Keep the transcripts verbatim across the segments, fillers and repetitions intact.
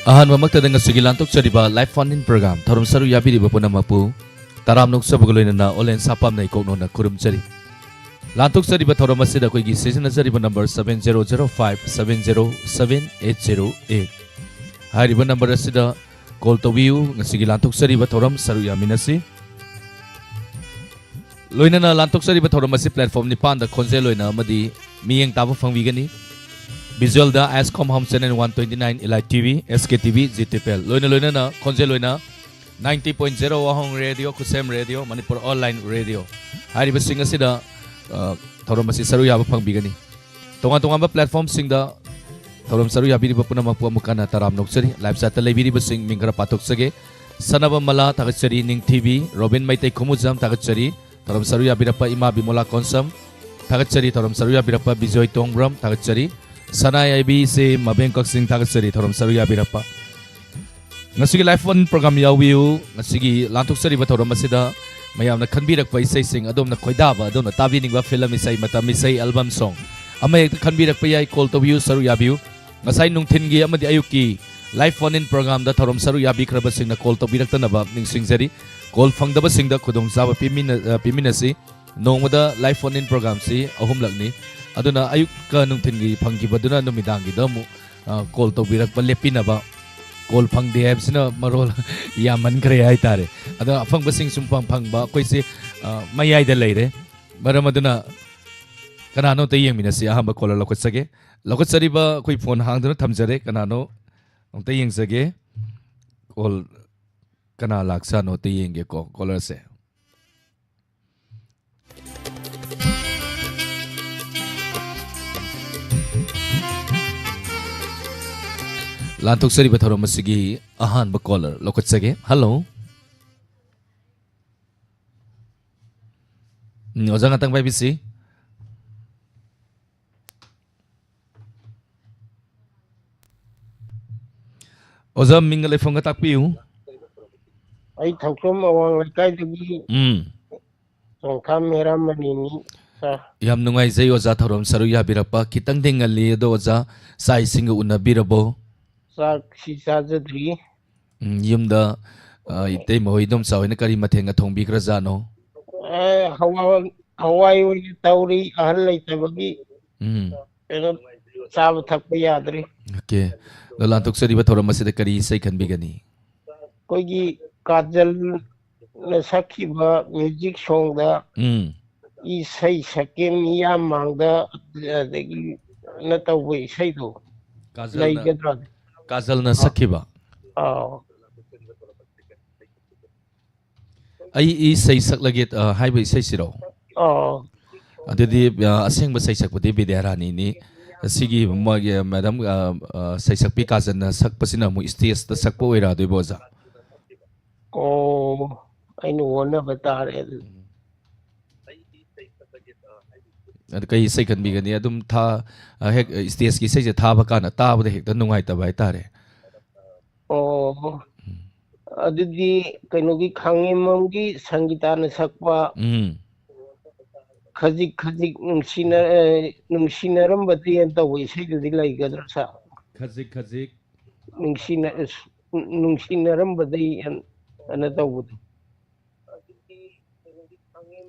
ꯑꯍꯥꯟꯕꯃꯛꯇꯗ ꯉꯁꯤꯒꯤ ꯂꯥꯟꯊꯣꯛꯆꯔꯤꯕ Live Phone-In Program ꯊꯧꯔꯝ ꯁꯔꯨꯛ ꯌꯥꯕꯤꯔꯤꯕ ꯄꯨꯝꯅꯃꯛꯄꯨ ꯇꯔꯥꯝꯅ ꯑꯣꯛꯆꯕꯒ ꯂꯣꯏꯅꯅ ꯑꯣꯂꯦꯟ ꯁꯥꯄꯥꯝꯅ ꯏꯀꯣꯛꯅꯣꯅ ꯈꯨꯔꯨꯝꯖꯔꯤ꯫ ꯂꯥꯟꯊꯣꯛꯆꯔꯤꯕ ꯊꯧꯔꯝ ꯑꯁꯤꯗ ꯑꯩꯈꯣꯏꯒꯤ ꯁꯤꯖꯤꯟꯅꯖꯔꯤꯕ number seven zero zero five seven zero seven eight zero eight꯫ ꯍꯥꯏꯔꯤꯕ number ꯑꯁꯤꯗ call ꯇꯧꯕꯤꯌꯨ꯫ ꯉꯁꯤꯒꯤ ꯂꯥꯟꯊꯣꯛꯆꯔꯤꯕ ꯊꯧꯔꯝ ꯁꯔꯨꯛ ꯌꯥꯃꯤꯟꯅꯁꯤ꯫ ꯂꯣꯏꯅꯅ ꯂꯥꯟꯊꯣꯛꯆꯔꯤꯕ ꯊꯧꯔꯝ ꯑꯁꯤ platform ꯅꯤꯄꯥꯟꯗ ꯈꯣꯟꯖꯦꯜ ꯑꯣꯏꯅ ꯑꯃꯗꯤ ꯃꯤꯠꯌꯦꯡ ꯇꯥꯕ ꯐꯪꯕꯤꯒꯅꯤ꯫ Visual-ꯗ Ascom Home Channel one twenty nine, Elite T V, S K T V, Zee Triple꯫ ꯂꯣꯏꯅ ꯂꯣꯏꯅꯅ ꯈꯣꯟꯖꯦꯜ ꯑꯣꯏꯅ ninety point zero ꯋꯥꯍꯣꯡ Radio, ꯈꯨꯠꯁꯦꯝ Radio, Manipur Online Radio ꯍꯥꯏꯔꯤꯕꯁꯤꯡ ꯑꯁꯤꯗ, ꯑ, ꯊꯧꯔꯝ ꯑꯁꯤ ꯁꯔꯨꯛ ꯌꯥꯕ ꯐꯪꯕꯤꯒꯅꯤ꯫ ꯇꯣꯉꯥꯟ ꯇꯣꯉꯥꯟꯕ platform-ꯁꯤꯡꯗ ꯊꯧꯔꯝ ꯁꯔꯨꯛ ꯌꯥꯕꯤꯔꯤꯕ ꯄꯨꯝꯅꯃꯛꯄꯨ ꯑꯃꯨꯛ ꯍꯟꯅ ꯇꯔꯥꯝꯅ ꯑꯣꯛꯆꯔꯤ꯫ Live chat-ꯇ ꯂꯩꯕꯤꯔꯤꯕꯁꯤꯡ ꯃꯤꯡ ꯈꯔ ꯄꯥꯊꯣꯛꯆꯒꯦ꯫ ꯁꯅꯥꯕꯝ ꯃꯂꯥ ꯊꯥꯒꯠꯆꯔꯤ, ꯅꯤꯡꯊꯤꯕꯤ, ꯔꯣꯕꯤꯟ ꯃꯩꯇꯩ ꯈꯨꯃꯨꯖꯝ ꯊꯥꯒꯠꯆꯔꯤ꯫ ꯊꯧꯔꯝ ꯁꯔꯨꯛ ꯌꯥꯕꯤꯔꯛꯄ ꯏꯃꯥ ꯕꯤꯃꯣꯂꯥ ꯀꯣꯟꯁꯝ ꯊꯥꯒꯠꯆꯔꯤ꯫ ꯊꯧꯔꯝ ꯁꯔꯨꯛ ꯌꯥꯕꯤꯔꯛꯄ ꯕꯤꯖꯣꯏ ꯇꯣꯡꯕ꯭ꯔꯝ ꯊꯥꯒꯠꯆꯔꯤ꯫ ꯁꯅꯥ ꯌꯥꯏꯕꯤ ꯏꯆꯦ ꯃꯕꯦꯡ ꯀꯛꯆꯤꯡ ꯊꯥꯒꯠꯆꯔꯤ꯫ ꯊꯧꯔꯝ ꯁꯔꯨꯛ ꯌꯥꯕꯤꯔꯛꯄ꯫ ꯉꯁꯤꯒꯤ Live Phone-In Program ꯌꯥꯎꯕꯤꯌꯨ꯫ ꯉꯁꯤꯒꯤ ꯂꯥꯟꯊꯣꯛꯆꯔꯤꯕ ꯊꯧꯔꯝ ꯑꯁꯤꯗ ꯃꯌꯥꯝꯅ ꯈꯟꯕꯤꯔꯛꯄ ꯏꯁꯩꯁꯤꯡ, ꯑꯗꯣꯝꯅ ꯈꯣꯏꯗꯥꯕ, ꯑꯗꯣꯝꯅ ꯇꯥꯕꯤꯅꯤꯡꯕ film ꯏꯁꯩ, ꯃꯇꯝ ꯏꯁꯩ, album song ꯑꯃ ꯍꯦꯛꯇ ꯈꯟꯕꯤꯔꯛꯄ ꯌꯥꯏ꯫ Call ꯇꯧꯕꯤꯌꯨ, ꯁꯔꯨꯛ ꯌꯥꯕꯤꯌꯨ꯫ ꯉꯁꯥꯏ ꯅꯨꯡꯊꯤꯟꯒꯤ ꯑꯃꯗꯤ ꯑꯌꯨꯛꯀꯤ Live Phone-In Program-ꯗ ꯊꯧꯔꯝ ꯁꯔꯨꯛ ꯌꯥꯕꯤꯈ꯭ꯔꯕꯁꯤꯡꯅ call ꯇꯧꯕꯤꯔꯛꯇꯅꯕ ꯅꯤꯡꯁꯤꯡꯖꯔꯤ꯫ Call ꯐꯪꯗꯕꯁꯤꯡꯗ ꯈꯨꯗꯣꯡꯆꯥꯕ ꯄꯤꯃꯤꯟꯅ-, ꯑ, ꯄꯤꯃꯤꯟꯅꯁꯤ꯫ ꯅꯣꯡꯃꯗ Live Phone-In Program-ꯁꯤ ꯑꯍꯨꯝꯂꯛꯅꯤ꯫ ꯑꯗꯨꯅ ꯑꯌꯨꯛꯀ ꯅꯨꯡꯊꯤꯟꯒꯤ ꯐꯪꯈꯤꯕꯗꯨꯅ ꯅꯨꯃꯤꯗꯥꯡꯒꯤꯗ ꯑꯃꯨꯛ, ꯑ, call ꯇꯧꯕꯤꯔꯛꯄ ꯂꯦꯞꯄꯤꯅꯕ꯫ Call ꯐꯪꯗꯦ ꯍꯥꯏꯕꯁꯤꯅ ꯃꯔꯣꯜ ꯌꯥꯝꯃꯟꯈ꯭ꯔꯦ ꯍꯥꯏꯇꯥꯔꯦ꯫ ꯑꯗꯣ ꯑꯐꯪꯕꯁꯤꯡ ꯁꯨꯝ ꯐꯪ ꯐꯪꯕ, ꯑꯩꯈꯣꯏꯁꯦ, ꯑ, ꯃꯌꯥꯏꯗ ꯂꯩꯔꯦ꯫ ꯃꯔꯝ ꯑꯗꯨꯅ ꯀꯅꯥꯅꯣ ꯑꯝꯇ ꯌꯦꯡꯃꯤꯟꯅꯁꯤ꯫ ꯑꯍꯥꯟꯕ caller ꯂꯧꯈꯠꯆꯒꯦ꯫ ꯂꯧꯈꯠꯆꯔꯤꯕ ꯑꯩꯈꯣꯏ phone ꯍꯥꯡꯗꯨꯅ ꯊꯝꯖꯔꯦ꯫ ꯀꯅꯥꯅꯣ ꯑꯝꯇ ꯌꯦꯡꯖꯒꯦ꯫ Call ꯀꯅꯥ ꯂꯥꯛꯆꯥꯅꯣ ꯑꯝꯇ ꯌꯦꯡꯒꯦꯀꯣ, caller-ꯁꯦ꯫ ꯂꯥꯟꯊꯣꯛꯆꯔꯤꯕ ꯊꯧꯔꯝ ꯑꯁꯤꯒꯤ ꯑꯍꯥꯟꯕ caller ꯂꯧꯈꯠꯆꯒꯦ꯫ Hello꯫ ꯎꯝ, ꯑꯣꯖꯥ ꯉꯥꯛꯇꯪ ꯄꯥꯏꯕꯤꯁꯤ꯫ ꯑꯣꯖꯥ, ꯃꯤꯡꯒ ꯂꯩꯐꯝꯒ ꯇꯥꯛꯄꯤꯌꯨ꯫ ꯑꯩ ꯊꯧꯆꯣꯝ ꯑꯋꯥꯡ ꯂꯩꯀꯥꯏꯗꯒꯤ ꯎꯝ꯫ ꯆꯣꯡꯊꯥꯝ ꯍꯦꯔꯥꯃꯅꯤꯅꯤ, ꯁꯥꯔ꯫ ꯌꯥꯝ ꯅꯨꯡꯉꯥꯏꯖꯩ ꯑꯣꯖꯥ, ꯊꯧꯔꯝ ꯁꯔꯨꯛ ꯌꯥꯕꯤꯔꯛꯄ꯫ ꯈꯤꯇꯪꯗꯤ ꯉꯜꯂꯤ, ꯑꯗꯣ ꯑꯣꯖꯥ, ꯆꯥꯛ ꯏꯁꯤꯡꯒ ꯎꯅꯕꯤꯔꯕꯣ? ꯆꯥꯛꯁꯤ ꯆꯥꯖꯗ꯭ꯔꯤ꯫ ꯎꯝ, ꯌꯨꯝꯗ, ꯑ, ꯏꯇꯩꯃ ꯍꯣꯏ, ꯏꯗꯣꯝꯆꯥ ꯍꯣꯏꯅ ꯀꯔꯤ ꯃꯊꯦꯜꯒ ꯊꯣꯡꯕꯤꯈ꯭ꯔꯖꯥꯠꯅꯣ? ꯑꯦ, ꯍꯋꯥ-, ꯍꯋꯥꯏ ꯑꯣꯏꯅ ꯇꯧꯔꯤ, ꯑꯍꯜ ꯂꯩꯇꯕꯒꯤ꯫ ꯎꯝ꯫ ꯀꯩꯅꯣ, ꯆꯥꯕ ꯊꯛꯄ ꯌꯥꯗ꯭ꯔꯤ꯫ ꯑꯣꯀꯦ꯫ ꯑꯗꯣ ꯂꯥꯟꯊꯣꯛꯆꯔꯤꯕ ꯊꯧꯔꯝ ꯑꯁꯤꯗ ꯀꯔꯤ ꯏꯁꯩ ꯈꯟꯕꯤꯒꯅꯤ? ꯑꯩꯈꯣꯏꯒꯤ ꯀꯥꯖꯜꯅ ꯁꯛꯈꯤꯕ music songꯗ ꯎꯝ꯫ ꯏꯁꯩ ꯁꯛꯀꯦ ꯃꯤꯌꯥꯝ ꯃꯥꯡꯗ, ꯑꯗꯒꯤ ꯅ ꯇꯧꯕ ꯏꯁꯩꯗꯣ ꯀꯥꯖꯜꯅ, ꯂꯩꯒꯗ꯭ꯔꯥ? ꯀꯥꯖꯜꯅ ꯑꯥ꯫ ꯁꯛꯈꯤꯕ? ꯑꯥꯎ꯫ ꯑꯩ ꯏꯁꯩ ꯁꯛꯂꯒꯦ, ꯑ, ꯍꯥꯏꯕ ꯏꯁꯩꯁꯤꯔꯣ? ꯑꯥꯎ꯫ ꯑꯗꯨꯗꯤ, ꯑ, ꯑꯁꯦꯡꯕ ꯁꯩꯁꯛꯄꯗꯤ ꯕꯤꯗ꯭ꯌꯥꯔꯥꯅꯤꯅꯤ꯫ ꯑꯁꯤꯒꯤ ꯃꯣꯏꯒꯤ madam, ꯑ, ꯑ, ꯁꯩꯁꯛꯄꯤ ꯀꯥꯖꯜꯅ ꯁꯛꯄꯁꯤꯅ ꯑꯃꯨꯛ stageꯇ ꯁꯛꯄ ꯑꯣꯏꯔꯛꯑꯗꯣꯏꯕ, ꯑꯣꯖꯥ? ꯑꯣ, ꯑꯩꯅ ꯑꯣꯟꯅꯕ ꯇꯥꯔꯦ ꯑꯗꯨꯗꯤ꯫ ꯑꯗꯨ ꯀꯩ ꯏꯁꯩ ꯈꯟꯕꯤꯒꯅꯤ? ꯑꯗꯨꯝ ꯊꯥ-, ꯑ, ꯍꯦꯛ stageꯀꯤ ꯏꯁꯩꯁꯦ ꯊꯥꯕ ꯀꯥꯟꯗ ꯇꯥꯕꯗ ꯍꯦꯛꯇ ꯅꯨꯡꯉꯥꯏꯇꯕ ꯍꯥꯏꯇꯥꯔꯦ꯫ ꯑꯣ, ꯎꯝ꯫ ꯑꯗꯨꯗꯤ ꯀꯩꯅꯣꯒꯤ ꯈꯥꯡꯉꯦꯝꯕꯝꯒꯤ ꯁꯪꯒꯤꯇꯥꯅ ꯁꯛꯄ ꯎꯝ꯫ ꯈꯖꯤꯛ ꯈꯖꯤꯛ ꯅꯨꯡꯁꯤꯅ-, ꯑꯦ, ꯅꯨꯡꯁꯤꯅꯔꯝꯕꯗꯤ ꯍꯥꯏꯅ ꯇꯧꯕ ꯏꯁꯩꯗꯨꯗꯤ ꯂꯩꯒꯗ꯭ꯔꯥ, ꯁꯥꯔ? ꯈꯖꯤꯛ ꯈꯖꯤꯛ꯫ ꯅꯨꯡꯁꯤꯅ-, ꯑꯁ, ꯅꯨꯡꯁꯤꯅꯔꯝꯕꯗꯤ ꯍꯥꯏꯅ ꯇꯧꯕꯗꯣ꯫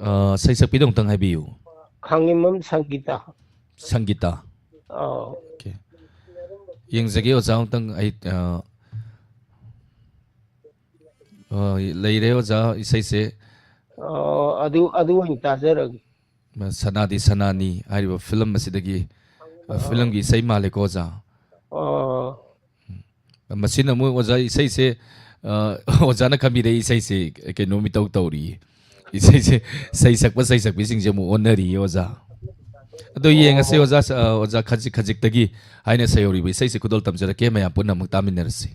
ꯑ, ꯁꯩꯁꯛꯄꯤꯗꯣ ꯑꯃꯨꯛꯇꯪ ꯍꯥꯏꯕꯤꯌꯨ꯫ ꯈꯥꯡꯉꯦꯝꯕꯝ ꯁꯪꯒꯤꯇꯥ꯫ ꯁꯪꯒꯤꯇꯥ꯫ ꯑꯥꯎ꯫ ꯑꯣꯀꯦ꯫ ꯌꯦꯡꯖꯒꯦ ꯑꯣꯖꯥ, ꯑꯃꯨꯛꯇꯪ ꯑꯩ, ꯑ, ꯑ, ꯂꯩꯔꯦ ꯑꯣꯖꯥ, ꯏꯁꯩꯁꯦ꯫ ꯑꯣ, ꯑꯗꯨ, ꯑꯗꯨ ꯑꯣꯏꯅ ꯇꯥꯖꯔꯒꯦ꯫ ꯁꯅꯥꯗꯤ ꯁꯅꯥꯅꯤ ꯍꯥꯏꯔꯤꯕ film ꯑꯁꯤꯗꯒꯤ, ꯑ, ꯑꯣ꯫ Filmꯒꯤ ꯏꯁꯩ ꯃꯥꯜꯂꯦꯀꯣ ꯑꯣꯖꯥ? ꯑꯣ꯫ ꯃꯁꯤꯅ ꯑꯃꯨꯛ ꯑꯣꯖꯥ ꯏꯁꯩꯁꯦ, ꯑ, ꯑꯣꯖꯥꯅ ꯈꯟꯕꯤꯔꯛꯏ ꯏꯁꯩꯁꯦ ꯀꯩꯅꯣꯝ ꯏꯇꯧ ꯇꯧꯔꯤꯌꯦ꯫ ꯏꯁꯩꯁꯦ ꯁꯩꯁꯛꯄ ꯁꯩꯁꯛꯄꯤꯁꯤꯡꯁꯦ ꯑꯃꯨꯛ ꯑꯣꯟꯅꯔꯤꯌꯦ ꯑꯣꯖꯥ꯫ ꯑꯗꯣ ꯌꯦꯡꯉꯁꯤ ꯑꯣ꯫ ꯑꯣꯖꯥ, ꯑ, ꯑꯣꯖꯥ ꯈꯖꯤꯛ ꯈꯖꯤꯛꯇꯒꯤ ꯍꯥꯏꯅ ꯁꯩꯍꯧꯔꯤꯕ ꯏꯁꯩꯁꯦ ꯈꯨꯗꯣꯜ ꯇꯝꯖꯔꯛꯀꯦ, ꯃꯌꯥꯝ ꯄꯨꯟꯅ ꯑꯃꯨꯛ ꯇꯥꯃꯤꯟꯅꯔꯁꯤ꯫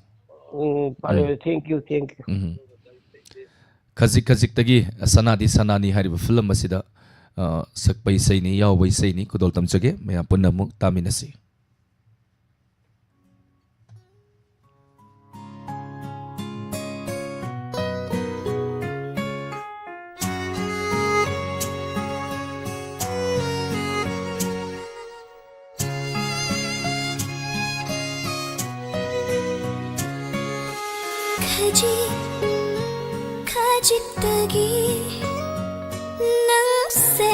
ꯎꯝ, ꯐꯔꯦ, ꯎꯝ꯫ Thank you, thank you꯫ ꯎꯝ꯫ ꯈꯖꯤꯛ ꯈꯖꯤꯛꯇꯒꯤ ꯁꯅꯥꯗꯤ ꯁꯅꯥꯅꯤ ꯍꯥꯏꯔꯤꯕ film ꯑꯁꯤꯗ, ꯑ, ꯁꯛꯄ ꯏꯁꯩꯅꯤ, ꯌꯥꯎꯕ ꯏꯁꯩꯅꯤ꯫ ꯈꯨꯗꯣꯜ ꯇꯝꯖꯒꯦ, ꯃꯌꯥꯝ ꯄꯨꯟꯅ ꯑꯃꯨꯛ ꯇꯥꯃꯤꯟꯅꯁꯤ꯫ ꯈꯖꯤꯛ ꯈꯖꯤꯛꯇꯒꯤ ꯅꯪꯁꯦ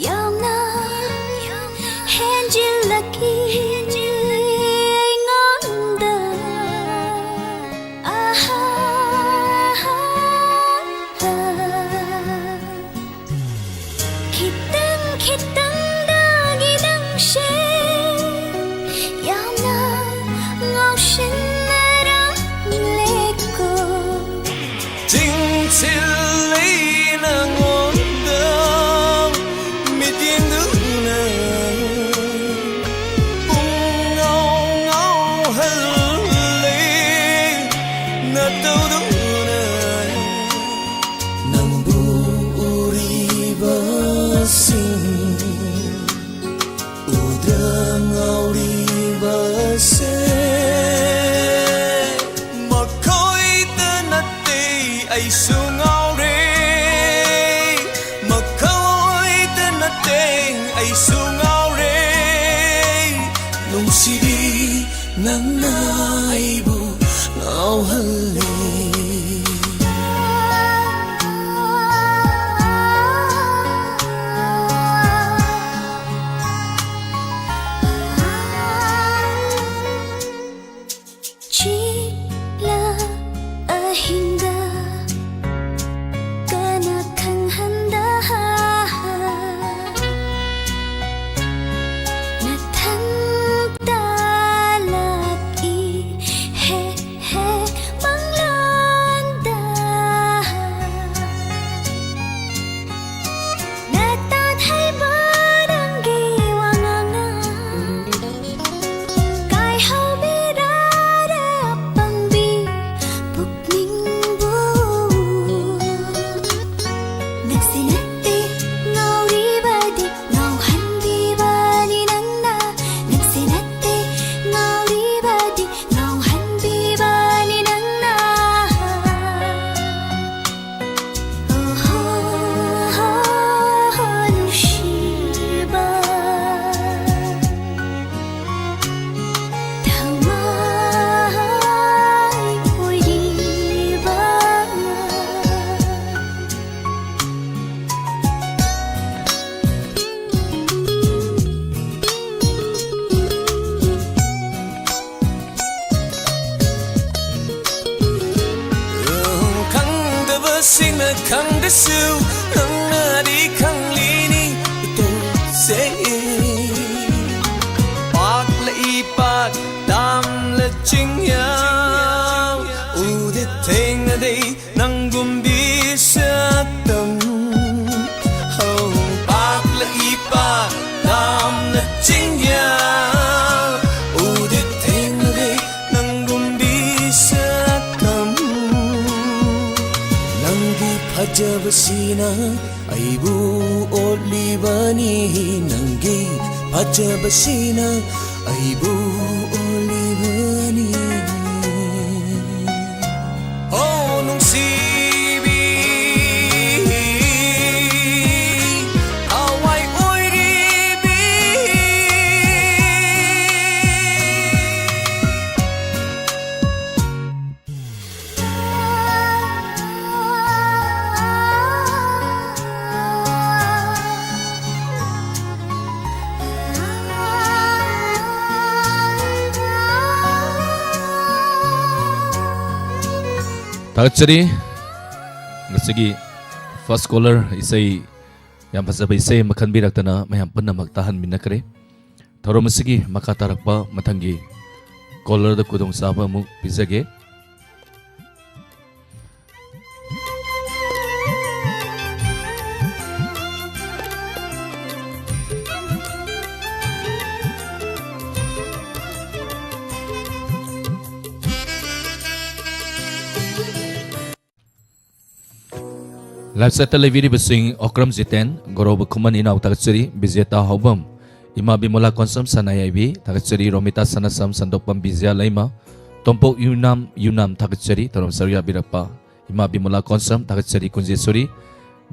ꯌꯥꯝꯅ ꯍꯦꯟꯖꯤꯜꯂꯛꯏ ꯑꯩꯉꯣꯟꯗ꯫ ꯑꯍꯥ, ꯈꯤꯇꯪ ꯈꯤꯇꯪꯗꯒꯤ ꯅꯪꯁꯦ ꯌꯥꯝꯅ ꯉꯥꯎꯁꯤꯟꯅꯔꯝꯂꯦꯀꯣ꯫ ꯆꯤꯡꯁꯤꯜꯂꯤ ꯅꯉꯣꯟꯗ ꯃꯤꯠꯌꯦꯡꯗꯨꯅ ꯄꯨꯡꯉꯥꯎ ꯉꯥꯎꯍꯜꯂꯤ ꯅꯇꯧꯗꯨꯅ꯫ ꯅꯪꯕꯨ ꯎꯔꯤꯕꯁꯤꯡ ꯎꯗ꯭ꯔ ꯉꯥꯎꯔꯤꯕꯁꯦ ꯃꯈꯣꯏꯗ ꯅꯠꯇꯦ ꯑꯩꯁꯨ ꯉꯥꯎꯔꯦ꯫ ꯃꯈꯣꯏꯗ ꯅꯠꯇꯦ ꯑꯩꯁꯨ ꯉꯥꯎꯔꯦ꯫ ꯅꯨꯡꯁꯤꯕꯤ ꯅꯪꯅ ꯑꯩꯕꯨ ꯉꯥꯎꯍꯜꯂꯤ꯫ ꯆꯤꯛꯂ ꯑꯍꯤꯡꯗ ꯀꯅꯥ ꯈꯪꯍꯟꯗ ꯅꯊꯟꯇ ꯂꯥꯛꯏ ꯍꯦꯛ ꯍꯦꯛ ꯃꯪꯂꯥꯟꯗ꯫ ꯅꯇꯥꯠ ꯍꯩꯕ ꯅꯪꯒꯤ ꯋꯥꯉꯥꯡꯅ ꯀꯥꯏꯍꯧꯕꯤꯔꯔꯦ ꯑꯄꯪꯕꯤ ꯄꯨꯛꯅꯤꯡꯕꯨ꯫ ꯅꯪꯁꯦ ꯅꯠꯇꯦ ꯉꯥꯎꯔꯤꯕꯗꯤ ꯉꯥꯎꯍꯟꯕꯤꯕꯅꯤ ꯅꯪꯅ꯫ ꯅꯪꯁꯦ ꯅꯠꯇꯦ ꯉꯥꯎꯔꯤꯕꯗꯤ ꯉꯥꯎꯍꯟꯕꯤꯕꯅꯤ ꯅꯪꯅ꯫ ꯑꯣꯍꯣ, ꯅꯨꯡꯁꯤꯕ꯫ ꯈꯪꯗ꯭ꯔꯁꯨ ꯅꯪꯅꯗꯤ ꯈꯪꯂꯤꯅꯤ ꯏꯇꯧꯁꯦ꯫ ꯄꯥꯛꯂꯛꯏ ꯄꯥꯛ ꯇꯝꯂ ꯆꯤꯡꯌꯥ ꯎꯗꯦ ꯊꯦꯡꯅꯗꯦ ꯅꯪꯒꯨꯝꯕꯤ ꯁꯛꯇꯝ꯫ ꯍꯧ ꯄꯥꯛꯂꯛꯏ ꯄꯥꯛ ꯇꯝꯂ ꯆꯤꯡꯌꯥ ꯎꯗꯦ ꯊꯦꯡꯅꯗꯦ ꯅꯪꯒꯨꯝꯕꯤ ꯁꯛꯇꯝ꯫ ꯅꯪꯒꯤ ꯐꯖꯕꯁꯤꯅ ꯑꯩꯕꯨ ꯑꯣꯠꯂꯤꯕꯅꯤ꯫ ꯅꯪꯒꯤ ꯐꯖꯕꯁꯤꯅ ꯑꯩꯕꯨ ꯑꯣꯠꯂꯤꯕꯅꯤ꯫ ꯑꯣ ꯅꯨꯡꯁꯤꯕꯤ, ꯊꯋꯥꯏ ꯑꯣꯏꯔꯤꯕꯤ꯫ ꯊꯥꯒꯠꯆꯔꯤ꯫ ꯉꯁꯤꯒꯤ first caller ꯏꯁꯩ, ꯌꯥꯝ ꯐꯖꯕ ꯏꯁꯩ ꯑꯃ ꯈꯟꯕꯤꯔꯛꯇꯅ ꯃꯌꯥꯝ ꯄꯨꯝꯅꯃꯛ ꯇꯥꯍꯟꯃꯤꯟꯅꯈ꯭ꯔꯦ꯫ ꯊꯧꯔꯝ ꯑꯁꯤꯒꯤ ꯃꯈꯥ ꯇꯥꯔꯛꯄ ꯃꯊꯪꯒꯤ callerꯗ ꯈꯨꯗꯣꯡꯆꯥꯕ ꯑꯃꯨꯛ ꯄꯤꯖꯒꯦ꯫ Live chatꯇ ꯂꯩꯕꯤꯔꯤꯕꯁꯤꯡ ꯑꯣꯀ꯭ꯔꯝ ꯖꯤꯇꯦꯟ, ꯒꯣꯔꯣꯕ ꯈꯨꯃꯟ ꯏꯅꯥꯎ ꯊꯥꯒꯠꯆꯔꯤ, ꯕꯤꯖꯦꯇꯥ ꯍꯧꯕꯝ, ꯏꯃꯥ ꯕꯤꯃꯣꯂꯥ ꯀꯣꯟꯁꯝ ꯁꯅꯥꯌꯥꯏꯕꯤ ꯊꯥꯒꯠꯆꯔꯤ, ꯔꯣꯃꯤꯇꯥ ꯁꯅꯥꯁꯝ, ꯁꯟꯗꯣꯛꯄꯝ ꯕꯤꯖꯌꯥ ꯂꯩꯃ, ꯇꯣꯝꯄꯣꯛ ꯌꯨꯅꯥꯝ, ꯌꯨꯅꯥꯝ ꯊꯥꯒꯠꯆꯔꯤ, ꯊꯧꯔꯝ ꯁꯔꯨꯛ ꯌꯥꯕꯤꯔꯛꯄ ꯏꯃꯥ ꯕꯤꯃꯣꯂꯥ ꯀꯣꯟꯁꯝ ꯊꯥꯒꯠꯆꯔꯤ, ꯀꯨꯟꯖꯦꯁꯣꯔꯤ,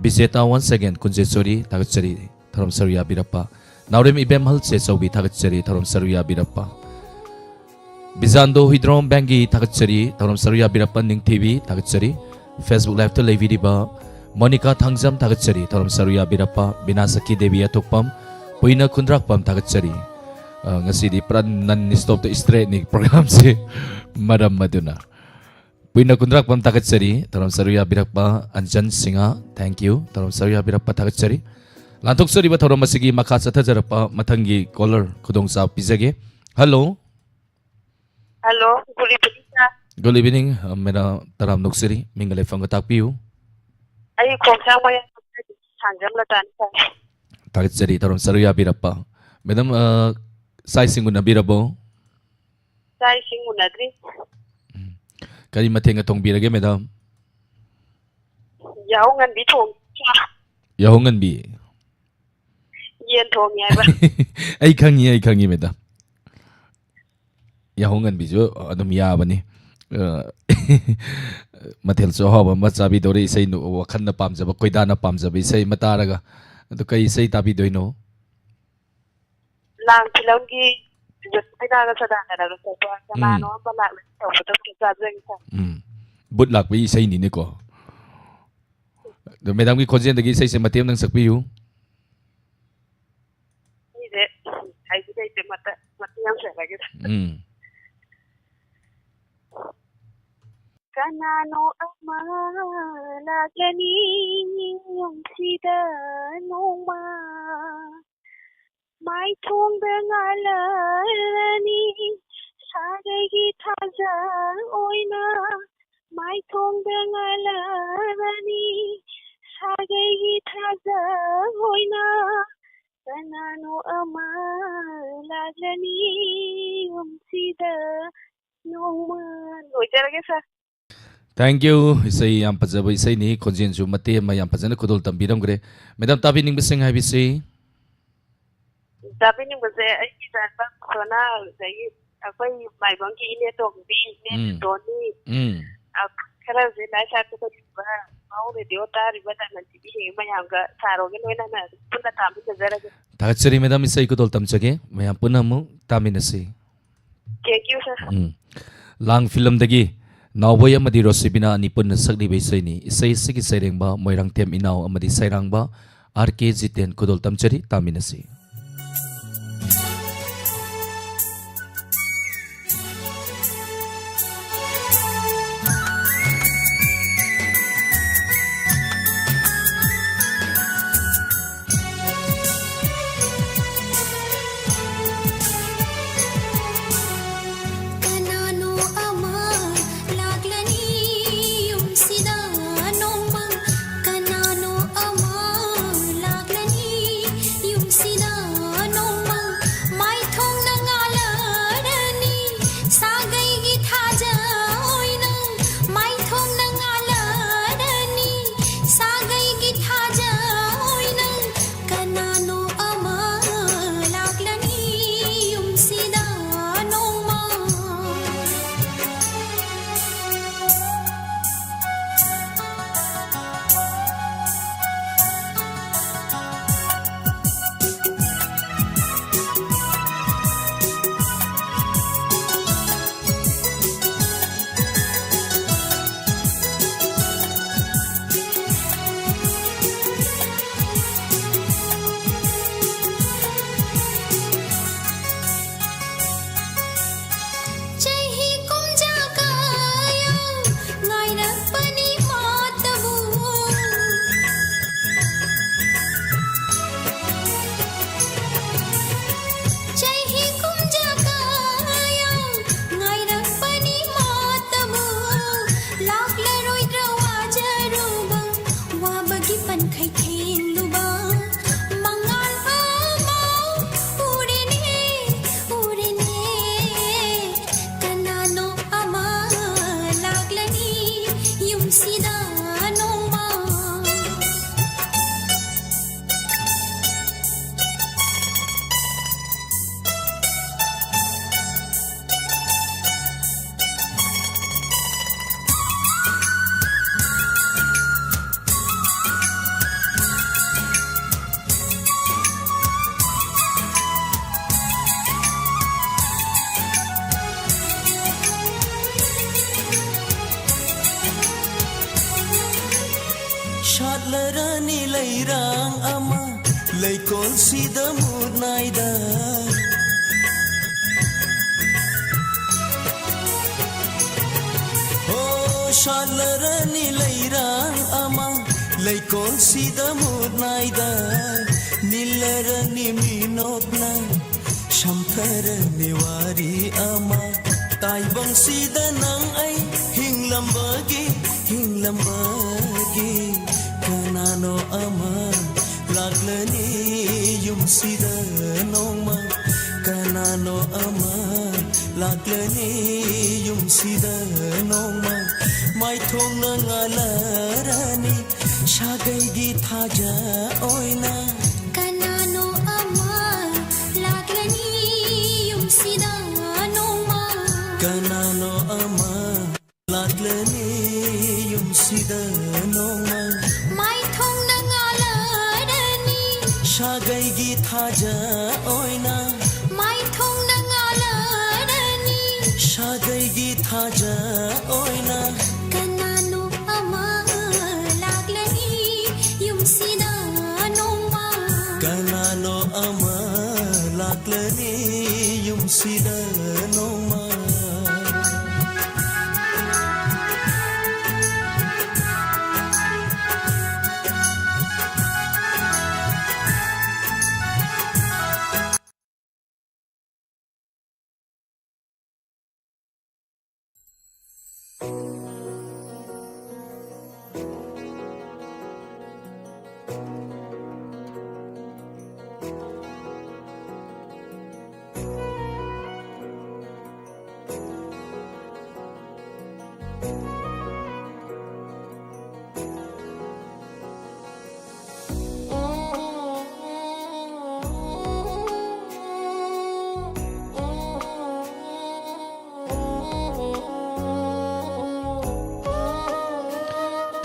ꯕꯤꯖꯦꯇꯥ once again ꯀꯨꯟꯖꯦꯁꯣꯔꯤ ꯊꯥꯒꯠꯆꯔꯤ, ꯊꯧꯔꯝ ꯁꯔꯨꯛ ꯌꯥꯕꯤꯔꯛꯄ ꯅꯥꯎꯔꯦꯝ ꯏꯕꯦꯝꯍꯜ ꯆꯦꯆꯧꯕꯤ ꯊꯥꯒꯠꯆꯔꯤ, ꯊꯧꯔꯝ ꯁꯔꯨꯛ ꯌꯥꯕꯤꯔꯛꯄ ꯕꯤꯖꯥꯟꯗꯣ ꯍꯨꯏꯗ꯭ꯔꯣꯝ ꯕꯦꯡꯒꯤ ꯊꯥꯒꯠꯆꯔꯤ, ꯊꯧꯔꯝ ꯁꯔꯨꯛ ꯌꯥꯕꯤꯔꯛꯄ ꯅꯤꯡꯊꯤꯕꯤ ꯊꯥꯒꯠꯆꯔꯤ, Facebook liveꯇ ꯂꯩꯕꯤꯔꯤꯕ ꯃꯣꯅꯤꯀꯥ ꯊꯥꯡꯖꯝ ꯊꯥꯒꯠꯆꯔꯤ, ꯊꯧꯔꯝ ꯁꯔꯨꯛ ꯌꯥꯕꯤꯔꯛꯄ ꯕꯤꯅꯥ ꯁꯈꯤ ꯗꯦꯕꯤ ꯑꯊꯣꯛꯄꯝ, ꯄꯨꯏꯅ ꯈꯨꯟꯗ꯭ꯔꯥꯛꯄꯝ ꯊꯥꯒꯠꯆꯔꯤ꯫ ꯑ, ꯉꯁꯤꯗꯤ ꯄꯨꯔꯥ non stopꯇ straightꯅꯤ programꯁꯦ꯫ ꯃꯔꯝ ꯑꯗꯨꯅ ꯄꯨꯏꯅ ꯀꯨꯟꯗ꯭ꯔꯥꯛꯄꯝ ꯊꯥꯒꯠꯆꯔꯤ꯫ ꯊꯧꯔꯝ ꯁꯔꯨꯛ ꯌꯥꯕꯤꯔꯛꯄ ꯑꯟꯖꯟ ꯁꯤꯡꯍ, thank you꯫ ꯊꯧꯔꯝ ꯁꯔꯨꯛ ꯌꯥꯕꯤꯔꯛꯄ ꯊꯥꯒꯠꯆꯔꯤ꯫ ꯂꯥꯟꯊꯣꯛꯆꯔꯤꯕ ꯊꯧꯔꯝ ꯑꯁꯤꯒꯤ ꯃꯈꯥ ꯆꯠꯊꯖꯔꯛꯄ ꯃꯊꯪꯒꯤ caller ꯈꯨꯗꯣꯡꯆꯥꯕ ꯄꯤꯖꯒꯦ꯫ Hello꯫ Hello, good evening, sir꯫ Good evening, uh, madam, ꯇꯔꯥꯝ ꯅꯣꯛꯆꯔꯤ꯫ ꯃꯤꯡꯒ ꯂꯩꯐꯝꯒ ꯇꯥꯛꯄꯤꯌꯨ꯫ ꯑꯩ ꯈꯣꯡꯁꯥꯡ ꯃꯌꯥꯏ ꯁꯥꯡꯖꯝ ꯂꯇꯥꯅꯤ, sir꯫ ꯊꯥꯒꯠꯆꯔꯤ, ꯊꯧꯔꯝ ꯁꯔꯨꯛ ꯌꯥꯕꯤꯔꯛꯄ꯫ Madam, uh, ꯆꯥꯛ ꯏꯁꯤꯡ ꯎꯅꯕꯤꯔꯕꯣ? ꯆꯥꯛ ꯏꯁꯤꯡ ꯎꯅꯗ꯭ꯔꯤ꯫ ꯎꯝ꯫ ꯀꯔꯤ ꯃꯊꯦꯜꯒ ꯊꯣꯡꯕꯤꯔꯒꯦ, madam? ꯌꯥꯍꯧ ꯉꯟꯕꯤ ꯊꯣꯡꯉꯤ꯫ ꯌꯥꯍꯧ ꯉꯟꯕꯤ? ꯌꯦꯟ ꯊꯣꯡꯉꯤ ꯍꯥꯏꯕ꯫ ꯑꯩ ꯈꯪꯉꯤ, ꯑꯩ ꯈꯪꯉꯤ, madam꯫ ꯌꯥꯍꯧ ꯉꯟꯕꯤꯁꯨ ꯑꯗꯨꯝ ꯌꯥꯕꯅꯤ꯫ ꯑ, ꯃꯊꯦꯜꯁꯨ ꯑꯍꯥꯎꯕ ꯑꯃ ꯆꯥꯕꯤꯗꯧꯔꯤ꯫ ꯏꯁꯩ ꯅꯨ-, ꯋꯥꯈꯜꯅ ꯄꯥꯝꯖꯕ, ꯈꯣꯏꯗꯥꯅ ꯄꯥꯝꯖꯕ ꯏꯁꯩ ꯑꯃ ꯇꯥꯔꯒ꯫ ꯑꯗꯨ ꯀꯩ ꯏꯁꯩ ꯇꯥꯕꯤꯗꯣꯏꯅꯣ? ꯂꯥꯡ ꯐꯤꯂꯝꯒꯤ ꯖꯣꯁꯤꯕꯤꯅꯥꯒ ꯁꯗꯥꯅꯟꯗꯒ ꯆꯠꯄ ꯀꯅꯥꯅꯣ ꯎꯝ꯫ ꯑꯃ ꯂꯥꯛꯂꯦ ꯇꯧꯕꯗꯣ ꯑꯝꯇ ꯆꯥꯖꯒꯦ, sir꯫ ꯎꯝ꯫ ꯕꯨꯠ ꯂꯥꯛꯄꯒꯤ ꯏꯁꯩꯅꯤꯅꯦꯀꯣ꯫ ꯑꯗꯣ madamꯒꯤ ꯈꯣꯟꯖꯦꯜꯗꯒꯤ ꯏꯁꯩꯁꯦ ꯃꯇꯦꯛ ꯑꯃꯇꯪ ꯁꯛꯄꯤꯌꯨ꯫ ꯑꯩꯁꯦ ꯍꯩꯗꯤ ꯍꯩꯇꯦ, ꯃꯇ-, ꯃꯇꯦꯛ ꯑꯃ ꯁꯛꯂꯒꯦ꯫ ꯎꯝ꯫ ꯀꯅꯥꯅꯣ ꯑꯃ ꯂꯥꯛꯂꯅꯤ ꯌꯨꯝꯁꯤꯗ ꯅꯣꯡꯃ꯫ ꯃꯥꯏꯊꯣꯡꯗ ꯉꯥꯜꯂꯔꯅꯤ ꯁꯥꯒꯩꯒꯤ ꯊꯥꯖ ꯑꯣꯏꯅ꯫ ꯃꯥꯏꯊꯣꯡꯗ ꯉꯥꯜꯂꯔꯅꯤ ꯁꯥꯒꯩꯒꯤ ꯊꯥꯖ ꯑꯣꯏꯅ꯫ ꯀꯅꯥꯅꯣ ꯑꯃ ꯂꯥꯛꯂꯅꯤ ꯌꯨꯝꯁꯤꯗ ꯅꯣꯡꯃ꯫ ꯂꯣꯏꯖꯔꯒꯦ, sir꯫ Thank you꯫ ꯏꯁꯩ ꯌꯥꯝ ꯐꯖꯕ ꯏꯁꯩꯅꯤ, ꯈꯣꯟꯖꯦꯜꯁꯨ ꯃꯇꯦꯛ ꯑꯃ ꯌꯥꯝ ꯐꯖꯅ ꯈꯨꯗꯣꯜ ꯇꯝꯕꯤꯔꯝꯈ꯭ꯔꯦ꯫ Madam, ꯇꯥꯕꯤꯅꯤꯡꯕꯁꯤꯡ ꯍꯥꯏꯕꯁꯤ? ꯇꯥꯕꯤꯅꯤꯡꯕꯁꯦ ꯑꯩꯒꯤ ꯏꯆꯥꯅꯨꯄꯥ ꯁꯣꯅꯥ, ꯑꯗꯒꯤ ꯑꯩꯈꯣꯏ ꯃꯥꯏꯕꯝꯒꯤ ꯏꯅꯦ ꯇꯣꯝꯕꯤ, ꯏꯅꯦ ꯎꯝ꯫ ꯇꯣꯅꯤ, ꯎꯝ꯫ ꯑ, ꯈꯔꯁꯦ ꯂꯥꯏ ꯁꯥꯠꯄꯗ ꯂꯩꯕ, ꯃꯥꯎ radio ꯇꯥꯔꯤꯕ, ꯅꯥꯅꯟ TV ꯌꯦꯡꯉꯤꯕ ꯃꯌꯥꯝꯒ ꯁꯥꯔꯣꯒ ꯂꯣꯏꯅꯅ ꯑꯗꯨꯝ ꯄꯨꯟꯅ ꯇꯥꯃꯤꯟꯅꯖꯔꯒꯦ꯫ ꯊꯥꯒꯠꯆꯔꯤ, madam꯫ ꯏꯁꯩ ꯈꯨꯗꯣꯜ ꯇꯝꯖꯒꯦ꯫ ꯃꯌꯥꯝ ꯄꯨꯟꯅ ꯑꯃꯨꯛ ꯇꯥꯃꯤꯟꯅꯁꯤ꯫ Thank you, sir꯫ ꯎꯝ꯫ ꯂꯥꯡ ꯐꯤꯂꯝꯗꯒꯤ ꯅꯥꯎꯕꯣꯏ ꯑꯃꯗꯤ ꯔꯣꯁꯤꯕꯤꯅꯥ ꯑꯅꯤ ꯄꯨꯟꯅ ꯁꯛꯂꯤꯕ ꯏꯁꯩꯅꯤ꯫ ꯏꯁꯩ ꯑꯁꯤꯒꯤ ꯁꯩꯔꯦꯡꯕ ꯃꯣꯏꯔꯥꯡꯊꯦꯝ ꯏꯅꯥꯎ ꯑꯃꯗꯤ ꯁꯩꯔꯥꯡꯕ R K ꯖꯤꯇꯦꯟ꯫ ꯈꯨꯗꯣꯜ ꯇꯝꯖꯔꯤ, ꯇꯥꯃꯤꯟꯅꯁꯤ꯫ ꯅꯤ ꯂꯩꯔꯥꯡ ꯑꯃ ꯂꯩꯀꯣꯜꯁꯤꯗ ꯃꯨꯠ ꯅꯥꯏꯗ꯫ ꯍꯣ, ꯁꯥꯠꯂꯔꯅꯤ ꯂꯩꯔꯥꯡ ꯑꯃ ꯂꯩꯀꯣꯜꯁꯤꯗ ꯃꯨꯠ ꯅꯥꯏꯗ꯫ ꯅꯤꯜꯂꯔꯅꯤ ꯃꯤꯅꯣꯛꯅ ꯁꯝꯊꯔꯅꯤ ꯋꯥꯔꯤ ꯑꯃ꯫ ꯇꯥꯏꯕꯪꯁꯤꯗ ꯅꯪ ꯑꯩ ꯍꯤꯡꯂꯝꯕꯒꯤ, ꯍꯤꯡꯂꯝꯕꯒꯤ ꯀꯅꯥꯅꯣ ꯑꯃ ꯂꯥꯛꯂꯅꯤ ꯌꯨꯝꯁꯤꯗ ꯅꯣꯡꯃ꯫ ꯀꯅꯥꯅꯣ ꯑꯃ ꯂꯥꯛꯂꯅꯤ ꯌꯨꯝꯁꯤꯗ ꯅꯣꯡꯃ꯫ ꯃꯥꯏꯊꯣꯡꯅ ꯉꯥꯜꯂꯔꯅꯤ ꯁꯥꯒꯩꯒꯤ ꯊꯥꯖ ꯑꯣꯏꯅ꯫ ꯀꯅꯥꯅꯣ ꯑꯃ ꯂꯥꯛꯂꯅꯤ ꯌꯨꯝꯁꯤꯗ ꯅꯣꯡꯃ꯫ ꯀꯅꯥꯅꯣ ꯑꯃ ꯂꯥꯛꯂꯅꯤ ꯌꯨꯝꯁꯤꯗ ꯅꯣꯡꯃ꯫ ꯃꯥꯏꯊꯣꯡꯅ ꯉꯥꯜꯂꯔꯅꯤ ꯁꯥꯒꯩꯒꯤ ꯊꯥꯖ ꯑꯣꯏꯅ꯫ ꯃꯥꯏꯊꯣꯡꯅ ꯉꯥꯜꯂꯔꯅꯤ ꯁꯥꯒꯩꯒꯤ ꯊꯥꯖ ꯑꯣꯏꯅ꯫ ꯀꯅꯥꯅꯣ ꯑꯃ ꯂꯥꯛꯂꯅꯤ ꯌꯨꯝꯁꯤꯗ ꯅꯣꯡꯃ꯫ ꯀꯅꯥꯅꯣ ꯑꯃ ꯂꯥꯛꯂꯅꯤ ꯌꯨꯝꯁꯤꯗ ꯅꯣꯡꯃ꯫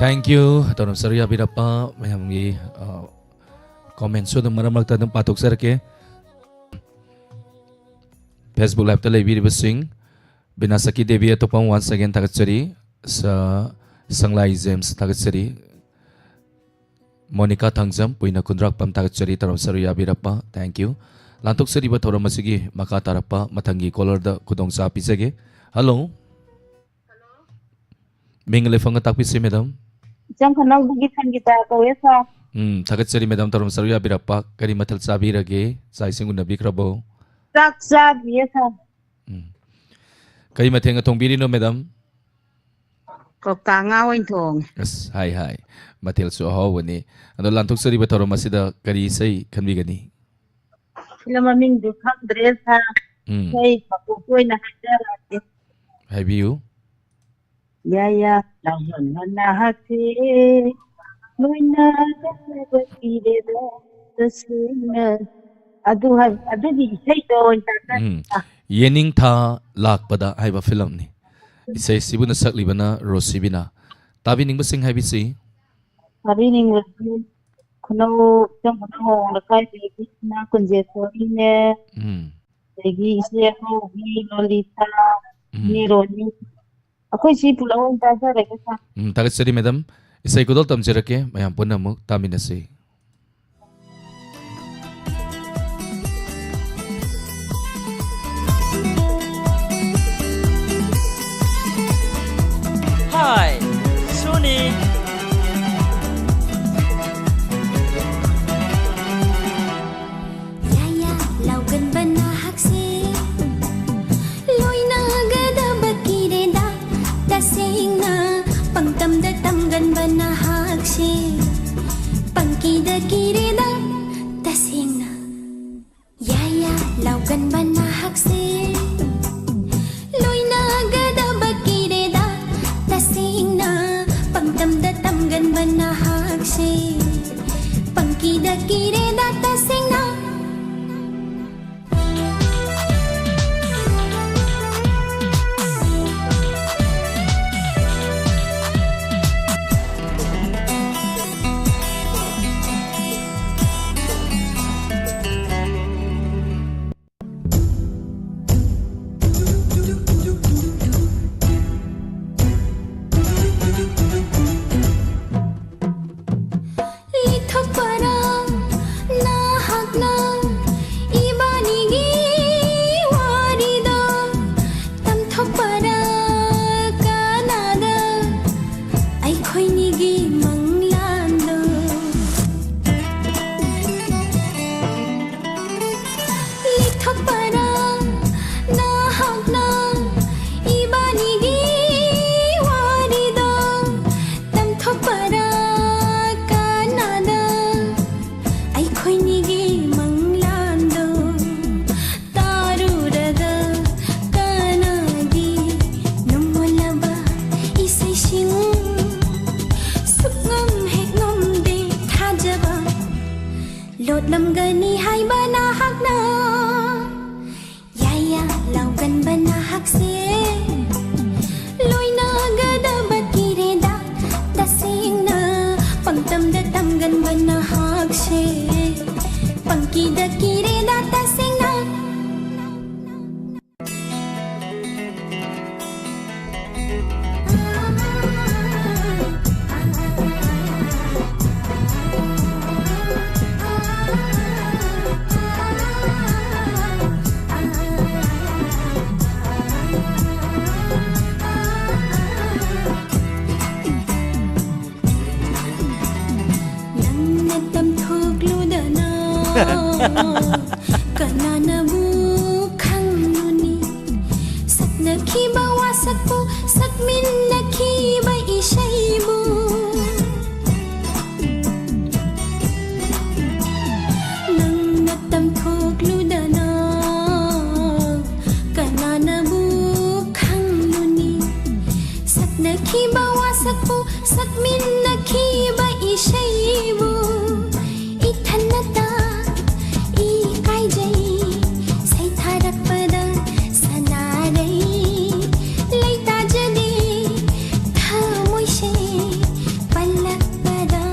Thank you. ꯇꯧꯔꯝ ꯁꯔꯨꯛ ꯌꯥꯕꯤꯔꯛꯄ ꯃꯌꯥꯝꯒꯤ, ꯑ, comment ꯁꯨ ꯑꯗꯨꯝ ꯃꯔꯛ ꯃꯔꯛꯇ ꯑꯗꯨꯝ ꯄꯥꯊꯣꯛꯆꯔꯛꯀꯦ꯫ Facebook Live ꯇ ꯂꯩꯕꯤꯔꯤꯕꯁꯤꯡ, ꯕꯤꯅꯥꯁꯛꯀꯤ ꯗꯦꯕꯤ ꯑꯇꯣꯞꯄ once again ꯊꯥꯒꯠꯆꯔꯤ꯫ ꯁ-, ꯁꯪꯂꯥꯏ ꯖꯦꯝꯁ ꯊꯥꯒꯠꯆꯔꯤ꯫ ꯃꯣꯅꯤꯀꯥ ꯊꯥꯡꯖꯝ, ꯄꯨꯏꯅ ꯈꯨꯟꯗ꯭ꯔꯥꯛꯄꯝ, ꯊꯥꯒꯠꯆꯔꯤ ꯊꯧꯔꯝ ꯁꯔꯨꯛ ꯌꯥꯕꯤꯔꯛꯄ꯫ Thank you꯫ ꯂꯥꯟꯊꯣꯛꯆꯔꯤꯕ ꯊꯧꯔꯝ ꯑꯁꯤꯒꯤ ꯃꯈꯥ ꯇꯥꯔꯛꯄ ꯃꯊꯪꯒꯤ caller ꯗ ꯈꯨꯗꯣꯡꯆꯥꯕ ꯄꯤꯖꯒꯦ꯫ Hello꯫ ꯃꯤꯡ ꯂꯩꯐꯝꯒ ꯇꯥꯛꯄꯤꯁꯤ, madam꯫ ꯏꯆꯝ ꯈꯨꯅꯧꯗꯒꯤ ꯁꯪꯒꯤꯇꯥ ꯀꯧꯋꯦ, sir꯫ ꯎꯝ, ꯊꯥꯒꯠꯆꯔꯤ, madam, ꯊꯧꯔꯝ ꯁꯔꯨꯛ ꯌꯥꯕꯤꯔꯛꯄ꯫ ꯀꯔꯤ ꯃꯊꯦꯜ ꯆꯥꯕꯤꯔꯒꯦ? ꯆꯥꯛ ꯏꯁꯤꯡ ꯎꯅꯕꯤꯈ꯭ꯔꯕꯣ? ꯆꯥꯛ ꯆꯥꯗ꯭ꯔꯤꯌꯦ, sir꯫ ꯎꯝ꯫ ꯀꯔꯤ ꯃꯊꯦꯜꯒ ꯊꯣꯡꯕꯤꯔꯤꯅꯣ, madam? ꯀꯧꯇꯥ ꯉꯥ ꯑꯣꯏꯅ ꯊꯣꯡꯉꯦ꯫ ꯑꯁ, ꯍꯥꯏ, ꯍꯥꯏ꯫ ꯃꯊꯦꯜꯁꯨ ꯑꯍꯥꯎꯕꯅꯤ꯫ ꯑꯗꯣ ꯂꯥꯟꯊꯣꯛꯆꯔꯤꯕ ꯊꯧꯔꯝ ꯑꯁꯤꯗ ꯀꯔꯤ ꯏꯁꯩ ꯈꯟꯕꯤꯒꯅꯤ? Film ꯃꯃꯤꯡꯗꯨ ꯈꯪꯗ꯭ꯔꯦ, sir꯫ ꯎꯝ꯫ ꯏꯁꯩ ꯃꯀꯣꯛꯇ ꯑꯣꯏꯅ ꯍꯥꯏꯖꯔꯛꯑꯒꯦ꯫ ꯍꯥꯏꯕꯤꯌꯨ꯫ ꯌꯥ, ꯌꯥ, ꯂꯥꯎꯍꯟꯕ ꯅꯍꯥꯛꯁꯦ ꯂꯣꯏꯅꯒꯗꯕ ꯀꯤꯔꯦꯗ ꯇꯁꯦꯡꯅ꯫ ꯑꯗꯨ ꯍꯥꯏ-, ꯑꯗꯨꯒꯤ ꯏꯁꯩꯗꯣ ꯑꯣꯏꯅ ꯇꯥꯖꯔꯛꯑꯒꯦ꯫ ꯎꯝ꯫ ꯌꯦꯅꯤꯡꯊꯥ ꯂꯥꯛꯄꯗ ꯍꯥꯏꯕ film ꯅꯤ꯫ ꯏꯁꯩꯁꯤꯕꯨꯅ ꯁꯛꯂꯤꯕꯅ ꯔꯣꯁꯤꯕꯤꯅꯥ꯫ ꯇꯥꯕꯤꯅꯤꯡꯕꯁꯤꯡ ꯍꯥꯏꯕꯤꯁꯤ꯫ ꯇꯥꯕꯤꯅꯤꯡꯕꯁꯤ ꯈꯨꯅꯧ, ꯏꯆꯝ ꯈꯨꯅꯧ ꯍꯣꯡ ꯂꯩꯀꯥꯏꯗꯒꯤ ꯏꯃꯥ ꯀꯨꯟꯖꯦꯁꯣꯔꯤꯅꯦ꯫ ꯎꯝ꯫ ꯑꯗꯒꯤ ꯏꯆꯦ ꯑꯉꯧꯕꯤ ꯂꯣꯂꯤꯇꯥ, ꯎꯝ꯫ ꯏꯅꯦ ꯔꯣꯅꯤ꯫ ꯑꯩꯈꯣꯏ ꯁꯤ ꯄꯨꯂꯞ ꯑꯣꯏꯅ ꯇꯥꯖꯔꯒꯦ, sir꯫ ꯎꯝ, ꯊꯥꯒꯠꯆꯔꯤ, madam꯫ ꯏꯁꯩ ꯈꯨꯗꯣꯜ ꯇꯝꯖꯔꯛꯀꯦ, ꯃꯌꯥꯝ ꯄꯨꯟꯅ ꯑꯃꯨꯛ ꯇꯥꯃꯤꯟꯅꯁꯤ꯫ Hi, Sony. ꯌꯥ, ꯌꯥ, ꯂꯥꯎꯒꯟꯕ ꯅꯍꯥꯛꯁꯦ ꯂꯣꯏꯅꯒꯗꯕ ꯀꯤꯔꯦꯗ ꯇꯁꯦꯡꯅ꯫ ꯄꯪꯇꯝꯗ ꯇꯝꯒꯟꯕ ꯅꯍꯥꯛꯁꯦ ꯄꯪꯀꯤꯗ ꯀꯤꯔꯦꯗ ꯇꯁꯦꯡꯅ꯫ ꯌꯥ, ꯌꯥ, ꯂꯥꯎꯒꯟꯕ ꯅꯍꯥꯛꯁꯦ ꯂꯣꯏꯅꯒꯗꯕ ꯀꯤꯔꯦꯗ ꯇꯁꯦꯡꯅ꯫ ꯄꯪꯇꯝꯗ ꯇꯝꯒꯟꯕ ꯅꯍꯥꯛꯁꯦ ꯄꯪꯀꯤꯗ ꯀꯤꯔꯦꯗ ꯇꯁꯦꯡꯅ꯫ ꯂꯣꯠꯂꯝꯒꯅꯤ ꯍꯥꯏꯕ ꯅꯍꯥꯛꯅ꯫ ꯌꯥꯏꯌꯥ ꯂꯥꯎꯒꯟꯕ ꯅꯍꯥꯛꯁꯦ ꯂꯣꯏꯅꯒꯗꯕ ꯀꯤꯔꯦꯗ꯫ ꯇꯁꯦꯡꯅ ꯄꯪꯇꯝꯗ ꯇꯝꯒꯟꯕ ꯅꯍꯥꯛꯁꯦ ꯄꯪꯀꯤꯗ ꯀꯤꯔꯦꯗ ꯇꯁꯦꯡꯅ꯫ ꯅꯪꯅ ꯇꯝꯊꯣꯛꯂꯨꯗꯅ ꯀꯅꯥꯅꯕꯨ ꯈꯪꯂꯨꯅꯤ? ꯁꯛꯅꯈꯤꯕ ꯋꯥꯁꯛꯄꯨ, ꯁꯛꯃꯤꯟꯅꯈꯤꯕ ꯏꯁꯩꯕꯨ꯫ ꯅꯪꯅ ꯇꯝꯊꯣꯛꯂꯨꯗꯅ ꯀꯅꯥꯅꯕꯨ ꯈꯪꯂꯨꯅꯤ? ꯁꯛꯅꯈꯤꯕ ꯋꯥꯁꯛꯄꯨ, ꯁꯛꯃꯤꯟꯅꯈꯤꯕ ꯏꯁꯩꯕꯨ꯫ ꯏꯊꯟꯅꯇ ꯏꯀꯥꯏꯖꯩ ꯁꯩꯊꯥꯔꯛꯄꯗ ꯁꯅꯥꯔꯩ꯫ ꯂꯩꯇꯥꯖꯗꯦ ꯊꯃꯣꯏꯁꯦ ꯄꯜꯂꯛꯄꯗ꯫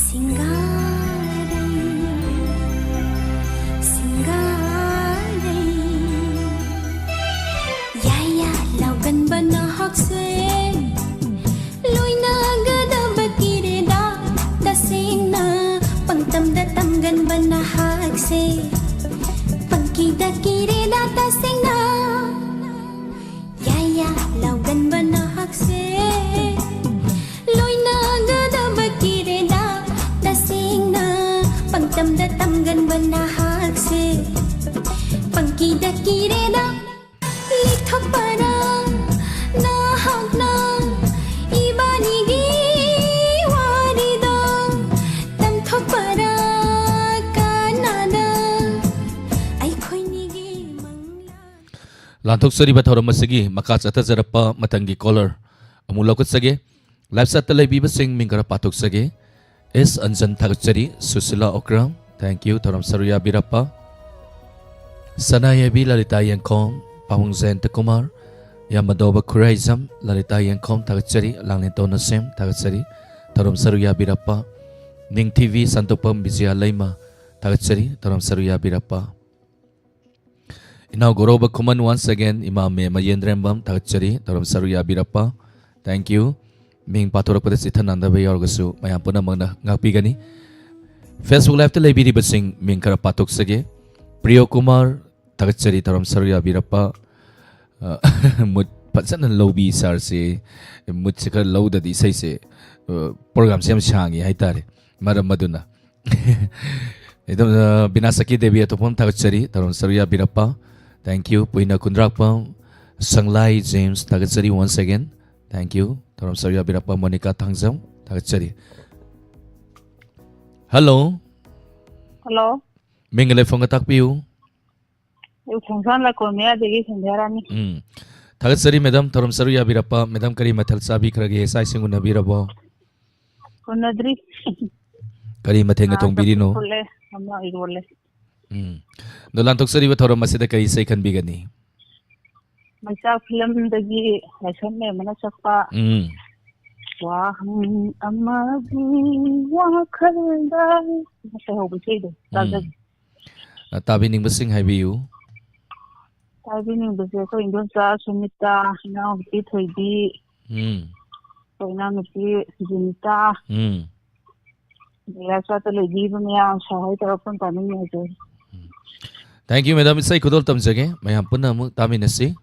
ꯁꯤꯡꯒꯥꯔꯩ, ꯁꯤꯡꯒꯥꯔꯩ꯫ ꯌꯥꯏꯌꯥ ꯂꯥꯎꯒꯟꯕ ꯅꯍꯥꯛꯁꯦ ꯂꯣꯏꯅꯒꯗꯕ ꯀꯤꯔꯦꯗ꯫ ꯇꯁꯦꯡꯅ ꯄꯪꯇꯝꯗ ꯇꯝꯒꯟꯕ ꯅꯍꯥꯛꯁꯦ ꯄꯪꯀꯤꯗ ꯀꯤꯔꯦꯗ ꯇꯁꯦꯡꯅ꯫ ꯌꯥꯏꯌꯥ ꯂꯥꯎꯒꯟꯕ ꯅꯍꯥꯛꯁꯦ ꯂꯣꯏꯅꯒꯗꯕ ꯀꯤꯔꯦꯗ꯫ ꯇꯁꯦꯡꯅ ꯄꯪꯇꯝꯗ ꯇꯝꯒꯟꯕ ꯅꯍꯥꯛꯁꯦ ꯄꯪꯀꯤꯗ ꯀꯤꯔꯦꯗ꯫ ꯂꯤꯊꯣꯛꯄꯔꯥ ꯅꯍꯥꯛꯅ ꯏꯕꯥꯅꯤꯒꯤ ꯋꯥꯔꯤꯗꯣ? ꯇꯝꯊꯣꯛꯄꯔꯥ ꯀꯅꯥꯗ ꯑꯩꯈꯣꯏꯅꯤꯒꯤ ꯃꯪꯂꯥꯟ? ꯂꯥꯟꯊꯣꯛꯆꯔꯤꯕ ꯊꯧꯔꯝ ꯑꯁꯤꯒꯤ ꯃꯈꯥ ꯆꯠꯊꯖꯔꯛꯄ ꯃꯊꯪꯒꯤ ꯀꯣꯂꯔ ꯑꯃꯨꯛ ꯂꯧꯈꯠꯆꯒꯦ꯫ Live chatꯇ ꯂꯩꯕꯤꯕꯁꯤꯡ ꯃꯤꯡ ꯈꯔ ꯄꯥꯊꯣꯛꯆꯒꯦ꯫ ꯑꯦꯁ ꯑꯟꯖꯟ ꯊꯥꯒꯠꯆꯔꯤ, ꯁꯨꯁꯤꯂꯥ ꯑꯣꯀ꯭ꯔꯥꯝ, thank you, ꯊꯧꯔꯝ ꯁꯔꯨꯛ ꯌꯥꯕꯤꯔꯛꯄ꯫ ꯁꯅꯥꯌꯥꯏꯕꯤ ꯂꯂꯤꯇꯥ ꯌꯦꯡꯈꯣꯝ, ꯄꯥꯕꯨꯡ ꯖꯌꯟꯇ ꯀꯨꯃꯥꯔ, ꯌꯥꯃꯗꯣꯕ ꯈꯨꯔꯥꯏꯖꯝ, ꯂꯂꯤꯇꯥ ꯌꯦꯡꯈꯣꯝ ꯊꯥꯒꯠꯆꯔꯤ, ꯂꯥꯡꯂꯦꯟꯇꯣꯟ ꯅꯁꯦꯝ ꯊꯥꯒꯠꯆꯔꯤ, ꯊꯧꯔꯝ ꯁꯔꯨꯛ ꯌꯥꯕꯤꯔꯛꯄ꯫ ꯅꯤꯡꯊꯤꯕꯤ ꯁꯟꯇꯣꯛꯄꯝ ꯕꯤꯖꯌ ꯂꯩꯃ ꯊꯥꯒꯠꯆꯔꯤ, ꯊꯧꯔꯝ ꯁꯔꯨꯛ ꯌꯥꯕꯤꯔꯛꯄ꯫ ꯏꯅꯥꯎ ꯒꯧꯔꯕ ꯈꯨꯃꯟ once again, ꯏꯃꯥ ꯃꯦꯝꯃ ꯌꯦꯟꯗ꯭ꯔꯦꯝꯕꯝ ꯊꯥꯒꯠꯆꯔꯤ, ꯊꯧꯔꯝ ꯁꯔꯨꯛ ꯌꯥꯕꯤꯔꯛꯄ, thank you꯫ ꯃꯤꯡ ꯄꯥꯊꯣꯔꯛꯄꯗ ꯆꯤꯊꯅꯗꯕ ꯌꯥꯎꯔꯒꯁꯨ ꯃꯌꯥꯝ ꯄꯨꯝꯅꯃꯛꯅ ꯉꯥꯛꯄꯤꯒꯅꯤ꯫ Facebook liveꯇ ꯂꯩꯕꯤꯔꯤꯕꯁꯤꯡ ꯃꯤꯡ ꯈꯔ ꯄꯥꯊꯣꯛꯆꯒꯦ꯫ ꯄ꯭ꯔꯤꯌꯣ ꯀꯨꯃꯥꯔ ꯊꯥꯒꯠꯆꯔꯤ, ꯊꯧꯔꯝ ꯁꯔꯨꯛ ꯌꯥꯕꯤꯔꯛꯄ꯫ ꯑ, mood ꯐꯖꯅ ꯂꯧꯕꯤ ꯁꯥꯔꯁꯦ꯫ Moodꯁꯦ ꯈꯔ ꯂꯧꯗꯗꯤ ꯏꯁꯩꯁꯦ, ꯑ, programꯁꯦ ꯌꯥꯝ ꯁꯥꯡꯉꯤ ꯍꯥꯏꯇꯥꯔꯦ꯫ ꯃꯔꯝ ꯑꯗꯨꯅ ꯑꯗꯨꯝ, ꯑ, ꯕꯤꯅꯥꯁꯀꯤ ꯗꯦꯕꯤ ꯑꯇꯣꯞꯄꯝ ꯊꯥꯒꯠꯆꯔꯤ, ꯊꯧꯔꯝ ꯁꯔꯨꯛ ꯌꯥꯕꯤꯔꯛꯄ, thank you꯫ ꯄꯨꯏꯅ ꯈꯨꯟꯗ꯭ꯔꯥꯛꯄꯝ, ꯁꯪꯂꯥꯏ ꯖꯦꯝꯁ ꯊꯥꯒꯠꯆꯔꯤ, once again, thank you꯫ ꯊꯧꯔꯝ ꯁꯔꯨꯛ ꯌꯥꯕꯤꯔꯛꯄ ꯃꯣꯅꯤꯀꯥ ꯊꯥꯡꯖꯝ ꯊꯥꯒꯠꯆꯔꯤ꯫ Hello꯫ Hello꯫ ꯃꯤꯡꯒ ꯂꯩꯐꯝꯒ ꯇꯥꯛꯄꯤꯌꯨ꯫ ꯑꯩ ꯈꯣꯡꯁꯥꯟ ꯂꯥꯏꯀꯣꯟ ꯃꯌꯥꯗꯒꯤ ꯁꯟꯙ꯭ꯌꯥꯔꯥꯅꯤ꯫ ꯎꯝ꯫ ꯊꯥꯒꯠꯆꯔꯤ madam, ꯊꯧꯔꯝ ꯁꯔꯨꯛ ꯌꯥꯕꯤꯔꯛꯄ꯫ Madam, ꯀꯔꯤ ꯃꯊꯦꯜ ꯆꯥꯕꯤꯈ꯭ꯔꯒꯦ? ꯆꯥꯛ ꯏꯁꯤꯡ ꯎꯅꯕꯤꯔꯕꯣ? ꯎꯅꯗ꯭ꯔꯤ꯫ ꯀꯔꯤ ꯃꯊꯦꯜꯒ ꯉꯥ ꯊꯣꯡꯕꯤꯔꯤꯅꯣ? ꯆꯝꯐꯨꯠ ꯐꯨꯠꯂꯦ, ꯑꯃ ꯏꯔꯣꯜꯂꯦ꯫ ꯎꯝ꯫ ꯑꯗꯣ ꯂꯥꯟꯊꯣꯛꯆꯔꯤꯕ ꯊꯧꯔꯝ ꯑꯁꯤꯗ ꯀꯔꯤ ꯏꯁꯩ ꯈꯟꯕꯤꯒꯅꯤ? ꯃꯩꯆꯥꯛ ꯐꯤꯂꯝꯗꯒꯤ ꯂꯥꯏꯁ꯭ꯔꯝ ꯃꯌꯥꯝ ꯑꯃꯅ ꯁꯛꯄ ꯎꯝ꯫ ꯋꯥꯍꯪ ꯑꯃꯒꯤ ꯋꯥꯈꯜꯗ ꯂꯩꯍꯧꯕ ꯏꯁꯩꯗꯣ ꯎꯝ꯫ ꯇꯥꯖꯒꯦ꯫ ꯑ, ꯇꯥꯕꯤꯅꯤꯡꯕꯁꯤꯡ ꯍꯥꯏꯕꯤꯌꯨ꯫ ꯇꯥꯕꯤꯅꯤꯡꯕꯁꯦ ꯑꯩꯈꯣꯏ ꯏꯟꯗꯣꯝꯆꯥ ꯁꯨꯃꯤꯇꯥ, ꯏꯅꯥꯎꯅꯨꯄꯤ ꯊꯣꯏꯕꯤ, ꯎꯝ꯫ ꯑꯩꯈꯣꯏ ꯏꯅꯥꯎꯅꯨꯄꯤ ꯖꯤꯅꯤꯇꯥ, ꯎꯝ꯫ ꯂꯥꯏꯁꯥꯠꯇ ꯂꯩꯕꯤꯕ ꯃꯌꯥꯝ, ꯁꯥꯍꯣꯏ ꯇꯧꯔ ꯄꯨꯟ ꯇꯥꯃꯤꯟꯅꯁꯦ꯫ Thank you, madam꯫ ꯏꯁꯩ ꯈꯨꯗꯣꯜ ꯇꯝꯖꯒꯦ, ꯃꯌꯥꯝ ꯄꯨꯟꯅ ꯑꯃꯨꯛ ꯇꯥꯃꯤꯟꯅꯁꯤ꯫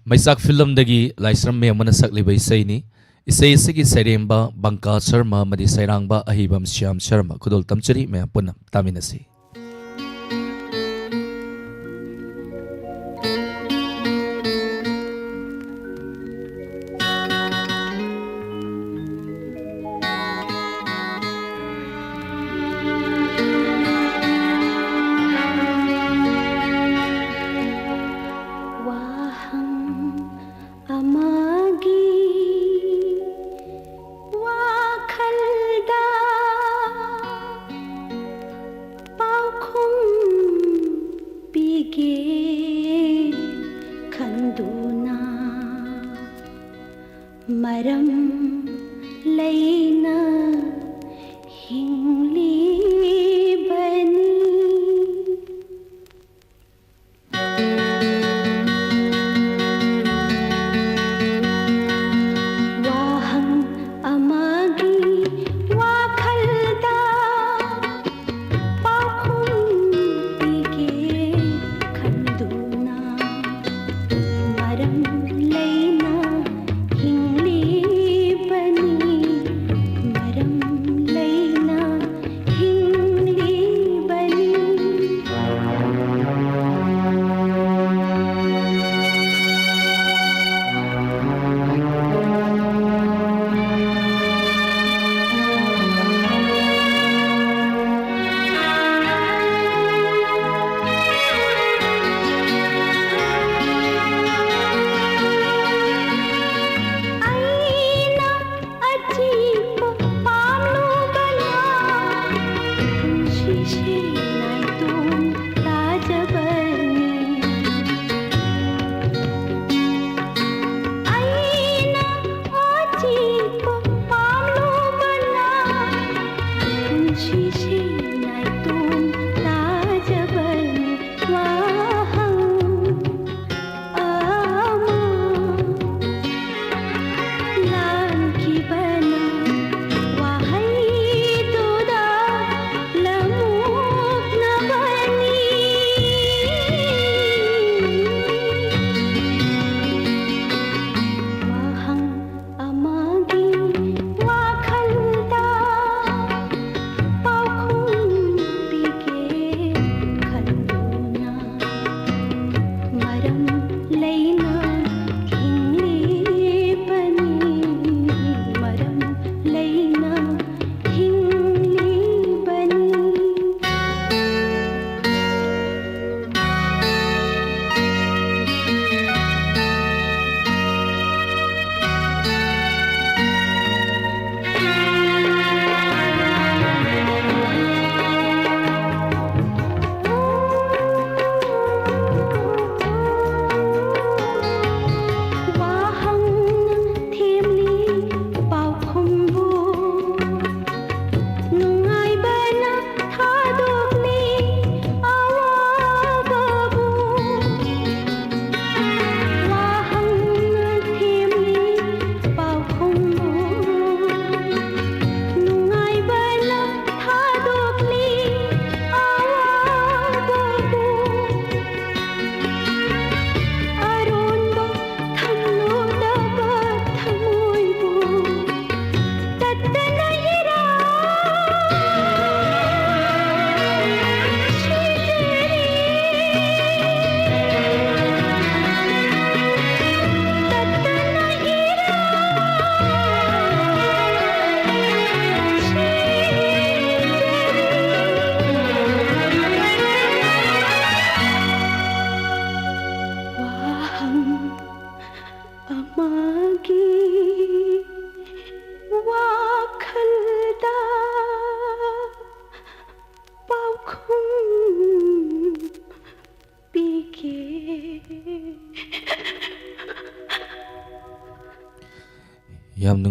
ꯃꯩꯆꯥꯛ ꯐꯤꯂꯝꯗꯒꯤ ꯂꯥꯏꯁ꯭ꯔꯝ ꯃꯌꯥꯝ ꯑꯃꯅ ꯁꯛꯂꯤꯕ ꯏꯁꯩꯅꯤ꯫ ꯏꯁꯩ ꯑꯁꯤꯒꯤ ꯁꯩꯔꯦꯡꯕ ꯕꯪꯀꯥ ꯁꯔꯃ ꯑꯃꯗꯤ ꯁꯩꯔꯥꯡꯕ ꯑꯍꯩꯕꯝ ꯁ꯭ꯌꯥꯝ ꯁꯔꯃ꯫ ꯈꯨꯗꯣꯜ ꯇꯝꯖꯔꯤ, ꯃꯌꯥꯝ ꯄꯨꯟꯅ ꯇꯥꯃꯤꯟꯅꯁꯤ꯫ ꯋꯥꯍꯪ ꯑꯃꯒꯤ ꯃꯔꯝ ꯂꯩꯅ ꯍꯤꯡꯂꯤꯕꯅꯤ꯫ ꯋꯥꯍꯪ ꯑꯃꯒꯤ ꯋꯥꯈꯜꯗ ꯄꯥꯎꯈꯨꯝ ꯄꯤꯒꯦ ꯈꯟꯗꯨꯅ ꯃꯔꯝ ꯂꯩꯅ ꯍꯤꯡꯂꯤꯕꯅꯤ꯫ ꯃꯔꯝ ꯂꯩꯅ ꯍꯤꯡ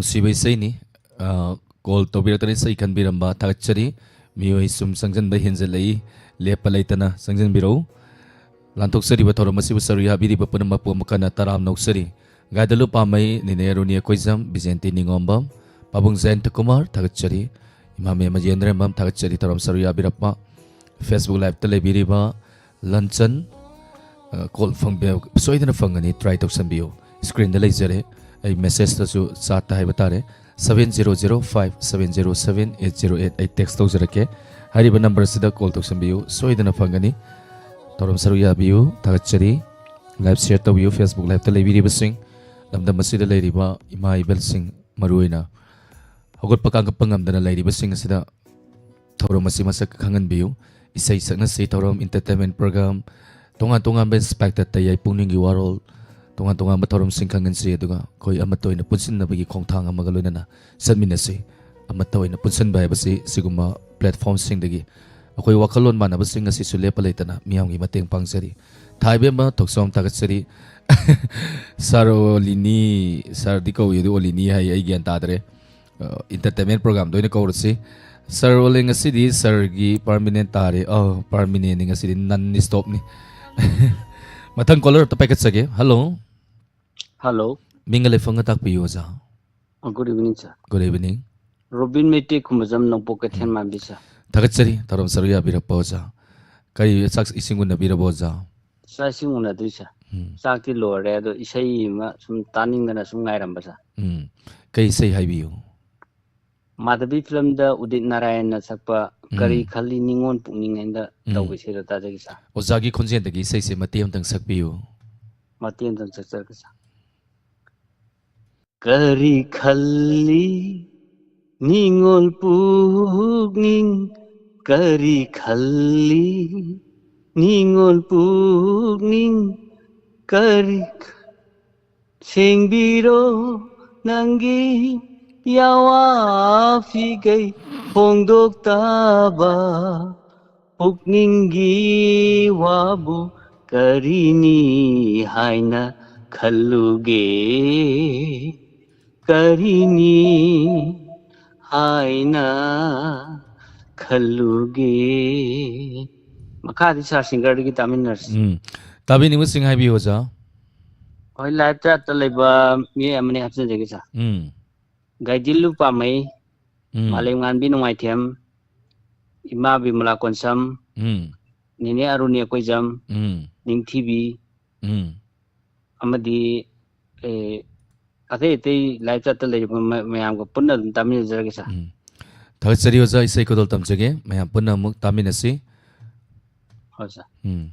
ꯅꯨꯡꯁꯤꯕ ꯏꯁꯩꯅꯤ꯫ ꯑ, call ꯇꯧꯕꯤꯔꯛꯇꯅ ꯏꯁꯩ ꯈꯟꯕꯤꯔꯝꯕ ꯊꯥꯒꯠꯆꯔꯤ꯫ ꯃꯤꯑꯣꯏ ꯁꯨꯝ ꯆꯪꯁꯤꯟꯕ ꯍꯦꯟꯖꯜꯂꯛꯏ꯫ ꯂꯦꯞꯄ ꯂꯩꯇꯅ ꯆꯪꯁꯤꯟꯕꯤꯔꯛꯎ꯫ ꯂꯥꯟꯊꯣꯛꯆꯔꯤꯕ ꯊꯧꯔꯝ ꯑꯁꯤꯕꯨ ꯁꯔꯨꯛ ꯌꯥꯕꯤꯔꯤꯕ ꯄꯨꯝꯅꯃꯛꯄꯨ ꯑꯃꯨꯛ ꯍꯟꯅ ꯇꯔꯥꯝꯅ ꯑꯣꯛꯆꯔꯤ꯫ ꯒꯥꯏꯗꯂꯨ ꯄꯥꯝꯃꯩ, ꯅꯤꯅꯦ ꯔꯣꯅꯤ ꯑꯀꯣꯏꯖꯝ, ꯕꯤꯖꯦꯟꯇꯤ ꯅꯤꯉꯣꯝꯕꯝ, ꯄꯥꯕꯨꯡ ꯖꯌꯟꯇ ꯀꯨꯃꯥꯔ ꯊꯥꯒꯠꯆꯔꯤ꯫ ꯏꯃꯥ ꯃꯦꯝ ꯑꯖꯦꯟꯗ꯭ꯔꯦꯝꯕꯝ ꯊꯥꯒꯠꯆꯔꯤ ꯊꯧꯔꯝ ꯁꯔꯨꯛ ꯌꯥꯕꯤꯔꯛꯄ꯫ Facebook live ꯇ ꯂꯩꯕꯤꯔꯤꯕ ꯂꯟꯆꯟ, ꯑ, call ꯐꯪꯕ-, ꯁꯣꯏꯗꯅ ꯐꯪꯒꯅꯤ, try ꯇꯧꯁꯟꯕꯤꯌꯨ꯫ Screen ꯗ ꯂꯩꯖꯔꯦ꯫ ꯑꯩ message ꯇꯁꯨ, chat ꯇ ꯍꯥꯏꯕ ꯇꯥꯔꯦ, seven zero zero five seven zero seven eight zero eight, ꯑꯩ text ꯇꯧꯖꯔꯛꯀꯦ꯫ ꯍꯥꯏꯔꯤꯕ number ꯑꯁꯤꯗ call ꯇꯧꯁꯟꯕꯤꯌꯨ, ꯁꯣꯏꯗꯅ ꯐꯪꯒꯅꯤ꯫ ꯊꯧꯔꯝ ꯁꯔꯨꯛ ꯌꯥꯕꯤꯌꯨ, ꯊꯥꯒꯠꯆꯔꯤ꯫ Live share ꯇꯧꯕꯤꯌꯨ, Facebook live ꯇ ꯂꯩꯕꯤꯔꯤꯕꯁꯤꯡ, ꯂꯝꯗꯝ ꯑꯁꯤꯗ ꯂꯩꯔꯤꯕ ꯏꯃꯥ ꯏꯕꯦꯜꯁꯤꯡ, ꯃꯔꯨꯑꯣꯏꯅ ꯍꯧꯒꯠꯄ ꯀꯥꯡꯈꯠꯄ ꯉꯝꯗꯅ ꯂꯩꯔꯤꯕꯁꯤꯡ ꯑꯁꯤꯗ ꯊꯧꯔꯝ ꯑꯁꯤ ꯃꯁꯛ ꯈꯪꯍꯟꯕꯤꯌꯨ꯫ ꯏꯁꯩ ꯁꯛꯅꯁꯤ ꯊꯧꯔꯝ, entertainment program, ꯇꯣꯉꯥꯟ ꯇꯣꯉꯥꯟꯕ ꯏꯟꯁꯄꯥꯏꯇꯔ ꯇꯌꯥꯏ ꯄꯨꯛꯅꯤꯡꯒꯤ ꯋꯥꯔꯣꯜ, ꯇꯣꯉꯥꯟ ꯇꯣꯉꯥꯟꯕ ꯊꯧꯔꯝꯁꯤꯡ ꯈꯪꯍꯟꯁꯤ, ꯑꯗꯨꯒ ꯑꯩꯈꯣꯏ ꯑꯃꯠꯇ ꯑꯣꯏꯅ ꯄꯨꯟꯁꯤꯟꯅꯕꯒꯤ ꯈꯣꯡꯊꯥꯡ ꯑꯃꯒ ꯂꯣꯏꯅꯅ ꯆꯠꯃꯤꯟꯅꯁꯤ꯫ ꯑꯃꯠꯇ ꯑꯣꯏꯅ ꯄꯨꯟꯁꯤꯟꯕ ꯍꯥꯏꯕꯁꯤ ꯁꯤꯒꯨꯝꯕ platform ꯁꯤꯡꯗꯒꯤ ꯑꯩꯈꯣꯏ ꯋꯥꯈꯜꯂꯣꯟ ꯃꯥꯟꯅꯕꯁꯤꯡ ꯑꯁꯤꯁꯨ ꯂꯦꯞꯄ ꯂꯩꯇꯅ ꯃꯤꯌꯥꯝꯒꯤ ꯃꯇꯦꯡ ꯄꯥꯡꯖꯔꯤ꯫ ꯊꯥ ꯏꯕꯦꯝꯃ ꯊꯣꯛꯆꯣꯝ ꯊꯥꯒꯠꯆꯔꯤ꯫ Sir ꯑꯣꯂꯤꯅꯤ, sir ꯗꯤ ꯀꯧꯏ ꯑꯗꯨ ꯑꯣꯂꯤꯅꯤ ꯍꯥꯏ, ꯑꯩ ꯒ꯭ꯌꯥꯟ ꯇꯥꯗ꯭ꯔꯦ꯫ ꯑ, entertainment program ꯗ ꯑꯣꯏꯅ ꯀꯧꯔꯁꯤ꯫ Sir ꯑꯣꯂꯦ, ꯉꯁꯤꯗꯤ sir ꯒꯤ permanent ꯇꯥꯔꯦ꯫ ꯑꯧ, permanent ꯅꯤ ꯉꯁꯤꯗꯤ, non stop ꯅꯤ꯫ ꯃꯊꯪ caller ꯑꯝꯇ ꯄꯥꯏꯈꯠꯆꯒꯦ꯫ Hello꯫ Hello꯫ ꯃꯤꯡꯒ ꯂꯩꯐꯝꯒ ꯇꯥꯛꯄꯤꯌꯨ, ꯑꯣꯖꯥ꯫ ꯑ, good evening, sir꯫ Good evening꯫ Robin Meitei, ꯈꯨꯃꯖꯝ ꯅꯣꯡꯄꯣꯛ ꯀꯩꯊꯦꯜ ꯎꯝ꯫ ꯃꯥꯟꯕꯤ, sir꯫ ꯊꯥꯒꯠꯆꯔꯤ, ꯊꯧꯔꯝ ꯁꯔꯨꯛ ꯌꯥꯕꯤꯔꯛꯄ, ꯑꯣꯖꯥ꯫ ꯀꯔꯤ ꯆꯥꯛ ꯏꯁꯤꯡ ꯎꯅꯕꯤꯔꯕꯣ, ꯑꯣꯖꯥ? ꯆꯥꯛ ꯏꯁꯤꯡ ꯎꯅꯗ꯭ꯔꯤ, sir꯫ ꯎꯝ꯫ ꯆꯥꯛꯇꯤ ꯂꯣꯏꯔꯦ, ꯑꯗꯣ ꯏꯁꯩ ꯑꯃ ꯁꯨꯝ ꯇꯥꯅꯤꯡꯗꯅ ꯁꯨꯝ ꯉꯥꯏꯔꯝꯕ, sir꯫ ꯎꯝ꯫ ꯀꯩ ꯏꯁꯩ ꯍꯥꯏꯕꯤꯌꯨ? ꯃꯥꯙꯕꯤ film ꯗ ꯎꯗꯤꯠ ꯅꯥꯔꯥꯌꯟꯅ ꯁꯛꯄ ꯎꯝ꯫ ꯀꯔꯤ ꯈꯜꯂꯤ ꯅꯤꯉꯣꯜ ꯄꯨꯛꯅꯤꯡ ꯍꯥꯏꯅ ꯎꯝ꯫ ꯇꯧꯕ ꯏꯁꯩꯗꯣ ꯇꯥꯖꯒꯦ, sir꯫ ꯑꯣꯖꯥꯒꯤ ꯈꯣꯟꯖꯦꯜꯗꯒꯤ ꯏꯁꯩꯁꯦ ꯃꯇꯦꯛ ꯑꯃꯇꯪ ꯁꯛꯄꯤꯌꯨ꯫ ꯃꯇꯦꯛ ꯑꯃꯇꯪ ꯁꯛꯆꯔꯛꯀꯦ, sir꯫ ꯀꯔꯤ ꯈꯜꯂꯤ ꯅꯤꯡꯉꯣꯜ ꯄꯨꯛꯅꯤꯡ, ꯀꯔꯤ ꯈꯜꯂꯤ ꯅꯤꯡꯉꯣꯜ ꯄꯨꯛꯅꯤꯡ, ꯀꯔꯤ ꯈ-, ꯁꯦꯡꯕꯤꯔꯣ ꯅꯪꯒꯤ ꯌꯥꯋꯥ ꯐꯤꯒꯩ ꯐꯣꯡꯗꯣꯛꯇꯕ ꯄꯨꯛꯅꯤꯡꯒꯤ ꯋꯥꯕꯨ ꯀꯔꯤꯅꯤ ꯍꯥꯏꯅ ꯈꯜꯂꯨꯒꯦ? ꯀꯔꯤꯅꯤ ꯍꯥꯏꯅ ꯈꯜꯂꯨꯒꯦ꯫ ꯃꯈꯥꯗꯤ ꯁꯥꯔ ꯁꯤꯡꯒꯔꯗꯒꯤ ꯇꯥꯃꯤꯟꯅꯔꯁꯤ꯫ ꯎꯝ꯫ ꯇꯥꯕꯤꯅꯤꯡꯕꯁꯤꯡ ꯍꯥꯏꯕꯤꯌꯨ, ꯑꯣꯖꯥ꯫ ꯍꯣꯏ, ꯂꯥꯏꯞ ꯆꯥꯠꯇ ꯂꯩꯕ ꯃꯤꯑꯣꯏ ꯑꯃꯅꯤ ꯍꯥꯞꯆꯤꯟꯖꯒꯦ, ꯁꯥꯔ꯫ ꯎꯝ꯫ ꯒꯥꯏꯗꯤꯜꯂꯨ ꯄꯥꯝꯃꯩ, ꯎꯝ꯫ ꯃꯥꯂꯦꯝꯉꯥꯟꯕꯤ ꯅꯣꯡꯃꯥꯏꯊꯦꯝ, ꯏꯃꯥ ꯕꯤꯃꯂꯥ ꯀꯣꯟꯁꯝ, ꯎꯝ꯫ ꯅꯦꯅꯦ ꯑꯔꯨꯅꯤ ꯑꯀꯣꯏꯖꯝ, ꯎꯝ꯫ ꯅꯤꯡꯊꯤꯕꯤ, ꯎꯝ꯫ ꯑꯃꯗꯤ, ꯑꯦ, ꯑꯇꯩ ꯑꯇꯩ ꯂꯥꯏꯞ ꯆꯥꯠꯇ ꯂꯩꯔꯤꯕ ꯃ-, ꯃꯌꯥꯝꯒ ꯄꯨꯟꯅ ꯑꯗꯨꯝ ꯇꯥꯃꯤꯟꯅꯖꯔꯒꯦ, ꯁꯥꯔ꯫ ꯎꯝ꯫ ꯊꯥꯒꯠꯆꯔꯤ, ꯑꯣꯖꯥ꯫ ꯏꯁꯩ ꯈꯨꯗꯣꯜ ꯇꯝꯖꯒꯦ꯫ ꯃꯌꯥꯝ ꯄꯨꯟꯅ ꯑꯃꯨꯛ ꯇꯥꯃꯤꯟꯅꯁꯤ꯫ ꯍꯣꯏ, ꯁꯥꯔ꯫ ꯎꯝ꯫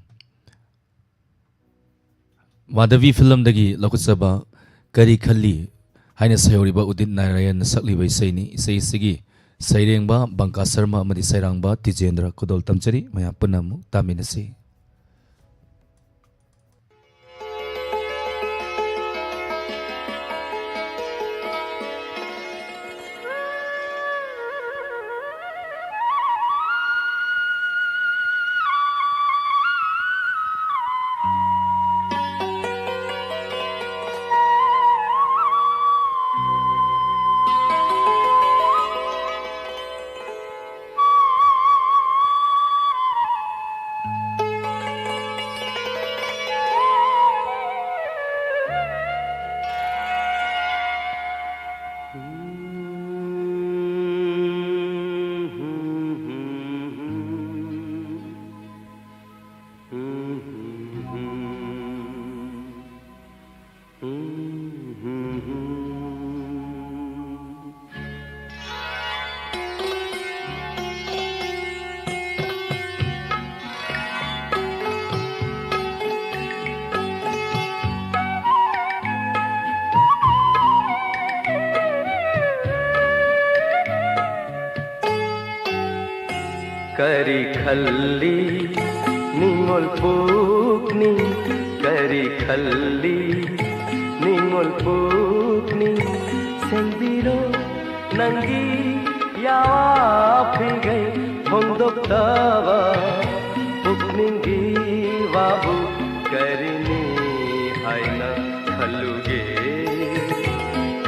ꯃꯥꯙꯕꯤ ꯐꯤꯂꯝꯗꯒꯤ ꯂꯧꯈꯠꯆꯕ ꯀꯔꯤ ꯈꯜꯂꯤ ꯍꯥꯏꯅ ꯁꯩꯍꯧꯔꯤꯕ ꯎꯗꯤꯠ ꯅꯥꯔꯥꯌꯟꯅ ꯁꯛꯂꯤꯕ ꯏꯁꯩꯅꯤ꯫ ꯏꯁꯩ ꯑꯁꯤꯒꯤ ꯁꯩꯔꯦꯡꯕ ꯕꯪꯀꯥ ꯁꯔꯃ ꯑꯃꯗꯤ ꯁꯩꯔꯥꯡꯕ ꯇꯤꯖꯦꯟꯗ꯭ꯔ꯫ ꯈꯨꯗꯣꯜ ꯇꯝꯖꯔꯤ, ꯃꯌꯥꯝ ꯄꯨꯟꯅ ꯑꯃꯨꯛ ꯇꯥꯃꯤꯟꯅꯁꯤ꯫ ꯀꯔꯤ ꯈꯜꯂꯤ ꯅꯤꯡꯉꯣꯜ ꯄꯨꯛꯅꯤꯡ, ꯀꯔꯤ ꯈꯜꯂꯤ ꯅꯤꯡꯉꯣꯜ ꯄꯨꯛꯅꯤꯡ, ꯁꯦꯡꯕꯤꯔꯣ ꯅꯪꯒꯤ ꯌꯥꯐꯤꯒꯩ ꯐꯣꯡꯗꯣꯛꯇꯕ ꯄꯨꯛꯅꯤꯡꯒꯤ ꯋꯥꯕꯨ ꯀꯔꯤꯅꯤ ꯍꯥꯏꯅ ꯈꯜꯂꯨꯒꯦ?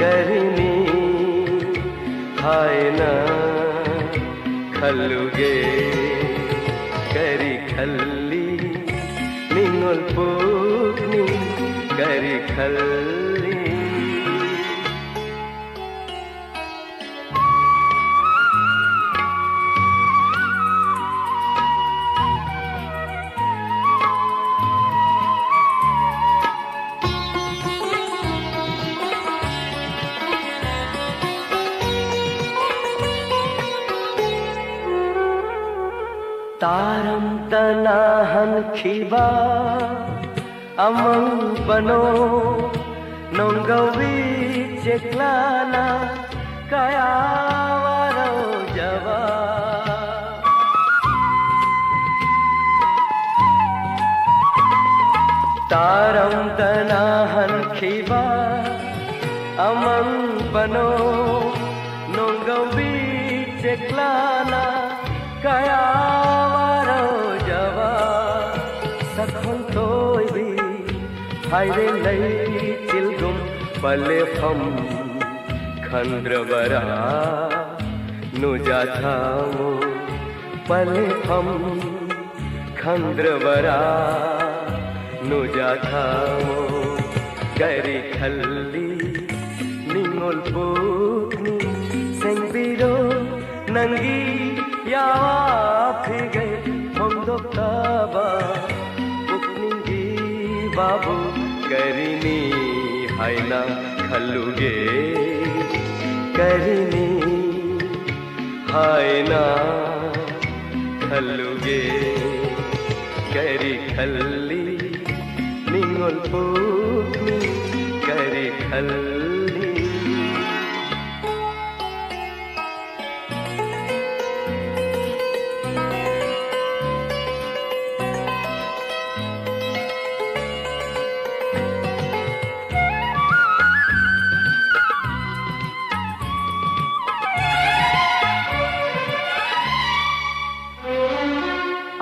ꯀꯔꯤ ꯍꯥꯏꯅ ꯈꯜꯂꯨꯒꯦ꯫ ꯀꯔꯤ ꯈꯜꯂꯤ? ꯅꯤꯡꯉꯣꯜ ꯄꯨꯛꯅꯤꯡ ꯀꯔꯤ ꯈꯜꯂꯤ? ꯇꯥꯔꯝꯗꯅ ꯍꯟꯈꯤꯕ ꯑꯃꯪꯕꯅꯣ, ꯅꯣꯡꯒꯧꯕꯤ ꯆꯦꯛꯂꯥꯅ ꯀꯌꯥ ꯋꯥꯔꯧꯖꯕ꯫ ꯇꯥꯔꯝꯗꯅ ꯍꯟꯈꯤꯕ ꯑꯃꯪꯕꯅꯣ, ꯅꯣꯡꯒꯧꯕꯤ ꯆꯦꯛꯂꯥꯅ ꯀꯌꯥ ꯋꯥꯔꯧꯖꯕ꯫ ꯁꯛꯈꯣꯡꯊꯣꯏꯕꯤ ꯍꯥꯏꯔꯦ ꯂꯩꯆꯤꯜꯒꯨꯝ ꯄꯂꯦꯐꯝ ꯈꯪꯗ꯭ꯔꯕꯔꯥ? ꯅꯨꯖꯥ ꯊꯥꯃꯣ ꯄꯂꯦꯐꯝ ꯈꯪꯗ꯭ꯔꯕꯔꯥ? ꯅꯨꯖꯥ ꯊꯥꯃꯣ ꯀꯔꯤ ꯈꯜꯂꯤ? ꯅꯤꯡꯉꯣꯜ ꯄꯨꯛꯅꯤꯡ ꯁꯦꯡꯕꯤꯔꯣ, ꯅꯪꯒꯤ ꯌꯥꯐꯤꯒꯩ ꯐꯣꯡꯗꯣꯛꯇꯕ ꯄꯨꯛꯅꯤꯡꯒꯤ ꯕꯥꯕꯨ ꯀꯔꯤꯅꯤ ꯍꯥꯏꯅ ꯈꯜꯂꯨꯒꯦ? ꯀꯔꯤꯅꯤ ꯍꯥꯏꯅ ꯈꯜꯂꯨꯒꯦ? ꯀꯔꯤ ꯈꯜꯂꯤ? ꯅꯤꯡꯉꯣꯜ ꯄꯨꯛꯅꯤꯡ ꯀꯔꯤ ꯈꯜꯂꯤ?